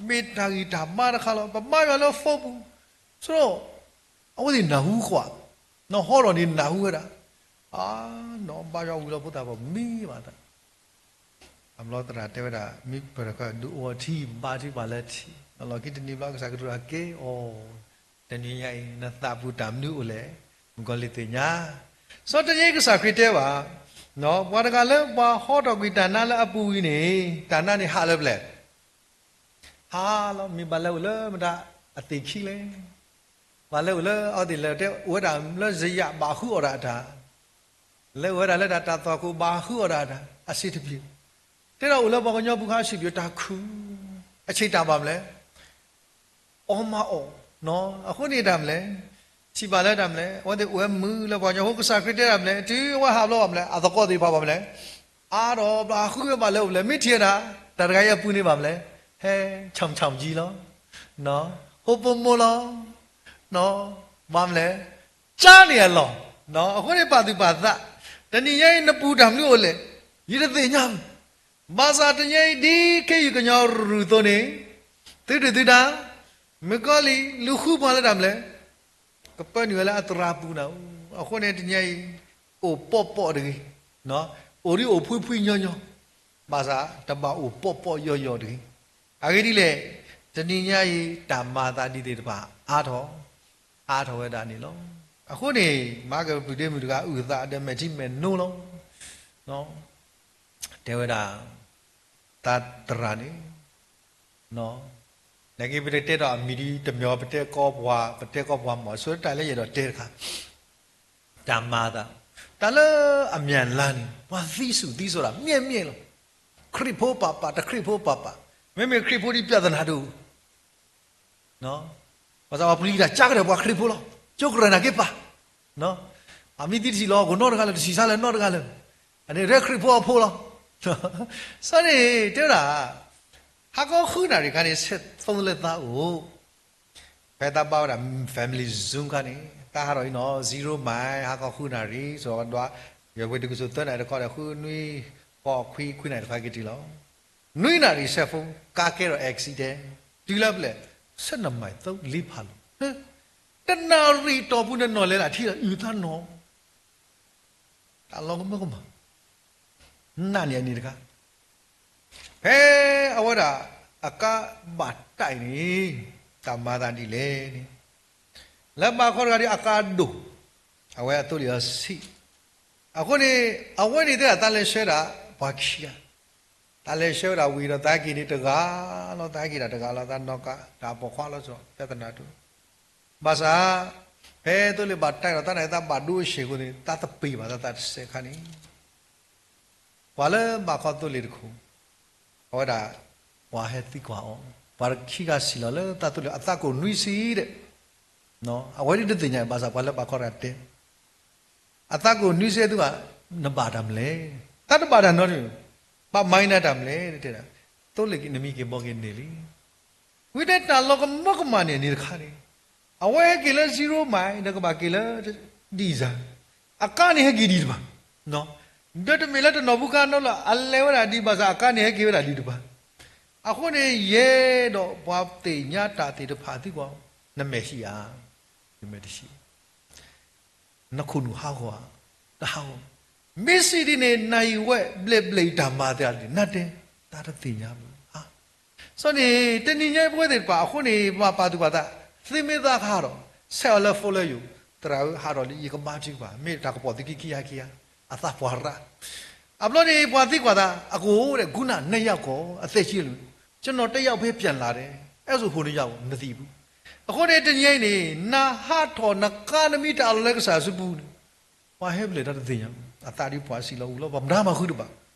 မ့ၢ်တၢ်ဂံၢ်တၢ်ဘါတခါလီၤ. ပဘါယွၤလၢ phone ပူၤ, ဆိ အဝဲသ့ၣ်နၢ်ဟူကွၢ်, နဟီထီၣ်န့ၣ်နၢ်ဟူဝဲဒၣ်, အါ, နဘါယွၤဝံၤလီၤဖိသၣ် ပမ့ၢ်ဘၣ်သး, အဘျီသရၣ်တဲဝဲဒၣ် မ့ၢ်ပတခါဒုးအိၣ်ထံ ဘါထုကဖၣ်လၢထံ, လီၢ်ခံတနံၤဘျီ ကစၢ်ကလုၢ်ကထါကဲအီၤ, တနံၤညါအံၤ နသးပူၤတၢ်မနုၤအိၣ်လဲၣ်, မုၣ်ကီၤလံၢ်သ့ၣ်ညါ. စီၤတနံၤညါအံၤ ကစၢ်ခရံာ်တဲဘၣ်, ပှၤတဂၤလၢပှၤဟီထီၣ်ကွံာ်တၢ်နါလၢအပူၤဝံၤန့ၣ် တၢ်နါန့ၣ်ဟးလၢပျၢၤ ဟါလီၤ. မ့ၢ်ဘၣ်လဲၤအိၣ်လၢမတၤအသ့ၣ်ခံလဲၣ်, ဘၣ်လဲၤအိၣ်လၢအဝဲသ့ၣ်လဲၤတဲအိၣ်ဝဲဒၣ်လၢယယၣ်ဘၣ်ဃုအီၣ်ဒၣ်အတၢ်, လဲၤအိၣ်ဝဲဒၣ်လၢတၢ်သီခိၣ်ဘၣ်ဃုအီၣ်ဒၣ်အတၢ် အဆင်တပြေ, တဲဒၣ်အိၣ်လၢပှၤကညီပူၤခါ အဆင်ပြေတၢ်ခုၣ်, အဆ့တၢ်ဘၣ်မလဲၣ်, အီမၤအီၣ်, အဃိန့ၣ်တၢ်မလဲၣ်, ထံၣ်ဘၣ်လၢတၢ်မလဲၣ်, အဝဲသ့ၣ်အိၣ်ဝဲမုာ်လၢပှၤကညီဖိ ကစၢ်ခရံာ်တဲတၢ်မလဲၣ်, တုၤအဝဲဟးဘျီဘၣ်မလဲၣ်, အသကိးသ့ၣ်တဖၣ်ဘၣ်မလဲၣ်, အါဒီးဘျီဃုဝဲဘၣ်လဲၤအိၣ်မလဲၣ်, မ့ၢ်ထံၣ်ဝဲဒၣ် တၢ်တဂၤအံၤအပူၤန့ၣ်ဘၣ်မလဲၣ်, ဟဲ ဆၣ်ဆၣ်ကံလီၤ, ဟိဖိမိၢ်လီၤ, ဘၣ်မလဲၣ်, ကၢန့ၢ်အလီၢ်, အဃိန့ၣ်ပာ်သူၣ်ပာ်သး, တနံၤညါအံၤနပူၤတၢ်မနုၤအိၣ်လဲၣ်, ယတသ့ၣ်ညါဘၣ်. ဘၣ်ဆၣ်တနံၤညါအံၤ ဒ်ခ့ယုၢ်ကညီရူၢ်အသိးန့ၣ်, သုဒုၣ်သုဒါ, မုၣ်ကီၤလံၢ်လူၤဃုပှၤလၢတၢ်မလဲၣ်, ကပၢနုာ်ဝဲလၢအသရၣ်ပူၤနၤ, အဃိန့ၣ်တနံၤညါအံၤ, အိၣ်ပိာ်ပိာ်တဂ့ၤ, အိၣ်ဒ်အိၣ်ဖှံဖှံညီညီ, ဘၣ်ဆၣ်တဘၣ်အိၣ်ပိာ်ပိာ်ယီၢ်ယီၢ်တဂ့ၤ. အဂ့ၢ်ဒ်လဲၣ်, တနံၤညါအံၤ တၢ်မၤသးဒ်သ့ၣ်တဖၣ် အါထီၣ်, အါထီၣ်ဝဲဒၣ်န့ၣ်လီၤ. အဃိန့ၣ် မၤက့ၤပဒ့မုၣ်တဂၤ အုၣ်သးဒီးမဲာ်ထံမဲာ်နိလီၤ. တဲဝဲဒၣ်, သးသရၣ်န့ၣ်, နာ်က့ ပတတဲဒီးအမံၤဒ်တမ့ၢ် ပတဲကီပှၤ ပတဲကီပှၤမ့ၢ် ဆိတၢ်လၢယအဲၣ်ဒိးတဲတခါ, တၢ်မၤသး, တၢ်လၢအမၠၣ်လါန့ၣ် ပှၤသံစူၣ်သံစီၤတၢ် မ့ၢ်မ့ၢ်လီၤ. ခရံာ်ဖိပာ်ပာ် တခရံာ်ဖိပာ်ပာ်, မ့မ့ၢ်ခရံာ်ဖိဒ်ပြဿနာတအိၣ် ဘၣ်ဆၣ်ပှၤပျံၤတၢ်ကါကဒီးပှၤခရံာ်ဖိလီၤ. ကၠိကရၢၢ်နာ်က့ပာ်, အမံၤသံတထံၣ်လီၤ ကိးနီတဂၤလၢၤ တထံၣ်ဆါလၢၤနီတဂၤလၢၤ, အန့ၣ်ရဲခရံာ်ဖိအဖိလီၤ. စီၤန့ၣ်တဲဝဲဒၣ်, ဟါခီဃုနၣ်ရံၣ်ခါန့ၣ် ဆဲးသိလၢသးအိၣ်, ဖဲသးဘၣ်ဝဲဒၣ် family Zoom ခါန့ၣ် သးဟးထီၣ်အံၤနီၤ zero mile ဟါခီဃုနၣ်ရံၣ် စီၤဒွး, ယဝဲတကစိၤသၢနၣ်ရံၣ်တခီဒီး ဃုနွံ, ဃိးခွံ ခွံနၣ်ရံၣ်တခါက့ၤတုၤလီၤ. နွံနၣ်ရံၣ်ဆဲးဖိ ကါကဲထီၣ် accident တုၤလၢပျဲၢ်, ဆဲးနမၤသၢလံဖးလီၤ. တနၣ်ရံၣ်တီၢ်ပူၤန့ၣ်နီၢ်လဲၤလၢထံလီၤ အုၣ်သးနီၤ တၢ်လီၤကမၢကမၣ်, နၢ်န့ၢ်အန့ၣ်တခါ, ဖဲအဝဲဒၣ်အကါဘၣ်တၢ်အံၤန့ၣ် တၢ်မၤသးဒ်လဲၣ်န့ၣ်, လၢဘၣ်ခီတဂၤဒ်အကါဒိၣ်, အဝဲအသိလ့ၣ်အဆံး, အဃိန့ၣ် အဝဲန့ၣ်တဲဒၣ်သးလဲၤဆှၢဒၣ် ပှၤခံဂၤ, သးလဲၤဆှၢဝဲဒၣ်ဝံၤဒီးသးဟဲက့ၤန့ၣ်တဂၤလီၤ သးဟဲက့ၤဒၣ်တဂၤလီၤ သးနီၢ်ကါ တၢ်ပိာ်ခွါလီၤစီၤ ပြဿနာတအိၣ် ဘၣ်ဆၣ်, ဖဲသိလ့ၣ်ဘၣ်တၢ်ဒီးသးန့ၣ် သးဘၣ်ဒိအဆံးအဃိန့ၣ် သးသပ့ၤဘၣ်သးသးတစဲးခါန့ၣ်, ပှၤလၢဘၣ်ခီသိလ့ၣ်တခိၣ်, အဝဲဒၣ်, ပှၤဟဲသံကွၢ်အီၤ, ပှၤခံဂၤဆံးလီၤလၢသးသိလ့ၣ် အသးကိၢ်နွံဆံဒီး, အဝဲဒၣ်တသ့ၣ်ညါဘၣ်ဆၣ်ပှၤလၢဘၣ်ခီတဂၤတဲ အသးကိၢ်နွံဆံသုဘၣ်, နဘၣ်တၢ်မလဲၣ်, တၢ်တဘၣ်တၢ်နီတမံၤ, ဘၣ်မၤနၤတၢ်မလဲၣ်တဲဒၣ်, သိလ့ၣ်နမံၤက့ၤဘီက့ၤန့ၣ်လံ. ဝံၤတဲတၢ်လီၤကမၢကမၣ်န့ၣ်န့ၣ်တခါန့ၣ်, အဝဲဟဲက့ၤလၢ zero mile ဒီးကဘၣ်က့ၤလၢ ဒံၣ်စၢ်, အကါန့ၣ်ဟဲက့ၤဒံးတဘၣ်, ဒီးတမ့ၢ်လၢတနီၢ်ပူၤခါနီၤလၢအလဲၤဝဲဒၣ်ဒံးဘၣ်ဆၣ် အကါန့ၣ်ဟဲက့ၤဝဲဒၣ်ဒံးတဘၣ်. အဃိန့ၣ်ယဲဒီးပှၤသ့ၣ်ညါတၢ်သ့ၣ်တဖၣ်သံကွၢ်, နမဲာ်ဆှံဧါ, ယမဲာ်တဆှံ နခိၣ်နူာ်ဟးဂီၤဧါ, တဟးဂီၤ, မ့ၢ်စံးဒ်န့ၣ် နအံၤဝဲဘျဲၣ်ဘျဲၣ်အံၤတၢ်မၤသးဒ်န့ၣ် နတဲ, တၢ်တသ့ၣ်ညါဘၣ်. စီၤန့ၣ် တနံၤညါပဝဲသ့ၣ်တဖၣ်အဃိန့ၣ် ပဘၣ်ပာ်သူၣ်ပာ်သး, သုမ့ၢ်သးကဟးထီၣ်, ဆဲးအီၤလၢ phone လၢယိာ်, သရၣ်ဧၢ ဟးထီၣ်လံ ယကဘါထုကဖၣ်, မ့ၢ်တၢ်ကပီၤသုခံခံဟါခံဟါ အသးပှၢ်ရၣ်. အဘျီန့ၣ် ပှၤသံကွၢ်သး အကိုတဲ့ ခုနနှစ်ယောက်ကို အသက်ရှင်လို့ ကျွန်တော်တစ်ယောက်ပဲပြန်လာတယ် အဲ့ဆိုဟိုနှစ်ယောက်ကို မသိဘူး. အဃိန့ၣ် တနံၤအံၤန့ၣ် နဟးထီၣ်နကါနမံတၢ်အလီၢ်လၢကစၢ်ယွၤစုပူၤန့ၣ် ပှၤဟဲဘျဲၣ်တၢ်တသ့ၣ်ညါ, အသးဒ်ပှၤစံးလီၤအူလီၤ ပှၤမတၤမၤဃုတဘၣ်.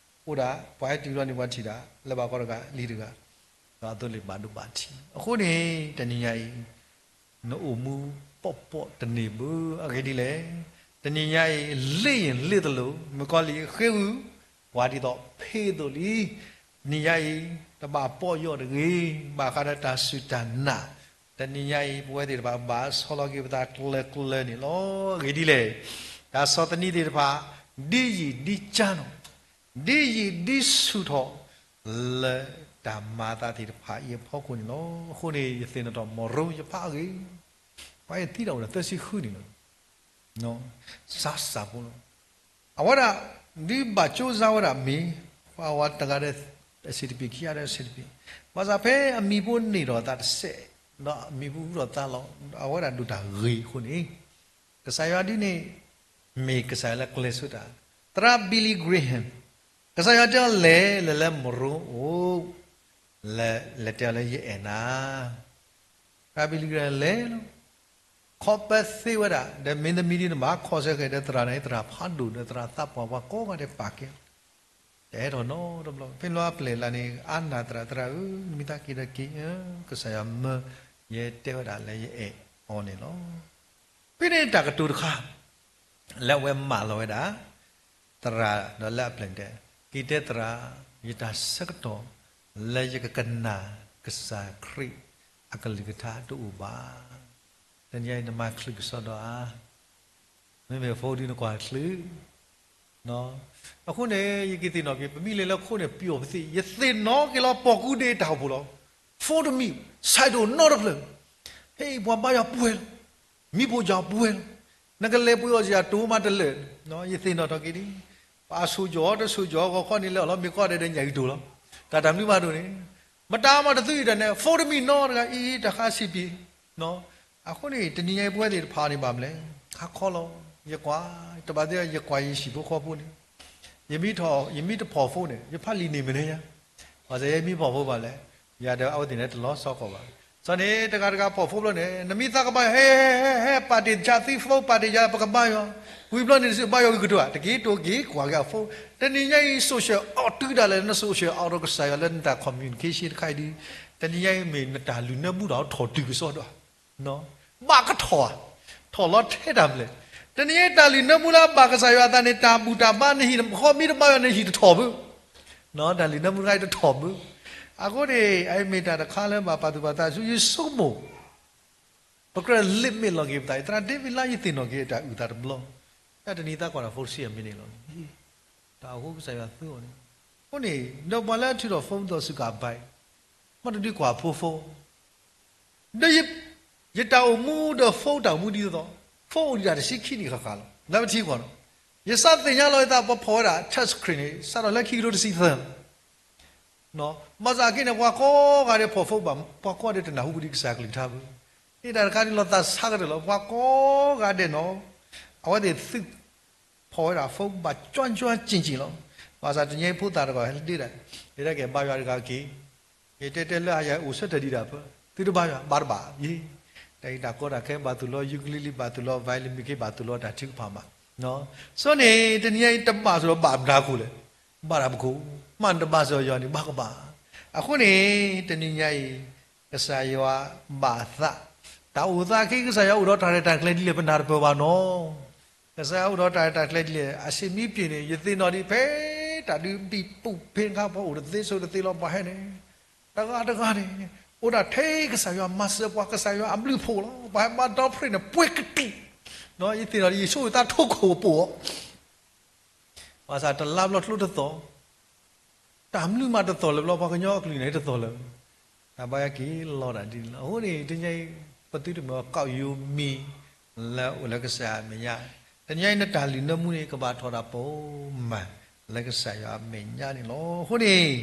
အိၣ်ဒၣ် ပှၤဟဲတုၤလီၤန့ၣ် ပှၤထံၣ်ဒၣ် လၢဘၣ်ကီတဂၤ လံၤတဂၤ, ဒီးအသိးလၢဘၣ်ဒိဘၣ်ထံး. အဃိန့ၣ် တနံၤညါအံၤ နအိၣ်မူပီၣ်ပီၣ်တန့ၢ်ဘၣ်. အဂ့ၢ်ဒ်လဲၣ်, တနံၤညါအံၤ လ့ၣ်ယ့ၣ်လ့ၣ်သလိၤ မုၣ်ကီၤလံၢ်ဃ့ဂုာ် ပှၤဒ်သိးဖ့အသိးလံ. တနံၤညါအံၤ တဘၣ်ပီၣ်ယီၣ်တဂ့ၤ, ဘၣ်ဃးဒီးတၢ်စူၢ်တၢ်နာ်. တနံၤညါအံၤ ပဝဲသ့ၣ်တဖၣ် ဘၣ်ဆီလီၤက့ၤပသးကျၢၤကျၢၤန့ၣ်လီၤ. အဂ့ၢ်ဒ်လဲၣ်, တၢ်ဆီၣ်သနံးသ့ၣ်တဖၣ် ဒ်ယံာ်ဒ်ကၠါနီၤ ဒ်ယံာ်ဒ်ဆူၣ်ထီၣ် လၢတၢ်မၤအသးသ့ၣ်တဖၣ်အံၤအဖီခိၣ်န့ၣ်လီၤ. အဃိန့ၣ် ယသ့ၣ်နီၣ်ထီၣ် မီၢ်ရိယဖးအဂ့ၢ်, ပှၤအံၤသံတၢ်အိၣ်ဒီးသၢဆံဃုနံၣ်လီၤ. စးစးဖိလီၤ. အဝဲဒၣ် ဒ်ဘၣ်ကၠိစါဝဲဒၣ်မ့ၢ် ပှၤဝဲတဂၤဒီးအဆံးတပံၤ ခံဂၤဒီးအဆံးတပံၤ, ဘၣ်ဆၣ်ဖဲအမံၤဖိန့ၢ်ထီၣ်သးတစဲး ဒီးအမံၤဖိဟူထီၣ်သါလီၤ. အဝဲဒၣ်ဒိၣ်တၢ်ဂ့ၤအဃိန့ၣ် ကစၢ်ယွၤဒ်န့ၣ် မ့ၢ်ကစၢ်ယွၤလၢကျဲၤဆိတၢ်. သရၣ် Billy Graham ကစၢ်ယွၤတဲအီၤ လဲၤလၢ လဲၤလၢမရူအိၣ်, လဲၤ လဲၤတဲအီၤလၢယအဲၣ်နၤ. သရၣ် Billy Graham လဲၤလီၤ. ခီပသ့ဝဲဒၣ် ဒီးမ့တမ့ၢ်ဒ်န့ၣ်ဘၣ် ခီဆၢဃဲၤဒီးသရၣ်န့ၣ် သရၣ်ဖးဒိၣ်ဒီး သရၣ်သးပှၢ် ပှၤကိးဂၤဒဲးပာ်ကဲ တအဲၣ်ထီၣ်နီတဘျီ. ဖဲလီၤအပျဲၢ်လၢ်န့ၣ် အါနၢ်သရၣ်, သရၣ်ဧၢ, နမ့ၢ်သးက့ၤဒီးက့ၤ, ကစၢ်ယွၤမၢ ယတဲဝဲဒၣ်လၢယအဲၣ်အီၤန့ၣ်လီၤ. ဖဲန့ၣ်တၢ်ကတိၤတခါ လၢအဝဲမၢလီၤဝဲဒၣ် သရၣ်ဒီးလၢအပျဲၢ်န့ၣ်တဲ, က့ၤတဲသရၣ်, ယတၢ်ဆၢကတီၢ် လၢယကကနၣ်ကစၢ်ခရံာ်အကလုၢ်ကထါတအိၣ်ဘၣ်. တနံၤအံၤနမၤချုးကစီဒီဧါ, မ့မ့ၢ်ဖိဒ်နကွၢ်ချုး အဃိန့ၣ် ယကသ့ၣ်နီၣ်က့ၤ ပမ့ၢ်လဲၤလၢခိန့ၣ် ပျီၣ်ပသ့ၣ် ယသ့ၣ်နီၣ်က့ၤလီၤ ပိာ်ကူဒ့တၢ်အိၣ်ဖှိၣ်လီၤ. ဖိတမံၤ ဆဲးဒိၣ်နီတဖျၢၣ်, ဟဲအံၤပှၤဘါယွၤပှဲၤလီၤ, မံဖိယွၤပှဲၤလီၤ, နကလဲၤပှ့ၤအီၣ်စ့ၢ်ကီးတိၤမးတလၢာ်, ယသ့ၣ်နီၣ်ထီၣ်က့ၤဒ် ပှၤအဆိၣ်ယီၤတဆိၣ်ယီၤ ဂီၤခီန့ၣ်လဲၤအီၣ်လီၤမ့ၤကီၢ်ဒဲးဒီးညၣ်ဂံၢ်တိၤလီၤ, တၢ်တၢ်မနုၤမးဒိၣ်န့ၣ်, မတၤမးတသုအံၤတၢ်န့ၣ် ဖိတမံၤနီတဂၤအံၤ တၢ်ဃါစံးပံး အဃိန့ၣ် တနံၤညါအံၤပဝဲသ့ၣ်တဖၣ်န့ၣ်ဘၣ်မလဲၣ်, ဟါခီလီၤ, ယကွၢ်, တဘၣ်သ့ၣ် ယကွၢ်ယဟံၣ်ဖိဃီဖိန့ၣ်, ယမ့ၢ်ထီၣ်, ယမ့ၢ်တဖီၣ်ဖိန့ၣ် ယဖးလံာ်န့ၣ်မ့ၢ်န့ၣ်ညါ, ဘၣ်ဆၣ်ယမ့ၢ်ဖီၣ်ဖိဘၣ်လဲၣ်, ယၤဒီးအဝဲသ့ၣ်န့ၣ်တလီၤဆီကီးဘၣ်. စီၤန့ၣ် တဂၤတဂၤဖီၣ်ဖိဘျီန့ၣ် နမ့ၢ်သးကဘါယွၤ ဟဲ ဟဲ ဟဲ ဟဲ ပာ်တ့ၢ်ယၤသံဖိ ပာ်တ့ၢ်ယၤပကဘါယွၤ, ဝံၤဘျီန့ၣ် နစံးဘါယွၤဂ့ၤကတၢၢ်ဧါ, တက့ၢ် တိၢ်က့ၤ ကွၢ်က့ၤအဖိ, တနံၤညါအံၤ social အီၤတုၤဒၣ်လဲာ် န social အီၤဒီးကစၢ်ယွၤလၢနတၢ် communication တခါအံၤဒီး, တနံၤညါအံၤမ့ၢ်နတၢ်လုၢ်နၢမူဒီးထီၣ်တုၤကစီဒီဧါ ဘၣ်ကထီၣ်ဧါ, ထီၣ်လီၤထဲတၢ်မနုၤလဲၣ်. တနံၤညါအံၤတၢ်လုၢ်နၢမူလၢအဘၣ်ကစၢ်ယွၤအသးန့ၣ် တၢ်ဘူၣ်တၢ်ဘါနဟံၣ်ဃီမ့ၢ်တဘါယွၤ နဟံၣ်တထီၣ်ဘၣ်, တၢ်လုၢ်နၢမူတခါအံၤတထီၣ်ဘၣ်. အဃိန့ၣ် အအံၤမ့ၢ်တၢ်တခါလၢဘၣ်ပာ်သူၣ်ပာ်သးဆူယဆိကမိၣ်, ပကြၢး limit လီၤက့ၤပသးအံၤ သရၣ် David လၢယသ့ၣ်နီၣ်က့ၤအတၢ်အုၣ်သးတဘျီ, တၢ်တနံၤသးကွၢ်တၢ်ဖိတဆံအမံးနံးလီၤ. တၢ်အိၣ်ဃိကစၢ်ယွၤသူအီၤန့ၣ်, အဃိန့ၣ် ဒီးပှၤလၢအထုးထီၣ်ဖိဒ်သိးစူးကါဘဲ, မ့ၢ်တဒုးကွၢ်ဖိဖိ, ဒီးယတၢ်အိၣ်မူဒီးဖိတၢ်အိၣ်မူဒ်သိးသိး, ဖိအိၣ်ဒံးတၢ်တဆံခံနံၣ်ဃၣ်ဃၣ်လီၤ. လၢပထံကီၢ်န့ၣ်, ယစးသ့ၣ်ညါလီၤယသး ပှၤဖီၣ်ဝဲဒၣ် touch screen န့ၣ် စးထီၣ်လၢခံကထိတဆံသၢလီၤ. ဘၣ်ဆၣ်က့န့ၣ် ပှၤကိးဂၤဒဲးဖီၣ်ဖိဘၣ်, ပှၤကိးဂၤဒဲးတနၢ်ဟူဘၣ်ဒံးကစၢ်ကလုၢ်ကထါဘၣ်. မ့ၢ်တၢ်တခါန့ၣ်လီၤသးဆါကတၢၢ်လီၤ. ပှၤကိးဂၤဒဲးနီၤ, အဝဲသ့ၣ်သုးဖီၣ်ဝဲဒၣ်ဖိဘၣ်ကၠီကၠီကၠံၣ်ကၠံၣ်လီၤ. ဘၣ်ဆၣ်တနံၤအံၤဖိသၣ်တဂၤဟဲဒ့ဒၣ်, ဟဲဒၣ်က့ၤဘါယွၤတဂၤက့ၤ, ယတဲတဲလၢအယၤအိၣ်ဆၢထၢၣ်ဒံးဒၣ်ဖၢ, သုတဘါယွၤ ဘၣ်တဘၣ်ယံၤ, တၢ်အံၤတၢ်ကီတၢ်ခဲဘၣ်သူၣ်လီၤ ယူကလံလံ ဘၣ်သူၣ်လီၤ violin မ့ၢ်က့ ဘၣ်သူၣ်လီၤတၢ်ထုကဖၣ်မး. စီၤန့ၣ် တနံၤညါအံၤတဘၣ်စ့ၢ်ကီးဘၣ်မတၤခိၣ်လဲၣ်, ဘၣ်တၢ်ပခိၣ်, မ့ၢ်နတဘၣ်စ့ၢ်ကီးယွၤန့ၣ် ဘၣ်ကဘၣ်. အဃိန့ၣ် တနံၤညါအံၤ ကစၢ်ယွၤဘၣ်သး, တၢ်အိၣ်သးအခ့ ကစၢ်ယွၤအိၣ်ဒီးတၢ်ရဲၣ်တၢ်ကျဲၤဒ်လဲၣ် ပနၢ်တပၢၢ်ဘၣ်နီၤ. ကစၢ်ယွၤအိၣ်ဒီးတၢ်ရဲၣ်တၢ်ကျဲၤဒ်လဲၣ် အဆ့ၣ်မံပျ့ၤန့ၣ် ယသ့ၣ်နီၣ်ဒံးဖဲ တၢ်ဒုးဘံၣ်ပူၣ်ဖဲခါ ပှၤအိၣ်တသ့ဆိးတသ့လီၤ ပှၤဟဲန့ၣ် တဂၤတဂၤန့ၣ် အိၣ်ဒၣ်ထဲကစၢ်ယွၤမၤစၢၤပှၤ ကစၢ်ယွၤအဘျုးအဖှိၣ်လီၤ. ပှၤဟဲမၤဒီဖျ့န့ၣ် ပှဲၤကတံၢ်, ယသ့ၣ်နီၣ်ဒံး ယဆိကမိၣ်သးထိခိၣ်အပူၤအီၤ ဘၣ်ဆၣ်တလါဘျီကျိတသီၣ်, တၢ်မနုၤမးတသီၣ်လၢၤဘျီ ပှၤကညီအကလုၢ်န့ၣ်တသီၣ်လၢၤ, တၢ်ဘါယွၤက့ၤလီၤတၢ်ဒ်န့ၣ်လီၤ. အဃိန့ၣ် တနံၤညါအံၤ ပသုတမ့ၢ်အီၤကီးယိၤမံၤ လၢအိၣ်လၢကစၢ်ယွၤအမဲာ်ညါ, တနံၤညါအံၤ နတၢ်လုၢ်နၢမူန့ၣ် ကဘၣ်ထီၣ်တၢ်ပိာ်မၤ လၢကစၢ်ယွၤအမဲာ်ညါန့ၣ်လီၤ. အဃိန့ၣ်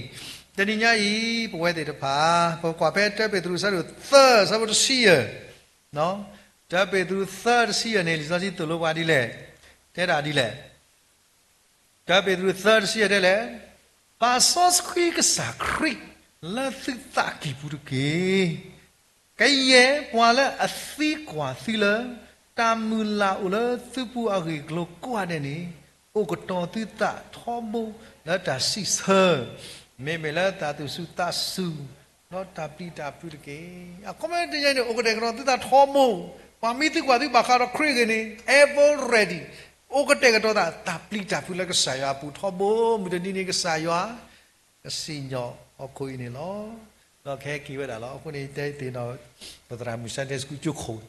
တနံၤညါအံၤ ပဝဲသ့ၣ်တဖၣ် ပကွၢ်ဖဲတၢပ့းတရူး အဆၢဒိၣ်သၢ အဆၢဖိတဆံယဲၢ်, တၢပ့းတရူးသၢတဆံယဲၢ်န့ၣ် လံာ်စီဆှံသိၣ်လိပှၤဒ်လဲၣ်, တဲဒၣ်ဒ်လဲၣ်. တၢပ့းတရူးသၢတဆံယဲၢ်တဲလဲၣ်, ပာ်စီဆှံကစၢ်ခရံာ်လၢသုသးကံၢ်ပူၤတက့ၢ်. ကယဲၢ်ပှၤလၢအသံကွၢ်သုလၢ တၢ်မုၢ်လၢ်အိၣ်လၢသုပူၤအဂ့ၢ်အကျိၤကိးဂၤဒဲးန့ၣ်, အိၣ်ကတီၤသုသးထီဘိလၢတၢ်စံးဆၢ, မ့မ့ၢ်လၢတၢ်သူၣ်စူၤသးစူၤ ဒီးတၢ်ပျံၤတၢ်ဖုးတက့ၢ်. အခီပညီတနံၤအံၤန့ၣ် အိၣ်ကတဲာ်ကတီၤသုသးထီဘိ, ပှၤမ့ၢ်သံကွၢ်သုဘၣ်ဃးဒီးခရံာ်အဂ့ၢ်န့ၣ် ever ready, အိၣ်ကတဲာ်ကတီၤသး တၢ်ပျံၤတၢ်ဖုးလၢကစၢ်ယွၤအပူၤထီဘိ, မုၢ်တနံၤန့ၣ်ကစၢ်ယွၤ ကစံၣ်ညီၣ်ဟီၣ်ခိၣ်အံၤန့ၣ်လီၤ. ဒီးကဟဲက့ၤဝဲဒၣ်လီၤ. အဃိန့ၣ် တဲသ့ၣ်နီၣ် ပသရၣ်မုၣ် Sunday School ကၠိခိၣ်,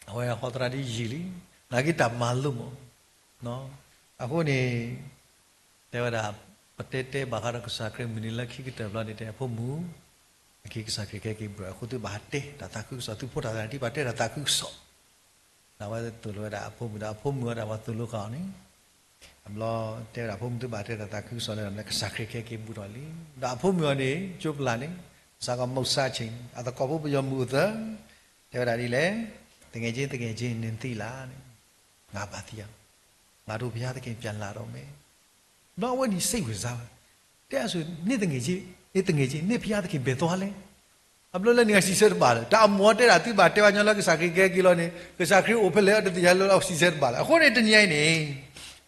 အဝဲဟီသရၣ်ဒ်ယံာ်လံ, နာ်က့တၢ်မၤလိမး, အဃိန့ၣ် တဲဝဲဒၣ်, ပတဲတဲဘၣ်ဃးဒီးကစၢ်ခရံာ်မုၢ်နံၤလၢခံကတၢၢ်ဘျီန့ၣ် တဲအဖိမုၣ်, အက့ၤကစၢ်ခရံာ်ကဟဲက့ၤဘူးဒီး အဃိသုဘၣ်ဟးတဲတၢ်သးခုကစီၣ်, သုဖိတၢ်သးတံၢ်ဘၣ်တဲတၢ်သးခုကစီၣ်, ဒီးအဝဲသိၣ်လိဝဲဒၣ်အဖိမုၣ်ဒီး အဖိမုၣ်ဝဲဒၣ်ပှၤသိၣ်လိဃာ်အီၤန့ၣ်, အဘျီတဲဝဲဒၣ်အဖိမုၣ်သုဘၣ်တဲတၢ်သးခုကစီၣ်လၢ ကစၢ်ခရံာ်ကဟဲက့ၤဘူးဒီးလံ. ဒီးအဖိမုၣ်အီၤန့ၣ် ကၠိပျၢ်န့ၣ် စးကီးမုၢ်ဆါဆ့ၣ် အသကိးဖိပယီၤမုၣ်အိၣ်သၢ, တဲဝဲဒၣ်ဒ်လဲၣ်, သငယ်ချင်း သငယ်ချင်း နသံလၢ်န့ၣ်, ငါဘာသံ, ငါတို့ဘုရားသခင်ပြန်လာတော့မယ်. ဒီးအဝဲန့ၣ်စိတ်ဝင်စားဝဲ, တဲအစိၤ န့ၣ်သငယ်ချင်း, န့ၣ်သငယ်ချင်း န့ၣ်ဘုရားသခင်ဘယ်သွားလဲ. အဘျီလၢန့ၣ်အစံးဆၢတဘၣ်လၢၤ, တၢ်အမိၢ်တဲဒၣ်သုဘၣ်တဲဝဲညီလၢကစၢ်ခရံာ်ကဟဲက့ၤလီၤန့ၣ် ကစၢ်ခရံာ်အိၣ်ဖဲလဲၣ်အတသ့ၣ်ညါလၢအစံးဆၢတဘၣ်လၢၤ. အဃိန့ၣ်တနံၤအံၤန့ၣ်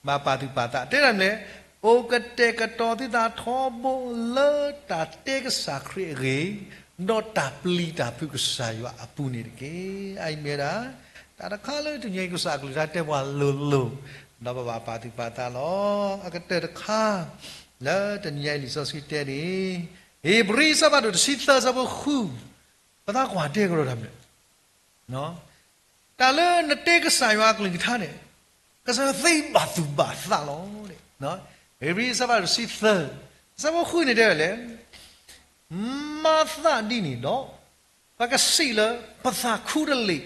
ဘၣ်ပာ်သူၣ်ပာ်သး တဲဒၣ်မ့ၢ်လဲၣ်, အိၣ်ကတဲာ်ကတီၤသုသးထီဘိလၢတၢ်တဲကစၢ်ခရံာ်အဂ့ၢ်, ဒီးတၢ်ပျံၤတၢ်ဖုးကစၢ်ယွၤအပူၤန့ၣ်တက့ၢ်. အအံၤမ့ၢ်ဝဲဒၣ် တၢ်တခါလၢတနံၤအံၤကစၢ်အကလုၢ်ကထါတဲပှၤလိၤလိၤ, ဒီးပဘၣ်ပာ်သူၣ်ပာ်သးလီၤ. အကတၢၢ်တခါ လၢတနံၤအံၤလံာ်စီဆှံတဲန့ၣ်, ဧ့ၤဘြံၤအဆၢဖးဒိၣ်တဆံသၢအဆၢဖိဃု, ပသးကွၢ်တဲကဒီးတၢ်မနုၤ တၢ်လၢနတဲကစၢ်ယွၤအကလုၢ်ကထါန့ၣ်, ကစၢ်ယွၤသ့ဘၣ်သူၣ်ဘၣ်သးလီၤ. ဧ့ၤဘြံၤအဆၢဖးဒိၣ်တဆံသၢ, အဆၢဖိဃုန့ၣ်တဲဝဲလဲၣ်, မၤသးဒ်န့ၣ်ဒီး, ပကစံးလၢပသးခူတလ့ၢ်,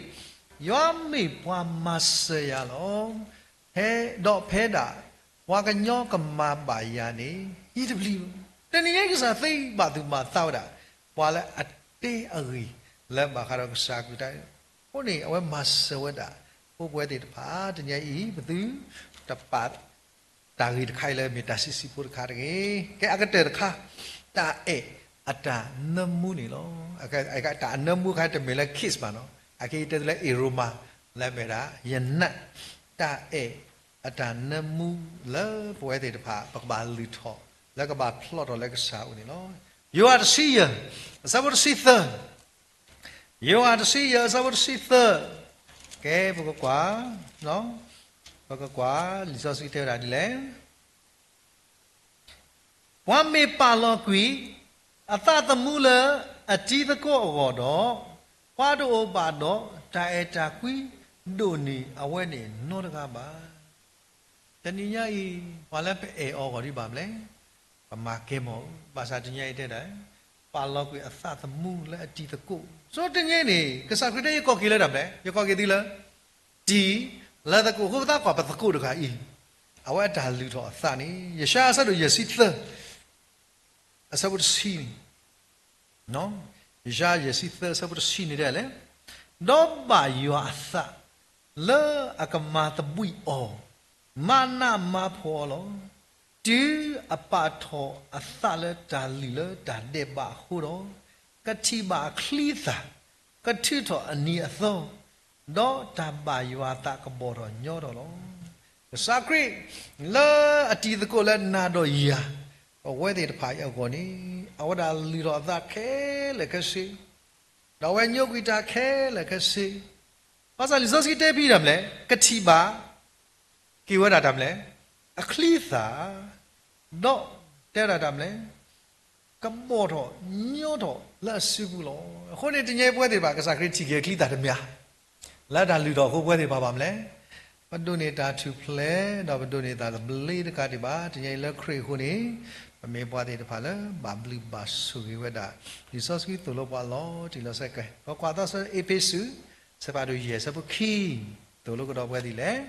ယွၤမ့ၢ်ပှၤမၤစၢၤယၤလီၤ. ဒီးဖဲဒၣ်ပှၤကညီကမၤဘၣ်ယၤန့ၣ် ယတပျံၤဘၣ်. တနံၤအံၤကစၢ်သ့ဘၣ်သူၣ်ဘၣ်သးဝဲဒၣ် ပှၤလၢအတဲအဂ့ၢ်လၢဘၣ်ဃးဒီးကစၢ်အကလုၢ်ကထါ, အဃိန့ၣ် အဝဲမၤစၢၤဝဲဒၣ် ဖိပဝဲသ့ၣ်တဖၣ် တနံၤအံၤ ပသုတပာ် တၢ်ဂ့ၢ်တခါအံၤလၢမ့ၢ်တၢ်စံးဆံးဖိတခါတဂ့ၤ. ကဲအကတၢၢ်တခါ, တၢ်အဲၣ်အတၢ်နၢမူန့ၣ်လီၤ. တၢ်အနၢမူခါတမ့ၢ်လၢ kiss ဘၣ်နီၤ, အခဲအံၤတဲသုလၢ aroma လၢမ့ၢ်ဒၣ် ယနၢ်, တၢ်အဲၣ်အတၢ်နၢမူလၢပဝဲသ့ၣ်တဖၣ် ပကဘၣ်လုၢ်ထီၣ် လၢကဘၣ်ဖျီၣ်ထီၣ်လၢကစၢ်အအိၣ်န့ၣ်လီၤ. ယိၤဟၣ်တဆံယဲၢ် အဆၢဖိတဆံသၢ, ယိၤဟၣ်တဆံယဲၢ် အဆၢဖိတဆံသၢ, ကဲ ပကကွၢ်, ပကကွၢ် လံာ်စီဆှံတဲဝဲဒၣ်ဒ်လဲၣ်. ပှၤမ့ၢ်ပာ်လီၤကွံာ်အသးသမူလၢအတံၤသကိးအဂီၢ်ဒီး, ပှၤတအိၣ်ဘၣ်ဒီးတၢ်အဲၣ်တၢ်ကွံဒိၣ်န့ၢ်အဝဲန့ၣ်နီတဂၤဘၣ်. တနံၤညါအံၤ ပှၤလၢပအဲၣ်အီၤအဂီၢ်ဒံးဘၣ်မလဲၣ်, ပမၤကဲမီၣ်ဧၢ, ဘၣ်ဆၣ်တနံၤညါအံၤတဲဒၣ် ပာ်လီၤကွံာ်အသးသမူလၢအတံၤသကိး. ဆိတနံၤန့ၣ် ကစၢ်ခရံာ်တဲ ယကိးက့ၤလၢတၢ်မလဲၣ်, ယကိးက့ၤသုလၢ တံၤ လၢသကိး. အဃိပသးကွၢ်ပသကိးတဂၤအံၤ, အဝဲအတၢ်လုၢ်ထီၣ်အသးန့ၣ် ယၡါယၤအဆၢဒိၣ်ယဲၢ်ဆံသၢ အဆၢဖိတဆံန့ၣ်, ယၡါယၤယဲၢ်ဆံသၢ အဆၢဖိတဆံန့ၣ်တဲလဲၣ်, ဒီးဘၣ်ယွၤအသး လၢအကမၤသဘှံးအီၤ, မၤနးမၤဖှီၣ်အီၤလီၤ. တုၤအပာ်ထီၣ်အသးလၢတၢ်လုၢ်လၢတၢ်ဒဲးဘးအဃိဒီး, ကထံၣ်ဘၣ်အချံအသၣ်, ကထုးထီၣ်အနံၤအသီ, ဒီးတၢ်ဘၣ်ယွၤအသးကဘီၣ်ထီၣ်ညီထီၣ်လီၤ. ကစၢ်ခရံာ် လၢအတံၤသကိးလၢနၤဒီးယၤ ပဝဲသ့ၣ်တဖၣ်အံၤအဂီၢ်န့ၣ်, အဝဲဒၣ်လုၢ်ထီၣ်အသးခဲလၢာ်ခဲဆ့, ဒီးအဝဲညိကွံာ်တၢ်ခဲလၢာ်ခဲဆ့, ဘၣ်ဆၣ်လံာ်စီဆှံတဲဖဲဒၣ်မလဲၣ်, ကထံၣ်ဘၣ် က့ၤဝဲဒၣ်တၢ်မလဲၣ်, အချံအသၣ်, ဒီးတဲဝဲဒၣ်တၢ်မလဲၣ်, ကဘီၣ်ထီၣ်ညီထီၣ်လၢအစုပူၤလီၤ. အဃိန့ၣ်တနံၤအံၤပဝဲသ့ၣ်တဖၣ် ကစၢ်ခရံာ်ထံၣ်က့ၤအချံအသၣ်တမံၤ, လၢတၢ်လုၢ်ထီၣ်အဃိပဝဲသ့ၣ်တဖၣ်ဘၣ်မလဲၣ်, ပဒိးန့ၢ်တၢ်ထူၣ်ဖျဲး ဒီးပဒိးန့ၢ်တၢ်သဘျ့တခါဒံးဘၣ်. တနံၤအံၤလၢခရံာ်အဃိန့ၣ်, ပမ့ၢ်ပှၤသ့ၣ်တဖၣ်လၢဘၣ်ဘျုးဘၣ်ဆိၣ်ဂ့ၤဝဲဒၣ် လံာ်စီဆှံသိၣ်လိပှၤလီၤတံၢ်လီၤဆဲး. ပကွၢ်သးဆၢအ့းဖ့းစူး အဆၢဖးဒိၣ်ယဲၢ် အဆၢဖိခံ, သိၣ်လိကဒီးပှၤဒ်လဲၣ်.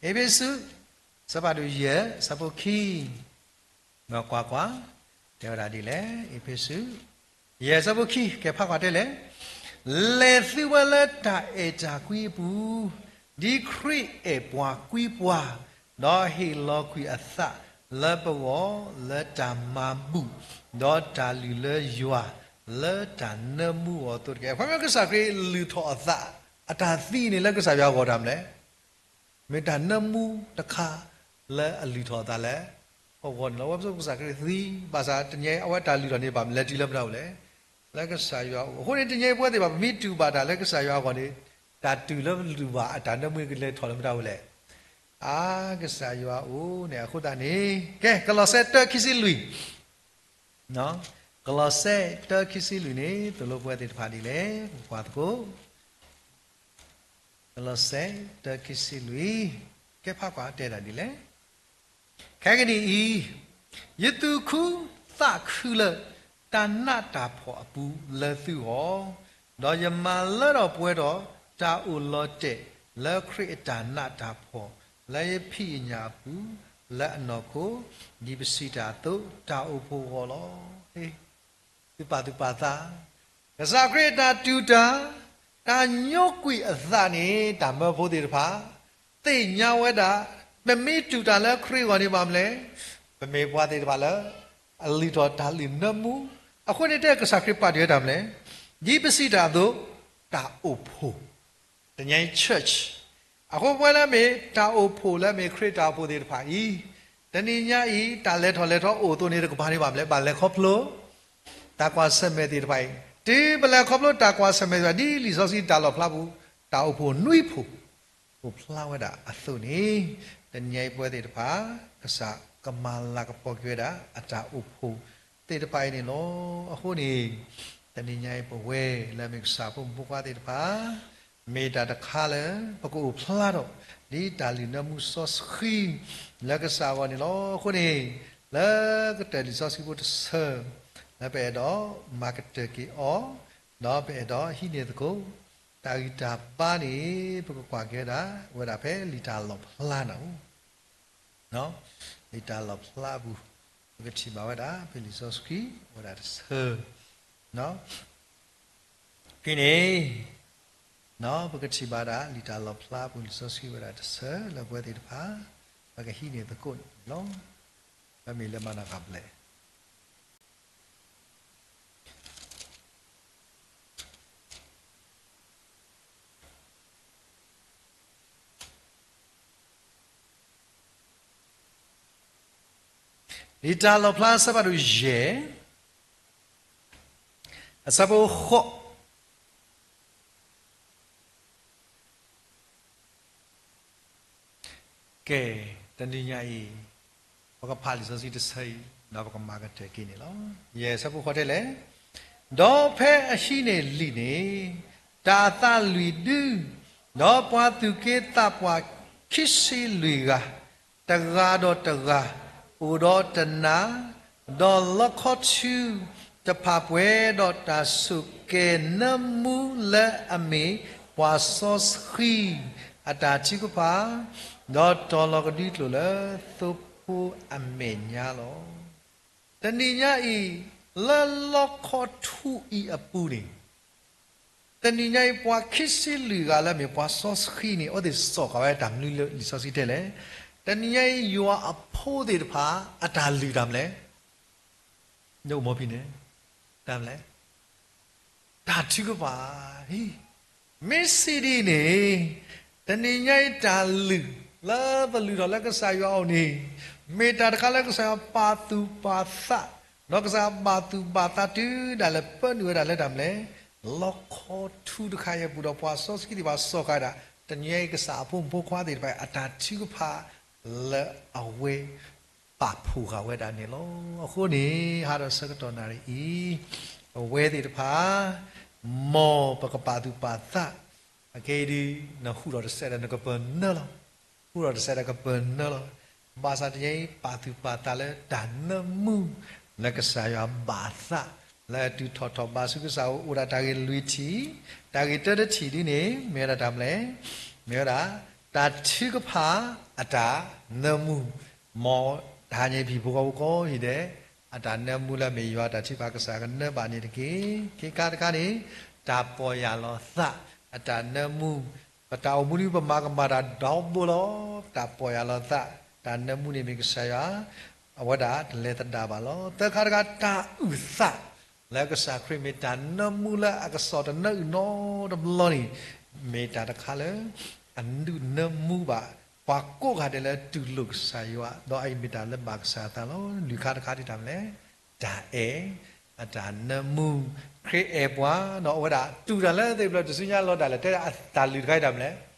အ့းဖ့းစူး အဆၢဖးဒိၣ်ယဲၢ် အဆၢဖိခံ, ဒီးကွၢ်ကွၢ်, တဲဝဲဒၣ်ဒ်လဲၣ်, အ့းဖ့းစူး ယဲၢ် အဆၢဖိခံ, ကဲဖးကွၢ်တဲလဲၣ်, လဲၤသုဝဲလၢတၢ်အဲၣ်တၢ်ကွံအပူၤ, ဒ်ခရံာ်အဲၣ်ပှၤကွံပှၤ, ဒီးဟ့ၣ်လီၤကွံာ်အသးလၢပဂီၢ်လၢတၢ်မၤဘူၣ်, ဒီးတၢ်လုၢ်လၢယွၤလၢတၢ်နၢမူအီၤအသိးတက့ၢ်. အခီပညီကစၢ်ခရံာ်လုၢ်ထီၣ်အသး, အတၢ်သံန့ၣ်လၢကစၢ်ယွၤအဂီၢ်တၢ်မနုၤလဲၣ် မ့ၢ်တၢ်နၢမူတခါလၢအလုၢ်ထီၣ်အသးလၢ ပဂီၢ်န့ၣ်လီၤ. အဝဲပစိကစၢ်ခရံာ်သံ, ဘၣ်ဆၣ်တနံၤအံၤအဝဲတၢ်လုၢ်ထီၣ်န့ၣ်ဘၣ်လဲၤတုၤလၢမတၤအိၣ်လဲၣ်, လၢကစၢ်ယွၤအအိၣ်. အဃိန့ၣ်တနံၤအံၤပဝဲသ့ၣ်တဖၣ် ပမ့ၢ်တူၢ်ဘၣ်တၢ်လၢကစၢ်ယွၤအဂီၢ်န့ၣ်, တၢ်တုၤလၢပလုၢ်ဘၣ်အတၢ်နၢမူကလဲၤထီၣ်လၢမတၤအိၣ်လဲၣ်. အါ, ကစၢ်ယွၤအအိၣ်န့ၣ်အဃိသတးန့ၣ်, ကဲ, ကလီးစဲ တၢ ခံဆံလွံၢ်, ကလီးစဲ တၢ ခံဆံလွံၢ်န့ၣ် သိၣ်လိပဝဲသ့ၣ်တဖၣ်ဒ်လဲၣ်, ပကွၢ်သကိး ကလီးစဲ တၢ ခံဆံလွံၢ်, ကဲဖးကွၢ်တဲဒၣ်ဒ်လဲၣ်. ခဲကနံၣ်အံၤ, ယသူၣ်ခုသးခုလၢတၢ်နးတၢ်ဖှီၣ်အပူၤလၢသုဂီၢ်, ဒီးယမၤလၢထီၣ်ပှဲၤထီၣ်တၢ်အိၣ်လီၤတဲာ်လၢခရံာ်အတၢ်နးတၢ်ဖှီၣ်, လၢယဖံးယညၣ်အပူၤ, လၢအနီၢ်ခိ, ဒ်ပစံးတၢ်အသိး, တၢ်အိၣ်ဖှိၣ်အဂီၢ်လီၤ. သုပာ်သူၣ်ပာ်သး ကစၢ်ခရံာ်အတၢ်တူၢ်တၢ်, တၢ်ညိကွံာ်အသးန့ၣ် တၢ်မၢဖိသ့ၣ်တဖၣ် သ့ၣ်ညါဝဲဒၣ်, ပမ့ၢ်တူၢ်တၢ်လၢခရံာ်အဂီၢ်န့ၣ်ဘၣ်မနုၤလဲၣ်, ပမ့ၢ်ပှၤသ့ၣ်တဖၣ်လၢ အလုၢ်ထီၣ်တၢ်လုၢ်နၢမူ, အဃိန့ၣ်တဲကစၢ်ခရံာ်ပာ်တ့ၢ်ဝဲတၢ်မနုၤလဲၣ်, ဒ်ပစံးတၢ်အသိး, တၢ်အိၣ်ဖှိၣ် တနံၤအံၤ church, အဃိပဝဲလၢမ့ၢ်တၢ်အိၣ်ဖှိၣ်လၢမ့ၢ်ခရံာ်တၢ်အိၣ်ဖှိၣ်သ့ၣ်တဖၣ်အံၤ, တနံၤညါအံၤ တၢ်လဲၤထီၣ်လဲၤထီအိၣ်အသိးန့ၣ် တကပၤန့ၣ်ဘၣ်မနုၤလဲၣ်, ဘၣ်လဲၤခီဖျိ တၢ်ကွၢ်ဆၢၣ်မဲာ်သ့ၣ်တဖၣ်အံၤ, တုၤပလဲၤခီဖျိတၢ်ကွၢ်ဆၢၣ်မဲာ်သ့ၣ်တဖၣ် ဒ်လံာ်စီဆှံတၢ်လီၣ်ဖျါပူၤ, တၢ်အိၣ်ဖှိၣ်နွံဖှိၣ် အိၣ်ဖျါဝဲဒၣ်အသိးန့ၣ်, တနံၤညါအံၤပဝဲသ့ၣ်တဖၣ် ကစၢ်ကမၤလၤကပီၤက့ၤဝဲဒၣ် အတၢ်အိၣ်ဖှိၣ်သ့ၣ်တဖၣ်အံၤန့ၣ်လီၤ. အဃိန့ၣ်, တနံၤညါအံၤပဝဲလၢမ့ၢ်ကစၢ်ဖိမုၣ်ဖိခွါသ့ၣ်တဖၣ်, မ့ၢ်တၢ်တခါလၢ ပကအိၣ်ဖျါထီၣ် ဒ်တၢ်လုၢ်နၢမူစီဆှံ လၢကစၢ်အဂီၢ်န့ၣ်လီၤ. အဃိန့ၣ်, လၢကတၢၢ်လံာ်စီဆှံဖိတဆၢ, လၢပအဲၣ်ဒိးမၤကတၢၢ်က့ၤအီၤ, ဒီးပအဲၣ်ဒိးဟံးန့ၢ်သကိး တၢ်ဂံၢ်တၢ်ဘါန့ၣ် ပကကွၢ်က့ၤဝဲဒၣ်, ဝဲဒၣ်ဖဲလံာ်တၢ်လီၣ်ဖျါန့ၣ်, လံာ်တၢ်လီၣ်ဖျါအပူၤ, ပကထံၣ်ဘၣ်ဝဲဒၣ် ဖဲလံာ်စီဆှံဝဲဒၣ်တဆၢ, ဖဲန့ၣ်, ပကထံၣ်ဘၣ်ဒၣ် လံာ်တၢ်လီၣ်ဖျါအပူၤ လံာ်စီဆှံဝဲဒၣ်တဆၢ လၢပဝဲသ့ၣ်တဖၣ် ပကဟံးန့ၢ်သကိးန့ၣ်လီၤ. ပမ့ၢ်လၢမၤနၢၤဃာ်ဖဲလဲၣ် လံာ်တၢ်လီၣ်ဖျါအဆၢဖးဒိၣ်ယဲၢ်, အဆၢဖိဃိး, ကဲ, တနံၤညါအံၤ, ပကဖးလံာ်စီဆှံတဆၢအံၤ ဒီးပကမၤကတၢၢ်က့ၤန့ၣ်လီၤ. ယဲၢ်ဆၢဖိဃိးတဲလဲၣ်, ဒီးဖဲအဟံးန့ၢ်လံာ်န့ၣ်, တၢ်အသးလွံၢ်ဒု, ဒီးပှၤသူၣ်က့သးပှၢ်ခံဆံလွံၢ်ဂၤ, တဂၤဒီးတဂၤ, အိၣ်ဒီးတနၤ, ဒီးလီခီထူတဖၣ်ပှဲၤဒီးတၢ်ဆိၣ်ကဲၤနၢမူလၢအမ့ၢ်ပှၤစီဆှံ အတၢ်ထုကဖၣ်, ဒီးတီၤလီၤကဒွံကျိာ်လၢသိဖိအမဲာ်ညါလီၤ. တနံၤညါအံၤ, လၢလီခီထူအံၤအပူၤန့ၣ်, တနံၤညါအံၤ ပှၤခံဆံလွံၢ်ဂၤလၢအမ့ၢ်ပှၤစီဆှံန့ၣ် အဝဲသ့ၣ်စိာ်ဃာ်ဝဲတၢ်မနုၤလၢလံာ်စီဆှံတဲလဲၣ်. တနံၤညါအံၤ ယွၤအဖိသ့ၣ်တဖၣ် အတၢ်လုၢ်တၢ်မနုၤလဲၣ်. နအိၣ်မီဖဲန့ၣ်, တၢ်မနုၤလဲၣ်. တၢ်ထုကဖၣ်, မ့ၢ်စံးဒ်န့ၣ်, တနံၤညါအံၤတၢ်လုၢ် လၢပလုၢ်ထီၣ်လၢကစၢ်ယွၤအအိၣ်န့ၣ်, မ့ၢ်တၢ်တခါလၢကစၢ်ယွၤပာ်သူၣ်ပာ်သး, ဒီးကစၢ်ယွၤဘၣ်သူၣ်ဘၣ်သးတုၤဒၣ်လဲာ်ပၢနုာ်ဝဲဒၣ်လၢတၢ်မနုၤလဲၣ်. လီခီထူတခါအံၤအပူၤဒီးပှၤစီဆှံသ့ၣ်တဖၣ်စိာ်ဃာ်ဝဲဒၣ်, တနံၤညါအံၤကစၢ်အဖိမုၣ်ဖိခွါသ့ၣ်တဖၣ် အတၢ်ထုကဖၣ်လၢအဝဲ ပာ်ဖှိၣ်ဃာ်ဝဲဒၣ်န့ၣ်လီၤ. အဃိန့ၣ် ဟါဒီးဆၢကတီၢ်နၣ်ရံၣ်အံၤ, ပဝဲသ့ၣ်တဖၣ် မ်ပကပာ်သူၣ်ပာ်သး, အခဲအံၤဒုး နဟူးထီၣ်တစဲးဒီးနကပၢၤနၢလီၤ. ဟူးထီၣ်တစဲးဒီးကပၢၤနၢလီၤ. ဘၣ်ဆၣ်တနံၤအံၤ ပာ်သူၣ်ပာ်သးလၢတၢ်နၢမူ လၢကစၢ်ယွၤဘၣ်သး လၢအတုၤထီၣ်ထီၣ်ဘးဆူကစၢ်အအိၣ် အိၣ်ဒၣ်တၢ်ဂ့ၢ်လွံၢ်ထံၣ်, တၢ်ဂ့ၢ်တၢတထံၣ်ဒ်န့ၣ် မ့ၢ်ဝဲဒၣ်တၢ်မနုၤလဲၣ်, မ့ၢ်ဝဲဒၣ် တၢ်ထုကဖၣ်အတၢ်နၢမူ, မ်တဟါညါအံၤဟံၣ်ဖိဃီဖိကိးဂၤဒဲး အတၢ်နၢမူလၢအမ့ၢ်ယွၤအတၢ်ထုကဖၣ်ကစၢ်ကနၢဘၣ်န့ၣ်တက့ၢ်. ခံခါတခါန့ၣ် တၢ်ပီၢ်ယၢ်လီၤသး အတၢ်နၢမူ, ပတၢ်အိၣ်မူဒ်ပမၤကမၣ်တၢ်ဒီဘိလီၤ. တၢ်ပီၢ်ယၢ်လီၤသး တၢ်နၢမူန့ၣ်မ့ၢ်ကစၢ်ယွၤ အဝဲဒၣ်တလဲၤသဒၣ်ဘၣ်လီၤ. သၢခါတခါ တၢ်အုၣ်သး လၢကစၢ်ခရံာ်မ့ၢ်တၢ်နၢမူလၢအကစီၣ်တနၢအုၣ်နီတဘျီန့ၣ် မ့ၢ်တၢ်တခါလၢ အဒုးနၢမူဘၣ် ပှၤကိးဂၤဒဲးလၢတူၢ်လိာ်ကစၢ်ယွၤ ဒီးအအံၤမ့ၢ်တၢ်လၢဘၣ်ကစၢ်အသးလီၤ. လွံၢ်ခါတခါဒ်တၢ်မနုၤလဲၣ်, တၢ်အဲၣ်, အတၢ်နၢမူ, ခရံာ်အဲၣ်ပှၤ ဒီးအဝဲဒၣ်တူၢ်တၢ်လၢသ့ၣ်တဖၣ် တစုညါလီၤတၢ်လဲၣ် တဲဒၣ်အတၢ်လုၢ်တခါဒ်တၢ်မနုၤလဲၣ်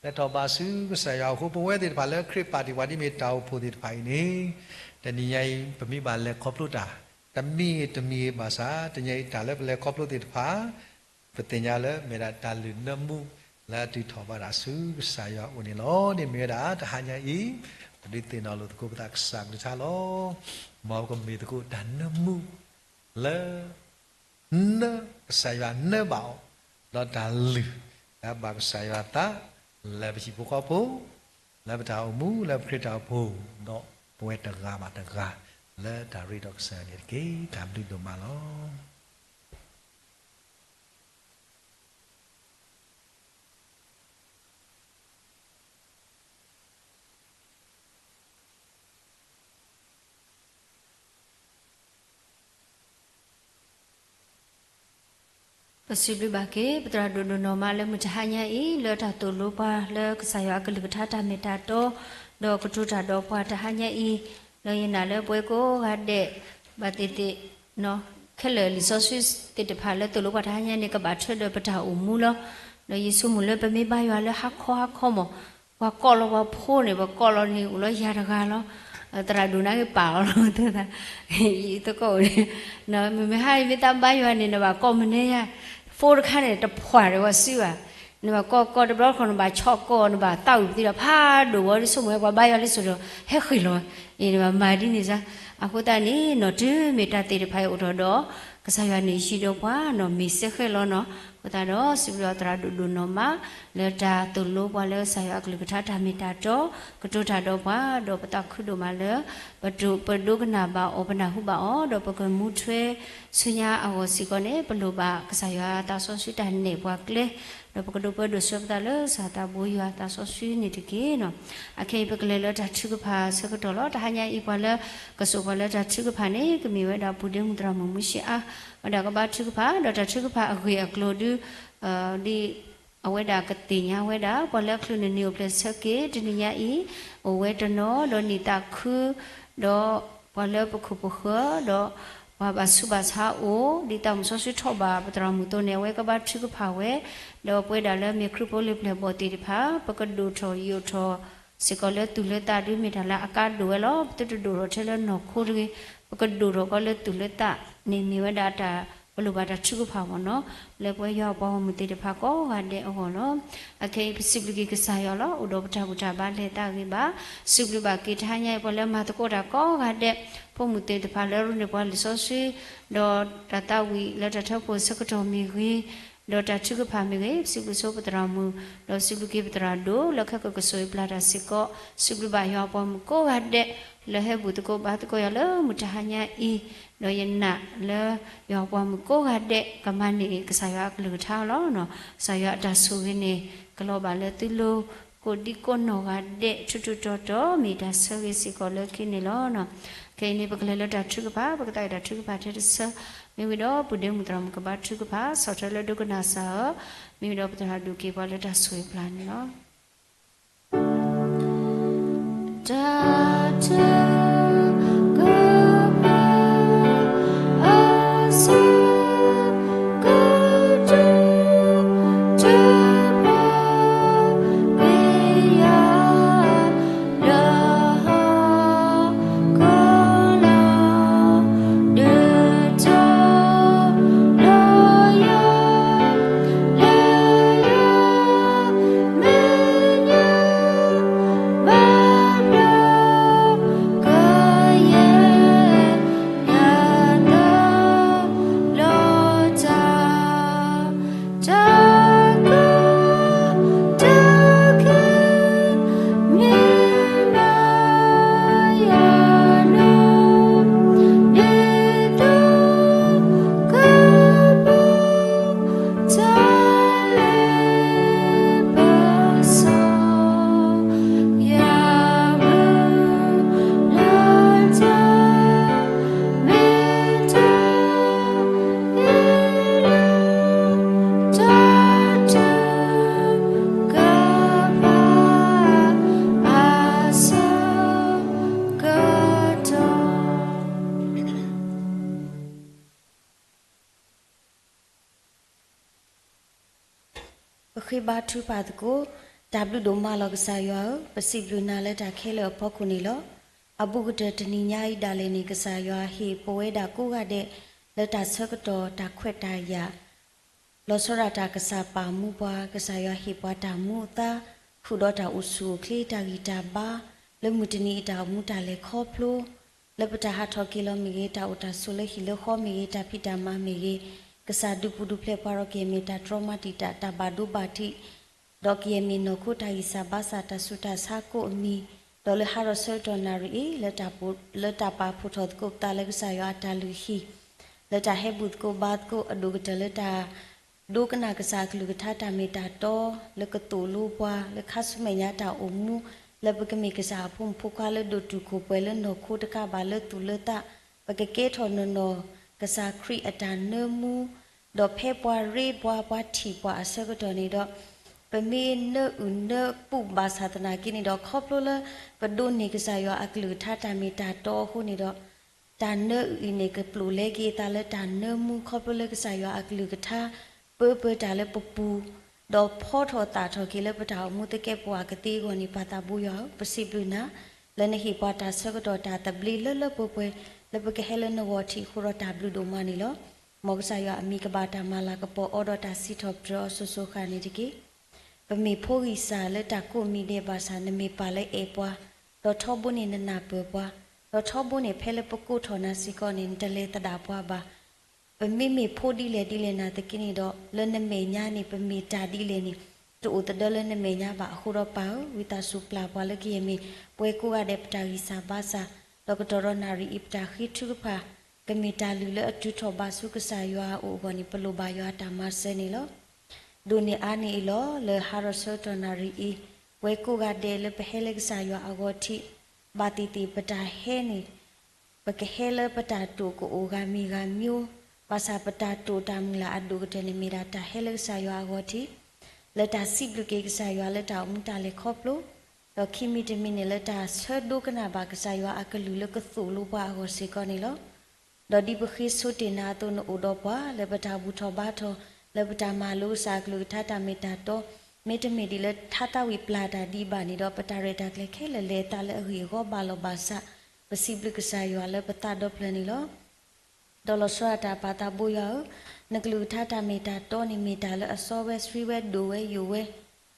လဲၤထီၣ်ဘၣ်ဆူကစၢ်ယွၤအဃိ ပဝဲသ့ၣ်တဖၣ်လၢခရံာ်ပာ်တ့ၢ်ပှၤဒ်မ့ၢ်တၢ်အိၣ်ဖှိၣ်သ့ၣ်တဖၣ်အံၤန့ၣ် တနံၤညါအံၤ ပမ့ၢ်ဘၣ်လဲၤခီဖျိတၢ် တမံၤဂ့ၤတမံၤဂ့ၤဘၣ်ဆၣ် တနံၤညါအံၤတၢ်လၢပလဲၤခီဖျိသ့ၣ်တဖၣ် ပသ့ၣ်ညါလၢမ့ၢ်ဒၣ်တၢ်လုၢ်နၢမူ လၢအတုၤထီၣ်ဘၣ်ဒၣ်ဆူကစၢ်ယွၤအအိၣ်န့ၣ်လီၤ. န့ၣ်မ့ၢ်ဝဲဒၣ်တဟါညါအံၤ ပဒုးသ့ၣ်နီၣ်လိာ်သကိးပသးကစၢ်ကလုၢ်ကထါလီၤ. မ်ပကမ့ၢ်သကိးတၢ်နၢမူ လၢ နၢ ကစၢ်ယွၤနၢဘၣ်အီၤ, ဒီးတၢ်လုၢ်လၢအဘၣ်ကစၢ်ယွၤအသး လၢပဟံၣ်ဖိဃီဖိ, လၢပတၢ်အိၣ်မူ လၢပခရံာ်တၢ်အိၣ်ဖှိၣ်, ဒီးပဝဲတဂၤဘၣ်တဂၤ လၢတၢ်ရ့ဒီးကစၢ်ယွၤန့ၣ်တက့ၢ်. တၢ်ဘျုးဒိၣ်မးလီၤ. ပစံးဘျုးဘၣ်က့ၤ ပသရၣ်ဒိၣ်ဒိၣ်နီၢ်မးလၢမုၢ်တဟါညါအံၤ လၢတၢ်သိၣ်လိပှၤလၢကစၢ်ယွၤအကလုၢ်ကထါတၢ်မ့ၢ်တၢ်တီ, ဒီးကတိၤတၢ်ဒီးပှၤတဟါညါအံၤ, ဒီးယနာ်လၢပဝဲကိးဂၤဒဲး ဘၣ်သ့ၣ်သ့ၣ် ခဲလၢာ်လံာ်စီဆှံသ့ၣ်တဖၣ်လၢသိၣ်လိပှၤတဟါညါန့ၣ် ကဘၣ်ထွဲဒီးပတၢ်အိၣ်မူလီၤ. ဒီးယဆိကမိၣ်လၢပမ့ၢ်ဘါယွၤလၢဟါခီဟါခီမး ပှၤကိးလီၤပှၤဖိန့ၣ် ပှၤကိးလီၤန့ၣ် အိၣ်လီၤယၤတဂၤလီၤ. သရၣ်ဒိၣ်န့ၣ်က့ၤပာ်အီၤလီၤ သကိးန့ၣ် မ့မ့ၢ်ဟါအံၤမ့ၢ်သးဘါယွၤန့ၣ် နဘၣ်ကိးမနုၤယၤ ဖိတခါန့ၣ် တဖှၣ်ဒီးဝဲစုဘၣ်, နဘၣ်ကိးကိးတဘျီတခီၣ် နဘၣ်ဆီၣ်ကိး နဘၣ်သးဝံၣ်ပသံဒီး ဖးဒိၣ်ဝဲဒ်ဆိကမိၣ်ဝဲ ပှၤဘါယွၤလံစိၤဒီး ဟဲဃ့ၢ်လီၤဝဲ, အ့ၣ် နဘၣ်မၤဒ်န့ၣ်စ့ၢ်. အဃိသတးန့ၣ် နီၢ်တုၤမ့ၢ်တၢ်သ့ၣ်တဖၣ်အံၤအိၣ်ထီၣ်ဒီး ကစၢ်ယွၤန့ၣ်ယံၤဒီးပှၤနီၢ်မ့ၢ်စ့ၢ်ဃဲလီၤနီၤ. အဃိသတးဒီးစံးဘျုးအီၤသရၣ်ဒိၣ်ဒိၣ်နီၢ်မး လၢတၢ်သိၣ်လိပှၤလၢကစၢ်ယွၤအကလုၢ်ကထါတၢ်မ့ၢ်တၢ်တီ, ကတိၤတၢ်ဒီးပှၤ ဒီးပသးခုဒိၣ်မးလၢ ပဒိကနၣ်ဘၣ်အီၤ ပနၢ်ဟူဘၣ်အီၤ ဒီးပကမူထွဲဆူညါအဂီၢ်စ့ၢ်ကီးန့ၣ် ပလိၣ်ဘၣ်ကစၢ်ယွၤသးစီဆှံတၢ်နဲၣ်ပှၤကျဲ, ဒီးပကဒိးပၢဒိးဆှၢပသးလၢစီၤသးဘိယွၤသးစီဆှံန့ၣ်တက့ၢ်နီၤ. အခဲအံၤပကလဲၤလၢတၢ်ထုကဖၣ်ဆၢကတီၢ်လီၤ. တဟါညါအံၤပှၤလၢကစိာ်ပှၤလၢတၢ်ထုကဖၣ်န့ၣ် ကမ့ၢ်ဝဲဒၣ်ပူၤဒ့မုၣ်သရၣ်မုၣ်မူၡ့အါ, ဝဲဒၣ်ကဘါထုကဖၣ် ဒီးတၢ်ထုကဖၣ်အဂ့ၢ်အကျိၤဒု ဒ် အဝဲဒၣ်ကသ့ၣ်ညါဝဲဒၣ် ပှၤလၢအချုးန့ၢ်နံၤအိၣ်ဖျဲၣ်ဆၢက့ၤ တနံၤညါအံၤ အိၣ်ဝဲတနီၤ ဒီးနံၣ်သးခု ဒီးပှၤလၢပခိၣ်ပဃၢၤ ဒီးပှၤဘၣ်ဆူးဘၣ်ဆါအိၣ် ဒ်သးမုၣ်စီဆှံထီၣ်ဘၣ်ပသရၣ်မုၣ်အသိးန့ၣ် အဝဲကဘါထုကဖၣ်ဝဲ, ဒီးပဝဲဒၣ်လၢမ့ၢ်ခရံာ်ဖိလၢပျၢၤဘီၣ်သ့ၣ်တဖၣ် ပကဒိၣ်ထီၣ်ယိာ်ထီၣ်စ့ၢ်ကီးလၢသူၣ်လၢသးဒုးမ့ၢ်တၢ်လၢအကါဒိၣ်ဝဲလီၤ. ပသုတဒိၣ်ထီၣ်ထဲလၢနီၢ်ခိတဂ့ၤ, ပကဒိၣ်ထီၣ်ကီးလၢသူၣ်လၢသးန့ၣ်မ့ၢ်ဝဲဒၣ်တၢ် ပလိၣ်ဘၣ်တၢ်ထုကဖၣ်မ့ၢ်နီၤ, လၢပဝဲယွၤအပှၤဂီၢ်မုၢ်သ့ၣ်တဖၣ်ကိးဂၤဒဲးအဂီၢ်လီၤ. အခဲအံၤပစံးဘျုးက့ၤကစၢ်ယွၤလီၤ. အိၣ်ဒီးပတၢ်ဘူၣ်တၢ်ဘါလဲၤသးဂ့ၤဘၣ်, စံးဘျုးဘၣ်က့ၤတဟါညါအံၤ ပှၤလၢမၤသကိးတၢ်ကိးဂၤဒဲး, ဖိမုၣ်သ့ၣ်တဖၣ်လၢရူန့ၢ်ပှၤလံာ်စီဆှံ, ဒီးတၢ်သးဝံၣ်လၢတၢ်ထၢဖှိၣ်ဆၢကတီၢ်မ့ၢ်ဂ့ၤ, ဒီးတၢ်ထုကဖၣ်မ့ၢ်ဂ့ၤ, ပစံးဘျုးဆိပသရၣ်မုၣ်, ဒီးစံးဘျုးက့ၤပသရၣ်ဒိၣ်လၢခဲကိာ်ကဆိၣ်အံၤပျၢ်တၢ်စ့ၢ်ကီး, စံးဘျုးဘၣ်ယွၤအပှၤမုၣ်ကိးဂၤဒဲး လၢဟဲဘူၣ်သကိးဘါသကိးယွၤလၢမုၢ်တဟါညါအံၤ, ဒီးယနာ်လၢယွၤအပှၤမုၣ်ကိးဂၤဒဲး ကမၤန့ၢ်ကစၢ်ယွၤအကလုၢ်ကထါလီၤ. ကစၢ်ယွၤအတၢ်ဆိၣ်ဂ့ၤန့ၣ် ကလီၤဘၣ်လၢသုလိၤ ကိးဒံကိးနီၢ်ဂၤဒဲး ထူးထူးတီၤတီၤ မ့ၢ်တၢ်ဆၢဂ့ၤစ့ၢ်ကီးလၢခံန့ၣ်လီၤ. ခဲအံၤန့ၣ် ပကလဲၤလၢတၢ်ထုကဖၣ်, ပကသးအံၤတၢ်ထုကဖၣ်ထဲတဆၢ, မ့ၢ်ဝံၤဒီး ပူၤဒ့မုၣ်သရၣ်မုၣ်ကဘါထုကဖၣ် ဆီၣ်ထွဲလၢဒိကနၣ်စၢ်ဧၢ, မ့ၢ်ဝံၤဒီးပသရၣ်ဒိၣ်က့ၤပှၤလၢတၢ်ဆိၣ်ဂ့ၤပျၢ်န့ၣ်လီၤ. ဃ့ဘါထုကဖၣ်သကိး. တၢ်ဘျုးဒိၣ်မးလီၤကစၢ်ယွၤဧၢ, ပစံးဘျုးနၤလၢတၢ်ခဲလၢာ်အဖီခိၣ်န့ၣ်လီၤ. အဘူးကတၢၢ်တနံၤညါအံၤဒၣ်လဲာ်န့ၣ် ကစၢ်ယွၤဟ့ၣ်ပဝဲဒၣ်ကိးဂၤဒဲး လၢတၢ်ဆၢကတီၢ်တၢ်ခွဲးတၢ်ယာ် လီၤဆီဒၣ်တၢ်ကစၢ်ပာ်မူပှၤ, ကစၢ်ယွၤဟ့ၣ်ပှၤတၢ်မူအသါ, ဃုာ်ဒီးတၢ်အိၣ်ဆူၣ်အိၣ်ချ့ တၢ်ဂံၢ်တၢ်ဘါ, လၢမုၢ်တနံၤအံၤတၢ်အိၣ်မူတၢ်လဲၤခီဖျိ လၢပတၢ်ဟးထီၣ်က့ၤလီၤမ့ၢ်ဂ့ၤ, တၢ်အိၣ်တၢ်ဆိးလၢဟံၣ်လၢဃီမ့ၢ်ဂ့ၤ, တၢ်ဖံးတၢ်မၤမ့ၢ်ဂ့ၤ, ကစၢ်ဒုးပူၤဒုးဖျဲးပှၤဒီးကယဲၢ်မ့ၢ်တၢ်တြီမၤတံာ်တာ် တၢ်ဘၣ်ဒိဘၣ်ထံး, ဒီးကယဲၢ်မ့ၢ်နီၢ်ခိတၢ်ဂံၢ်စၢ်ဘါစၢ် တၢ်ဆူးတၢ်ဆါကိးအမံၤ, ဒီးလၢဟါဒီးဆၢကတီၢ်နၣ်ရံၣ်အံၤ လၢတၢ်ပာ်ဖှိၣ်ထီၣ်သကိးပသးလၢကစၢ်ယွၤအတၢ်လုၢ်ဟံၣ် လၢတၢ်ဟဲဘူၣ်သကိးဘါသကိး အဒိၣ်ကတၢၢ်လၢတၢ် ဒိကနၣ်ကစၢ်အကလုၢ်ကထါတၢ်မ့ၢ်တၢ်တီ လၢကသိၣ်လိပှၤ လၢခါဆူမဲာ်ညါတၢ်အိၣ်မူ လၢပကမ့ၢ်ကစၢ်အဖိမုၣ်ဖိခွါလၢဒိၣ်တုာ်ခိၣ်ပှဲၤလၢနီၢ်ခိတကးဘၣ်လၢသူၣ်လၢသး ပကကဲထီၣ်နီၢ်နီၢ်ကစၢ်ခရံာ်အတၢ်နၢမူ ဒီးဖဲပှၤရ့ပှၤပှၤထံၣ်ပှၤအဆၢကတီၢ်န့ၣ်ဒီး ပမ့ၢ်နၢအုၣ်နၢပူၣ်ဘၣ်ဆၣ်သနာ်က့န့ၣ်ဒီး ခီဖျိလၢပဒိးန့ၢ်ကစၢ်ယွၤအကလုၢ်ကထါတၢ်မ့ၢ်တၢ်တီအဃိန့ၣ်ဒီး တၢ်နၢအုၣ်အံၤန့ၣ် ကပျိာ်လဲက့ၤအသးလၢတၢ်နၢမူခီဖျိလၢကစၢ်ယွၤအကလုၢ်ကထါ ပၢပၢတၢ်လၢပပူၤ ဒီးဖီထီၣ်သၣ်ထီၣ်က့ၤလၢပတၢ်အိၣ်မူသကဲးပဝးကသ့အဂီၢ်န့ၣ် ပၢ်သးဘိယွၤဧၢ, ပစံးဘျုးနၤ လၢနဟ့ၣ်ပှၤတၢ်ဆၢကတီၢ်တၢ်သဘျ့လၢလၢပှဲၤပှဲၤ လၢပကဟဲလၢနဂီၢ်ထံးအဃိဒီးတၢ်ဘျုးဒိၣ်မးန့ၣ်လီၤ. မ်ကစၢ်ယွၤအမံၤကဘၣ်တၢ်မၤလၤကပီၤအီၤဒီးတၢ်စံးထီၣ်ပတြၢၤအီၤစိၤစိၤဃၣ်န့ၣ်တက့ၢ်. ပမ့ၢ်ဖိဂံၢ်စၢ်လၢတၢ်ကိးမံၤဒဲးဘၣ်ဆၣ် နမ့ၢ်ပၢ်လၢအဲၣ်ပှၤ, ဒီးထီဘိန့ၣ်နနၢ်ပၢၢ်ပှၤ, ဒီးထီဘိန့ၣ်ဖဲလၢပကိးထီၣ်နၤစ့ၢ်ကီးန့ၣ် နတလဲၤသဒၣ်ပှၤဘၣ်. ပမ့မ့ၢ်ဖိဒ်လဲၣ်ဒ်လဲၣ်နာ်သက့န့ၣ်ဒီး လၢနမဲာ်ညါန့ၣ် ပမ့ၢ်တၢ်ဒ်လဲၣ်န့ၣ် တအိၣ်သဒၢလၢနမဲာ်ညါဘၣ်. အဃိဒီးပၢ်ဧၢ, ဝံသးစူၤပျၢ်ပှၤလၢကယဲၢ်မ့ၢ် ပှၤကိးဂၤဒဲးပတၢ်ဂံၢ်စၢ်ဘါစၢ်, ဒီးကတီၢ်ဒီးနၣ်ရံၣ်အံၤပတၢ်ဃ့ထုကဖၣ် ကမ့ၢ်တၢ်လုၢ်လၢအတုၤထီၣ်ဘၣ်ဆူကစၢ်ယွၤအအိၣ်အဂီၢ်န့ၣ် ပလိၣ်ဘၣ်ယွၤအတၢ်မၤစၢၤန့ၣ်လီၤ. ဒိးန့ၢ်အါန့ၢ်အံၤလီၤ. လၢဟါဒီးဆၢကတီၢ်နၣ်ရံၣ်အံၤ ပှၤကိးဂၤဒဲးလၢပဟဲလၢကစၢ်ယွၤအဂီၢ်ထံး ဘၣ်သ့ၣ်သ့ၣ်ပတၢ်ဟဲန့ၣ် ပကဟဲလၢပတၢ်တိာ်ကအိၣ်ဂၤမံၤဂၤမံၤ, ဘၣ်ဆၣ်ပတၢ်တိာ်တၢ်မုၢ်လၢ်အဒိၣ်ကတၢၢ်န့ၣ် မ့ၢ်ဒၣ်တၢ်ဟဲလၢကစၢ်ယွၤအဂီၢ်ထံး လၢတၢ်စံးဘျုးက့ၤကစၢ်ယွၤလၢတၢ်အိၣ်မူတၢ်လဲၤခီဖျိ, ဒီးခံမံၤတမံၤန့ၣ် လၢတၢ်ဆၢဒိကနၣ်ဘၣ်ကစၢ်ယွၤအကလုၢ်လၢကသိၣ်လိပှၤအဂီၢ်စ့ၢ်ကီးန့ၣ်လီၤ. ဒီးဒ်ပဃ့ဆိတ့ၢ်နၤအသိး နအိၣ်ဒီးပှၤ လၢပတၢ်ဘူၣ်ထီၣ်ဘါထီၣ်, လၢပတၢ်မၤလိကစၢ်အကလုၢ်ကထါတၢ်မ့ၢ်တၢ်တီ, မ့တမ့ၢ်ဒ်လၢထါသးဝံၣ်ပျၢ်တၢ်ဒံးဘၣ်န့ၣ်ဒီး ပတၢ်ရဲၣ်တၢ်ကျဲၤခဲလၢာ်လဲၤအသးလၢအဂ့ၢ်အဂီၢ်ဘၣ်လီၤဘၣ်စး, ပစံးဘျုးကစၢ်ယွၤလၢပသးဒီဖျၢၣ်န့ၣ်လီၤ. ဒီးလီၤဆီဒၣ်တၢ်ပၢ်သးဘိယွၤဧၢ, နကလုၢ်ကထါတၢ်မ့ၢ်တၢ်တီန့ၣ် မ့ၢ်တၢ်လၢအစီဝဲဆှံဝဲဒိၣ်ဝဲယိာ်ဝဲ,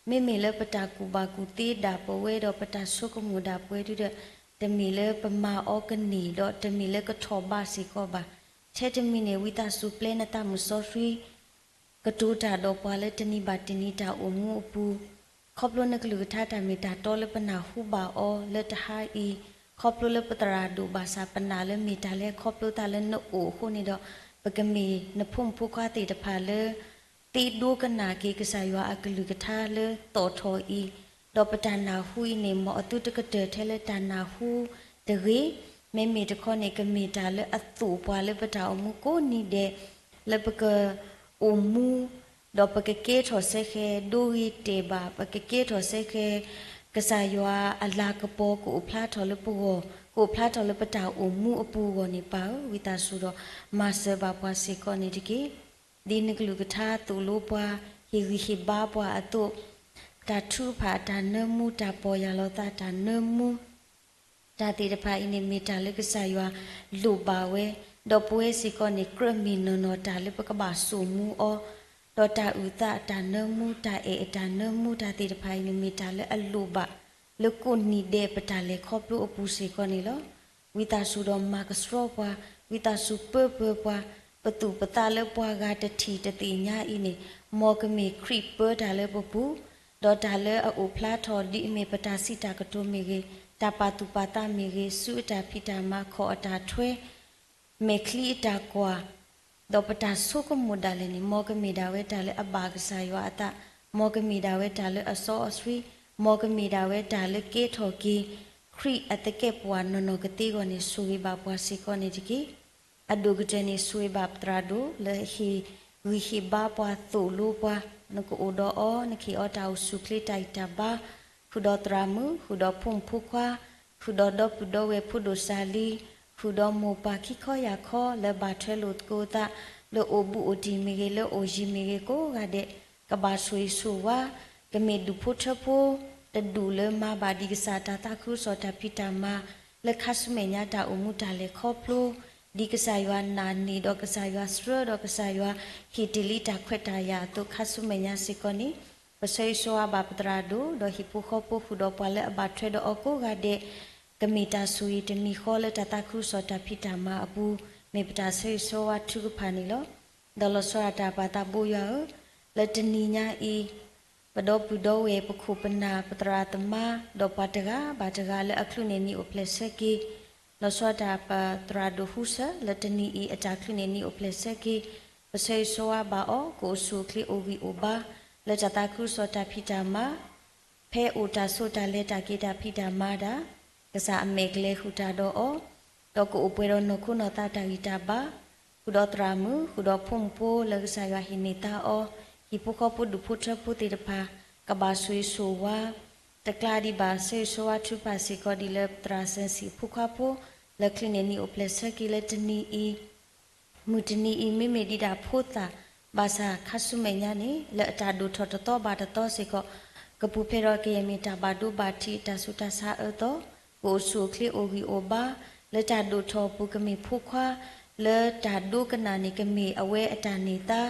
မ့မ့ၢ်လၢပတၢ်ကူၣ်ဘၣ်ကူၣ်သ့ဒၣ်ပဝဲဒီးပတၢ်ဆိကမိၣ်ဒၣ်ပဝဲဒုဒီး တမ့ၢ်လၢပမၤအီၤကန့ၢ်ဒီးတမ့ၢ်လၢကထီၣ်ဘးစ့ၢ်ကီးဘၣ်. ထဲတမံၤန့ၣ် ဝံသးစူၤပျဲနသးမုၢ်စီဆှံ ကတိၤတၢ်ဒီးပှၤလၢတနံၤဘၣ်တနံၤတၢ်အိၣ်မူအပူၤ, ခီဖျိနကလုၢ်ကထါတၢ်မ့ၢ်တၢ်တီလၢပနၢ်ဟူဘၣ်အီၤလၢတဟါအံၤ, ခီဖျိလၢပသရၣ်ဒိၣ်ဘၣ်ဆၣ်ပနာ်လၢမ့ၢ်တၢ်လၢခီဖျိသးလၢနအိၣ်အဃိန့ၣ်ဒီး ပကမ့ၢ်နဖိမုၣ်ဖိခွါသ့ၣ်တဖၣ်လၢ သ့ဒိကနၣ်က့ၤကစၢ်ယွၤအကလုၢ်ကထါလၢသီၣ်ထီၣ်အံၤ, ဒီးပတၢ်နၢ်ဟူအံၤန့ၣ် မ်အသုတကတၢၢ်ထဲလၢတၢ်နၢ်ဟူတဂ့ၤ, မ့မ့ၢ်တခီန့ၣ် ကမ့ၢ်တၢ်လၢအသိၣ်ပှၤလၢပတၢ်အိၣ်မူကိးနံၤဒဲး လၢပက အိၣ်မူ, ဒီးပကကဲထီၣ်စဲဃဲၤဒိဂ့ၤတဲာ်ဘၣ်, ပကကဲထီၣ်စဲဃဲၤ ကစၢ်ယွၤအလၤကပီၤကအိၣ်ဖျါထီၣ်လၢပဂီၢ်, ကအိၣ်ဖျါထီၣ်လၢပတၢ်အိၣ်မူအပူၤအဂီၢ်န့ၣ် ပၢ်ဧၢ, ဝံသးစူၤဒီးမၤစၢၤဘၣ်ပှၤစ့ၢ်ကီးန့ၣ်တက့ၢ်. ဒ်နကလုၢ်ကထါသိၣ်လိပှၤ, ဟ့ၣ်ဂံၢ်ဟ့ၣ်ဘါပှၤအသိး, တၢ်ထုကဖၣ်တၢ်နၢမူ, တၢ်ပီၢ်ယၢ်လီၤသးတၢ်နၢမူ တၢ်သ့ၣ်တဖၣ်အံၤန့ၣ် မ့ၢ်တၢ်လၢကစၢ်ယွၤလိၣ်ဘၣ်ဝဲ, ဒီးပဝဲစ့ၢ်ကီးန့ၣ် ကြၢးမ့ၢ်နီၢ်နီၢ်တၢ်လၢပကဘၣ်စိာ်မူအီၤ, ဒီးတၢ်အုၣ်သးတၢ်နၢမူ တၢ်အဲၣ်အတၢ်နၢမူ တၢ်သ့ၣ်တဖၣ်အံၤန့ၣ် မ့ၢ်တၢ်လၢအလိၣ်ဘၣ် လၢကိးနံၤဒဲးပတၢ်လဲၤခီဖျိအပူၤစ့ၢ်ကီးန့ၣ်လီၤ. ဝံသးစူၤဒီးမၤကဆှီပှၤ, ဝံသးစူၤပၢပၢပှၤ, ပသူၣ်ပသးလၢပှၤဂၤတထံၣ်တသ့ၣ်ညါအံၤန့ၣ် မ်ကမ့ၢ်ခရံာ်ပၢတၢ်လၢပပူၤ, ဒီးတၢ်လၢအအိၣ်ဖျါထီၣ်ဒ်အမ့ၢ်ပတၢ်စံးတၢ်ကတိၤမ့ၢ်ဂ့ၤ, တၢ်ပာ်သူၣ်ပာ်သးမ့ၢ်ဂ့ၤ, စုအတၢ်ဖံးတၢ်မၤ ခီၣ်အတၢ်ထွဲ, မဲာ်ချံအတၢ်ကွၢ်, ဒီးပတၢ်ဆိကမိၣ်ဒၣ်လဲာ်န့ၣ် မ်ကမ့ၢ်ဒၣ်ဝဲတၢ်လၢအဘၣ်ကစၢ်ယွၤအသး, မ်ကမ့ၢ်ဒၣ်ဝဲတၢ်လၢအစီအဆှံ, မ်ကမ့ၢ်ဒၣ်ဝဲတၢ်လၢကဲထီၣ်က့ၤ ခရံာ်အသကဲးပဝးနီၢ်နီၢ်ကသ့အဂီၢ်န့ၣ် ဆိၣ်ဂ့ၤဘၣ်ပှၤစ့ၢ်ကီးန့ၣ်တက့ၢ်. အဒိၣ်ကတၢၢ်န့ၣ် ဆိၣ်ဂ့ၤဘၣ်ပသရၣ်ဒိၣ်လၢဟ့ၣ်ဂံၢ်ဟ့ၣ်ဘါပှၤသိၣ်လိပှၤ, နကအိၣ်ဒီးအီၤ, နကဟ့ၣ်အီၤတၢ်အိၣ်ဆူၣ်ချ့တၢ်ဂံၢ်တၢ်ဘါ, ဃုာ်ဒီးသရၣ်မုၣ်, ဃုာ်ဒီးဖိမုၣ်ဖိခွါ, ဃုာ်ဒီးဒီပုၢ်ဒီဝဲၢ်ဖိဒိၣ်စၢ်လံၤ, ဃုာ်ဒီးမိၢ်ပၢ်ခံခီယၤခီ လၢဘၣ်ထွဲလိာ်သကိးသး, လၢအိၣ်ဘူးအိၣ်တံၢ်မ့ၢ်ဂ့ၤ, လၢအိၣ်ယံၤမ့ၢ်ဂ့ၤ, ကိးဂၤဒဲး ကဘၣ်ဆိၣ်ဂ့ၤဆိၣ်ဝါ, ကမ့ၢ်ဒူၣ်ဖိထၢဖိ တဒူၣ်လၢမၤဘၣ်ဒ်ကစၢ်တၢ်သးခုကစီၣ်တၢ်ဖံးတၢ်မၤ လၢခါဆူမဲာ်ညါတၢ်အိၣ်မူတၢ်လဲၤခီဖျိ, ဒ်ကစၢ်ယွၤနာ်န့ၢ်ဒီးကစၢ်ယွၤဆှၢဒီးကစၢ်ယွၤဟ့ၣ်တ့ၢ်လံတၢ်ခွဲးတၢ်ယာ်အသိး ခါဆူမဲာ်ညါစ့ၢ်ကီးန့ၣ်, ပဆၢဂ့ၤဆၢဝါဘၣ်ပသရၣ်ဒိၣ် ဒီးဟံၣ်ဖိဃီဖိဃုာ်ဒီးပှၤလၢအဘၣ်ထွဲဒီးအီၤကိးဂၤဒဲး ကမ့ၢ်တၢ်ဆိၣ်ဂ့ၤတမံၤဃီလၢတၢ်သးခုကစီၣ်တၢ်ဖံးတၢ်မၤအပူၤ, မ့ၢ်ပတၢ်ဆၢဂ့ၤဆၢဝါထုကဖၣ်န့ၣ်လီၤ. ဒီးလီၤဆီဒၣ်တၢ်ပၢ်သးဘိယွၤဧၢ, လၢတနံၤညါအံၤ ပဒီပုၢ်ဒီဝဲၢ် ပခိၣ်ပနၢ် ပသရၣ်သမါ ဒီးပှၤတဂၤဘၣ်တဂၤလၢအချုးန့ၢ်နံၣ်အိၣ်ဖျဲၣ်ဆၢက့ၤ, လီၤဆီဒၣ်တၢ်ပၢ်သရၣ်ဒိၣ်ဟူစၢၤ လၢတနံၤအံၤအတၢ်ချုးန့ၢ်နံၣ်အိၣ်ဖျဲၣ်ဆၢက့ၤ, ပဆၢဂ့ၤဆၢဝါဘၣ်အီၤ ကအိၣ်ဆူၣ်အိၣ်ချ့အိၣ်ဂံၢ်အိၣ်ဘါ လၢတၢ်သးခုကစီၣ်တၢ်ဖံးတၢ်မၤ ဖဲအိၣ်တၢ်ဆိးတၢ်လဲၤတၢ်က့ၤတၢ်ဖံးတၢ်မၤဒၣ်, ကစၢ်အမဲာ်ကလဲၤဃုာ်တၢ်ဒီးအီၤ, ဒီးကအိၣ်ပှဲၤဒီးနီၢ်ခိနီၢ်သးတၢ်ဂံၢ်တၢ်ဘါ, ဃုာ်ဒီးသရၣ်မုၣ် ဃုာ်ဒီးဖိမုၣ်ဖိလၢကစၢ်ယွၤဟ့ၣ်န့ၢ်သါအီၤ, ဟံၣ်ဖိဃီဖိဒူၣ်ဖိထၢဖိသ့ၣ်တဖၣ် ကဘၣ်ဆိၣ်ဂ့ၤဆိၣ်ဝါ, တကျါဒံးဘၣ် ဆၢဂ့ၤဆၢဝါထုကဖၣ်စ့ၢ်ကီးဒ်လၢသရၣ်စၢၤစံၣ်အဖိခွါဖိ လၢချုးန့ၢ်နံၣ်အိၣ်ဖျဲၣ်ဆၢက့ၤလၢတနံၤအံၤ မုၢ်တနံၤအံၤ မ့မ့ၢ်ဒံးဒၣ်ဖိသၣ်ဘၣ်ဆၣ် ခါဆူမဲာ်ညါန့ၣ် လၢအတၢ်ဒိၣ်ထီၣ်တသီဘၣ်တသီစ့ၢ်ကီး ကပူၤဖျဲးဒီးကယဲၢ်မ့ၢ်တၢ်ဘၣ်ဒိဘၣ်ထံး တၢ်ဆူးတၢ်ဆါအၢသီ, ကအိၣ်ဆူၣ်အိၣ်ချ့အိၣ်ဂံၢ်အိၣ်ဘါ, လၢတၢ်ဒိၣ်ထီၣ်အပူၤကမ့ၢ်ဖိခွါ, လၢတၢ်ဒိကနၣ်န့ၣ် ကမ့ၢ်အဝဲအတၢ်န့ၢ်သါ,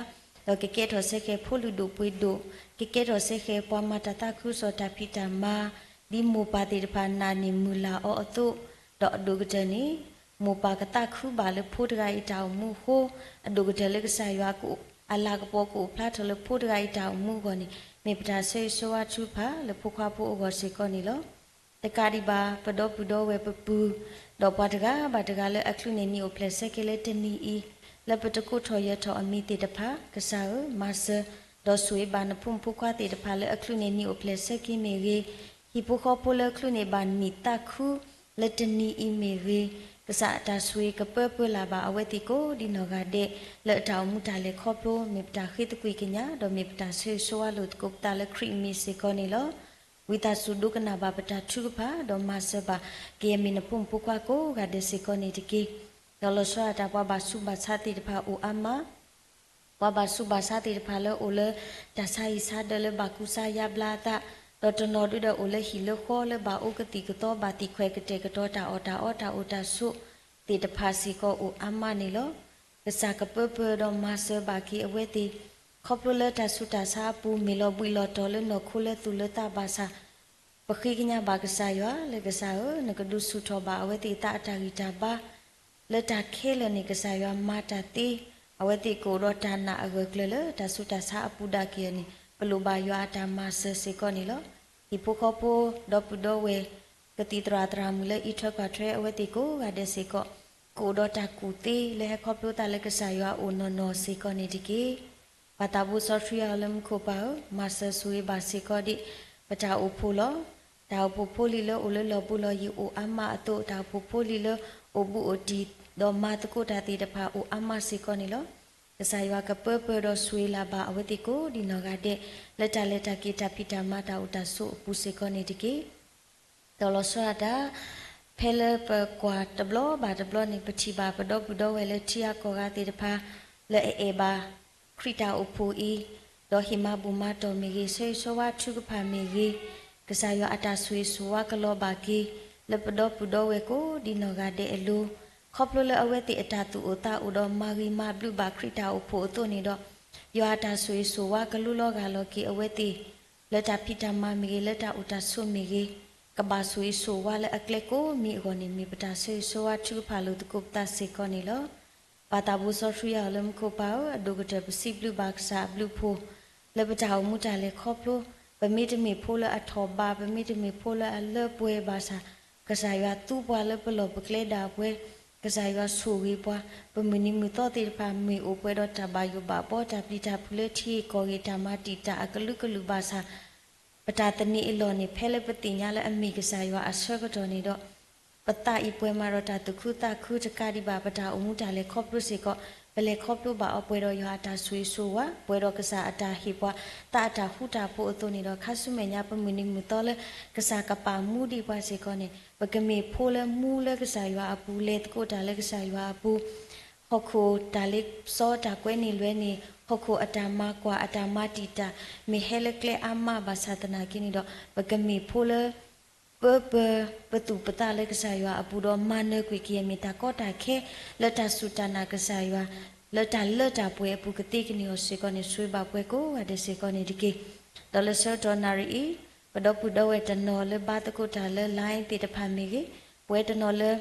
ဒီးကကဲထီၣ်စ့ၢ်ကီးဖိလုၢ်ဒိၣ်ပှ့ၤဒိၣ်, ကကဲထီၣ်စ့ၢ်ကီးပှၤမၤတၢ်သးခုကစီၣ်တၢ်ဖံးတၢ်မၤ, ဒ်မိၢ်ပၢ်သ့ၣ်တဖၣ်နာ်န့ၢ်မုၢ်လၢ်အီၤအသိး, ဒီးအဒိၣ်ကတၢၢ်န့ၣ် မိၢ်ပၢ်ကသးခုဘၣ်လၢဖိတဂၤအံၤတၢ်အိၣ်မူအဃိ, အဒိၣ်ကတၢၢ်လၢကစၢ်ယွၤအလၤကပီၤကအိၣ်ဖျါထီၣ်လၢဖိတဂၤအံၤတၢ်အိၣ်မူအဂီၢ်န့ၣ် မ့ၢ်ပတၢ်ဆၢဂ့ၤဆၢဝါထုကဖၣ်လၢဖိခွါဖိအဂီၢ်စ့ၢ်ကီးန့ၣ်လီၤ. တကးဒံးဘၣ် ပဒီပုၢ်ဒီဝဲၢ်ပပုၢ်, ဒီးပှၤတဂၤဘၣ်တဂၤလၢအချုးန့ၢ်နံၣ်အိၣ်ဖျဲၣ်ဆၢက့ၤလၢတနံၤအံၤ, လၢပတကိးထီၣ်ယၢၤထီၣ်အမံၤသ့ၣ်တဖၣ်, ကစၢ်ဧၢ, မၤစၢၤ, ဒီးဆိၣ်ဂ့ၤဘၣ်နဖိမုၣ်ဖိခွါသ့ၣ်တဖၣ်လၢအချုးန့ၢ်နံၣ်အိၣ်ဖျဲၣ်ဆၢက့ၤမ့ၢ်ဂ့ၤ, ဟံၣ်ဖိဃီဖိလၢချုးန့ၢ်ဘၣ်နံၣ်သးခု လၢတနံၤအံၤမ့ၢ်ဂ့ၤ, ကစၢ်အတၢ်ဆိၣ်ဂ့ၤကပၢပၢလၢ်ဘၣ်အဝဲသ့ၣ်ကိးဒ်နီၢ်ဂၤဒဲး, လၢအတၢ်အိၣ်မူတၢ်လဲၤခီဖျိ မ့ၢ်ပတၢ်ဃ့သကွံၢ်ကညး ဒီးမ့ၢ်ပတၢ်ဆၢဂ့ၤဆၢဝါလိာ်သကိးပသးလၢခရံာ်အမံၤစ့ၢ်ကီးန့ၣ်လီၤ. ဝံသးစူၤဒိကနၣ်ဘၣ်ပတၢ်ထုကဖၣ် ဒီးမၤစၢၤဘၣ် ကယဲၢ်မ့ၢ်နဖိမုၣ်ဖိခွါကိးဂၤဒဲးစ့ၢ်ကီးန့ၣ်တက့ၢ်. ဒီးလီၤဆီဒၣ်တၢ်ပှၤဘၣ်ဆူးဘၣ်ဆါသ့ၣ်တဖၣ်အိၣ်အါမး ပှၤဘၣ်ဆူးဘၣ်ဆါသ့ၣ်တဖၣ်လၢအိၣ်လၢတၢ်ဆါဟံၣ်ဆါဒၢးလၢဘၣ်ကူစါယါဘျါအသး, ဒီးတနီၤဒုဒီးအိၣ်လၢဟံၣ်လၢဃီလၢဘၣ်အိၣ်ကသံၣ်ကသီ ဘၣ်သံၣ်ခွဲးကတဲာ်ကတီၤတၢ်အီၣ်တၢ်အီတၢ်အိၣ်တၢ်ဆိး သ့ၣ်တဖၣ်စ့ၢ်ကီးအိၣ်အါမးန့ၣ်လီၤ. ကစၢ်ကပၢပၢဒီးမၤစၢၤဘၣ်က့ၤအဝဲသ့ၣ် ခီဖျိလၢတၢ်ဆူးတၢ်ဆါအပူၤ မ့ၢ်လီၤဘှံးလီၤတီၤလၢနီၢ်ခိလၢသူၣ်လၢသးဘၣ်ဆၣ် ပဃ့ကညးဘၣ်ကစၢ်ယွၤလၢကစၢ်ဧၢ, နကဒုးဆူၣ်ထီၣ်ဘၣ်အဝဲသ့ၣ်သးအတၢ်ဂံၢ်တၢ်ဘါ လၢတၢ်ခဲလၢာ်န့ၣ် ကစၢ်ယွၤမၤတၢ်သ့, အဝဲသ့ၣ်ကအိၣ်ဒီးတၢ်နာ်အဂၢၢ်ကျၢၤလၢတၢ်ဆူးတၢ်ဆါအပူၤဒၣ်က့ၤအီၤန့ၣ် ပလိၣ်ဘၣ်ယွၤအတၢ်မၤစၢၤစ့ၢ်ကီးန့ၣ်လီၤ. ဟံၣ်ဖိဃီဖိ ဒီပုၢ်ဒီဝဲၢ် ကသံၣ်သရၣ်သရၣ်မုၣ်လၢအံးထွဲကွၢ်ထွဲအဝဲသ့ၣ်ကိးဂၤဒဲးစ့ၢ်ကီး ကအိၣ်ဒီးတၢ်ကူၣ်သ့လၢဟဲခီဖျိသးလၢကစၢ်ယွၤအအိၣ်နီၢ်နီၢ်စ့ၢ်ကီးန့ၣ်တက့ၢ်. ပၢ်သးဘိစီဆှံယွၤလၢမူခိၣ်ပၢ်ဧၢ, မၤစၢၤဆိၣ်ဂ့ၤဘၣ်စ့ၢ်ကီးဒံး ပတၢ်အိၣ်ဖှိၣ်လီၤ. တၢ်အိၣ်ဖှိၣ်ဖိလံၤလၢအိၣ်လၢလီၢ်ဘူးလီၢ်ယံၤအိၣ်အါမးအသိး, တၢ်အိၣ်ဖှိၣ်ဖိလံၤလၢအိၣ်ဘူးအိၣ်တံၢ် ဒီးမၤသကိးတၢ်သ့ၣ်တဖၣ်အိၣ်အါမးစ့ၢ်ကီးန့ၣ်လီၤ. ကစၢ်ယွၤကပၢပၢဒီးဆိၣ်ဂ့ၤလၢ်ဘၣ်အဝဲသ့ၣ်ကိးဒ်နီၢ်ဂၤဒဲး လၢတၢ်လဲၤတၢ်က့ၤတၢ်ဖံးတၢ်မၤတၢ်အိၣ်တၢ်ဆိးအပူၤစ့ၢ်ကီးန့ၣ်တက့ၢ်. ဒီးလီၤဆီဒၣ်တၢ် ဖဲလၢပကွၢ်တဘျီဘၣ်တဘျီန့ၣ် ပထံၣ်ဘၣ်ပဒီပုၢ်ဒီဝဲၢ်လၢထံဂၤကီၢ်ဂၤသ့ၣ်တဖၣ် လၢအအဲၣ်ဘၣ်ခရံာ်တၢ်အိၣ်ဖှိၣ်အံၤ, ဒီးဟ့ၣ်မၤဘူၣ်မၤတီၢ်မ့ၢ်ဂ့ၤ, ဆၢဂ့ၤဆၢဝါထုကဖၣ်မ့ၢ်ဂ့ၤ, ကစၢ်ယွၤအတၢ်ဆိၣ်ဂ့ၤဆိၣ်ဝါကလီၤဘၣ်က့ၤ လၢပဒီပုၢ်ဒီဝဲၢ်ကိးဒ်နီၢ်ဂၤဒဲးအလိၤ, ခီဖျိလၢအဝဲသ့ၣ်အတၢ်သူၣ်အိၣ်သးအိၣ်ဒီးမၤဂ့ၤမၤဘျုးဘၣ်ခရံာ်တၢ်အိၣ်ဖှိၣ်အသိးန့ၣ်ဒီး, ယွၤအတၢ်ဆိၣ်ဂ့ၤဆိၣ်ဝါကလူလီၤဂၢ်လီၤက့ၤအဝဲသ့ၣ် လၢတၢ်ဖံးတၢ်မၤမ့ၢ်ဂ့ၤ, လၢတၢ်အိၣ်တၢ်ဆိးမ့ၢ်ဂ့ၤ, ကဘၣ်ဆိၣ်ဂ့ၤဆိၣ်ဝါလၢအကျဲကိးမံၤအဂီၢ်န့ၣ် မ့ၢ်ပတၢ်ဆၢဂ့ၤဆၢဝါထုကဖၣ်လိာ်သကိးပသးစ့ၢ်ကီးန့ၣ်လီၤ. ပၢ်သးဘိစီဆှံယွၤလၢမူခိၣ်ပၢ်ဧၢ, အဒိၣ်ကတၢၢ်ပစံးဘျုးဘၣ်ကစၢ်အဘျုးအဖှိၣ် လၢပတၢ်အိၣ်မူတၢ်လဲၤခီဖျိ, ပမ့တမ့ၢ်ဖိလၢအထီၣ်ဘး, ပမ့တမ့ၢ်ဖိလၢအလၢပှဲၤဘၣ်ဆၣ်, ကစၢ်ယွၤသူပှၤလၢပလီၢ်ပကျဲဒၣ်ပှဲၤ, ကစၢ်ယွၤဆိၣ်ဂ့ၤပှၤ, ပမုၢ်နံၤမုၢ်သီသ့ၣ်တဖၣ် မ့ၢ်အိၣ်ပှဲၤဒီးတၢ်ဘၣ်ယိၣ်ဘၣ်ဘီ တၢ်ပျံၤတၢ်ဖုးလၢထံဂ့ၢ်ကီၢ်ဂ့ၢ်တၢ်မၤတံာ်တာ်အကလုာ်ကလုာ်ဘၣ်ဆၣ် ပတၢ်သန့ၤအလီၢ်န့ၣ် ဖဲလၢပသ့ၣ်ညါလၢအမ့ၢ်ကစၢ်ယွၤအဆၢကတီၢ်န့ၣ်ဒီး, ပသးအံၤပှဲၤမးဒီးတၢ်သူၣ်ခုသးခုတကးဒံးဘၣ် ပတၢ်အိၣ်မူတၢ်လဲၤခီဖျိစ့ၢ်ကီး, ပလဲၤခီဖျိဘၣ်အီၤပှဲၤဒီးယွၤအတၢ်ဆိၣ်ဂ့ၤဆိၣ်ဝါ, ပှဲၤဒီးကစၢ်အတၢ်ဟ့ၣ်ပှၤ သးအတၢ်ဃူတၢ်ဖိးအသိးန့ၣ်ဒီး ခါဆူမဲာ်ညါပမုၢ်နံၤမုၢ်သီလၢ ကစၢ်ကပာ်မူဒံးပှၤစ့ၢ်ကီးန့ၣ် ပကမ့ၢ်ဖိလၢမူလၢကစၢ်ယွၤအပူၤ, လဲၤသကိးတၢ်လၢကစၢ်ယွၤအပူၤ, ဟီၣ်ခိၣ်တၢ်လ့စီတၢ်ကွဲန့ၢ်လွဲန့ၣ် ဟီၣ်ခိၣ်အတၢ်မၤကွၢ်အတၢ်မၤတံာ်တာ် မ့ၢ်ဟဲလၢကျဲအါမးဘၣ်ဆၣ်သနာ်က့န့ၣ်ဒီး ပကမ့ၢ်ဖိလၢ ပၢပၢ ပသူၣ်ပသးလၢကစၢ်ယွၤအပူၤဒီး မၤနၢၤကွံာ်ကယဲၢ်မ့ၢ်တၢ်ကီတၢ်ခဲ လၢတၢ်စူၢ်တၢ်နာ်ကစၢ်ယွၤ လၢတၢ်လၢတၢ်ပှဲၤအပူၤကသ့ကန့ၢ်အီၤစ့ၢ်ကီးန့ၣ် ဆိၣ်ဂ့ၤဘၣ်ပှၤကိးဂၤဒဲးစ့ၢ်ကီးန့ၣ်တက့ၢ်. ဒီးလၢဆၢကတီၢ်နၣ်ရံၣ်အံၤ ပဒီပုၢ်ဒီဝဲၢ်တနီၤလၢဘါသကိးတၢ်လၢ line သ့ၣ်တဖၣ်မ့ၢ်ဂ့ၤ, ပဝဲတနီၤလၢ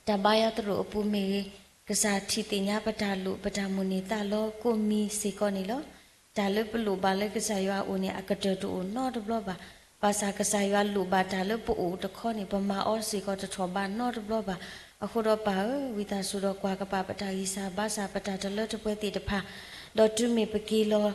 တၢ်ဘါယွၤသရိာ်အပူၤမ့ၢ်ဂ့ၤ, ကစၢ်ထံၣ်သ့ၣ်ညါပတၢ်လိၣ်ပတၢ်မိၣ်န့ၢ်သးလီကိးမံၤစ့ၢ်ကီးန့ၣ်လီၤ. တၢ်လၢပလိၣ်ဘၣ်လၢကစၢ်ယွၤအအိၣ်န့ၣ် အကတၢၢ်တအိၣ်နီတဘျီဘၣ်. ဘၣ်ဆၣ်ကစၢ်ယွၤလိၣ်ဘၣ်တၢ်လၢပအိၣ်တခီန့ၣ် ပမၤအီၤစ့ၢ်ကီးတထီၣ်ဘးနီတဘျီဘၣ်. အဃိဒီးပၢ်ဧၢ, ဝံသးစူၤဒီးကွၢ်ကပၤပတၢ်ဂံၢ်စၢ်ဘါစၢ် ပတၢ်တလၢတပှဲၤသ့ၣ်တဖၣ်, ဒီးတုၤမ့ၢ်ပက့ၤလီၤ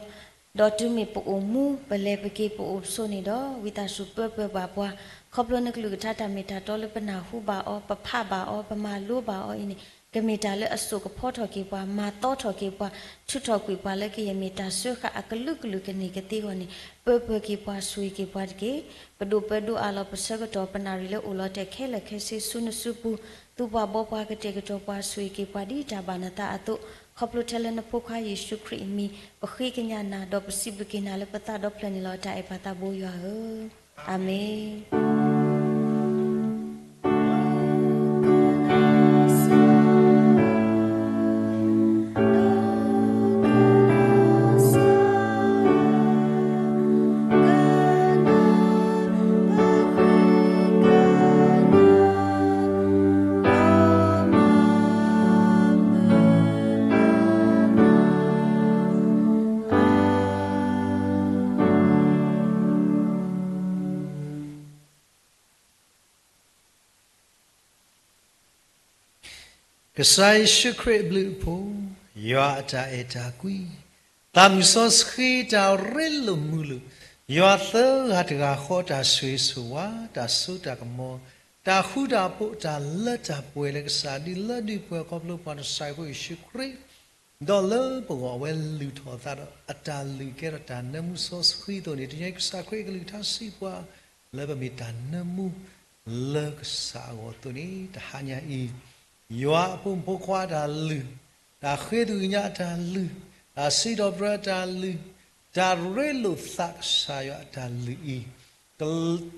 ဒီးတုၤမ့ၢ်ပအိၣ်မူ ပလဲၤပက့ၤပအိၣ်ပဆိးန့ၣ်ဒီး ဝံသးစူၤပၢပၢဘၣ်ပှၤ, ခီဖျိနကလုၢ်ကထါတၢ်မ့ၢ်တၢ်တီလၢပနၢ်ဟူဘၣ်အီၤ ပဖးဘၣ်အီၤ ပမၤလိဘၣ်အီၤအံၤန့ၣ် ကမ့ၢ်တၢ်လၢအစိာ်ကဖီထီၣ်က့ၤပှၤ မၤသီထီၣ်က့ၤပှၤ ထုးထီၣ်ကွံာ်ပှၤလၢကယဲၢ်မ့ၢ်တၢ်စၢဃာ်အကလုာ်ကလုာ်ကန့ၢ်ကသ့အဂီၢ်န့ၣ် ပၢပၢက့ၤပှၤဆိၣ်ဂ့ၤက့ၤပှၤတက့ၢ်. ပဒိၣ်ပၢဒိၣ်အးလီၤပဆၢကတီၢ် ပနၣ်ရံၣ်လၢအိၣ်လီၤတဲာ်ခဲလၢာ်ခဲဆ့ ဆူနစုပူၤ သူပှၤဘီပှၤကတဲာ်ကတီၤပှၤဆိၣ်ဂ့ၤက့ၤပှၤဒ်တၢ်ဘၣ်နသးအသိး, ခီဖျိထဲလၢနဖိခွါယ့ၣ်ၡူးခရံာ်အမံၤ ပဃ့ကညးနၤ ဒီးပစံးဘျုးက့ၤနၤလၢပသးဒီဖျၢၣ်န့ၣ်လီၤ. တၢ်အဲၣ်ပၢ်သးဘိယွၤဧၢ, အၤမ့ၣ်. ကစၢ်ယ့ၣ်ၡူးခရံာ်အဘျုးအဖှိၣ်, ယွၤအတၢ်အဲၣ်တၢ်ကွံ, သးမုၢ်စီဆှံတၢ်ရ့လိာ်မုာ်လိာ်, ယွၤသၢဂၤတဂၤဃီတၢ်ဆိၣ်ဂ့ၤဆိၣ်ဝါ, တၢ်စိတၢ်ကမီၤ, တၢ်ဃူတၢ်ဖိး, တၢ်လၢတၢ်ပှဲၤလၢကစၢ်ဒ်လၢဒုးပှဲၤခီဖျိပှၤနဆၣ်ဖိယ့ၣ်ၡူးခရံာ် ဒီးလၢပဂီၢ်အဝဲလုၢ်ထီၣ်အသးဒီး အတၢ်လုၢ်ကဲထီၣ်တၢ်နၢမူစီဆှံအသိးန့ၣ် တညီကစၢ်ခရံာ်ကလုၢ်ကထါစံးပှၤ လၢပမ့ၢ်တၢ်နၢမူလၢကစၢ်အဂီၢ်အသိးန့ၣ် တဟါညါအံၤ ယွၤအဖိမုၣ်ဖိခွါအတၢ်လုၢ်, တၢ်ဃ့သကွံာ်ကညးအတၢ်လုၢ်, တၢ်စံးထီၣ်ပတြၢၤအတၢ်လုၢ်, တၢ်ရ့လိာ်သးကစၢ်ယွၤအတၢ်လုၢ်အံၤ က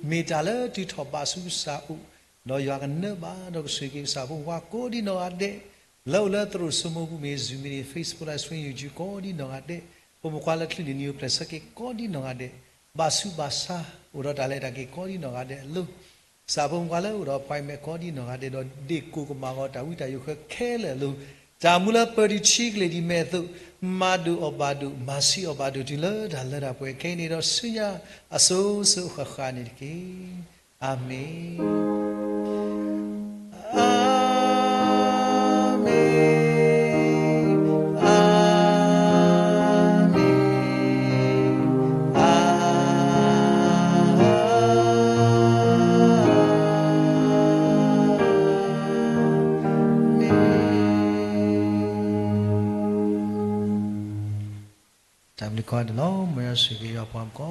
မ့ၢ်တၢ်လၢတုၤထီၣ်ဘးဆူကစၢ်အအိၣ်, ဒီးယွၤကနၢဘၣ်ဒီးကဆိၣ်ဂ့ၤက့ၤကစၢ်ဖိမုၣ်ဖိခွါကိးဒ်နီၢ်ဂၤဒဲး, လၢအိၣ်လၢသရိာ်စိမိပူၤမ့ၢ် Zoom မ့ၢ် Facebook Live Stream YouTube ကိးဒ်နီၢ်ဂၤဒဲး, ဖိမုၣ်ဖိခွါလၢချုးန့ၣ် နံၤအိၣ်ဖျဲၣ်ဆၢက့ၤကိးဒ်နီၢ်ဂၤဒဲး, ဘၣ်ဆူးဘၣ်ဆါ, အိၣ်ဒီးတၢ်လဲၤတၢ်က့ၤကိးဒ်နီၢ်ဂၤဒဲးအလိၤ, ကစၢ်ဖိမုၣ်ဖိခွါလၢအိၣ်ဒီး appointment ကိးဒ်နီၢ်ဂၤဒဲး ဒီးဒ့ၣ်ကိၢ်ကမၣ်ဂီၤတၢ်ဝံတၢ်ယိးဃၢခဲလၢာ်အလိၤ, တၢ်မူလၢပၢၢ်တုၤထံကလ့ၢ်ဒ်မဲာ်အသိး, မၤဒိၣ်အီၣ်ဘၣ်ဒိၣ်, မၤဆံးအီၣ်ဘၣ်ဒိၣ်တုၤလၢတၢ်လၢတၢ်ပှဲၤခဲအံၤန့ၣ်ဒီးဆူညါအစိၤစိၤအဃၣ်ဃၣ်န့ၣ်တက့ၢ်. အၤမ့ၣ်, အၤမ့ၣ်, အၤမ့ၣ်, အၤမ့ၣ်. တၢ်ဘျုးကိးဂၤဒဲးလီၤ. မ်ယွၤဆိၣ်ဂ့ၤယွၤပှၤမုၣ်ကိး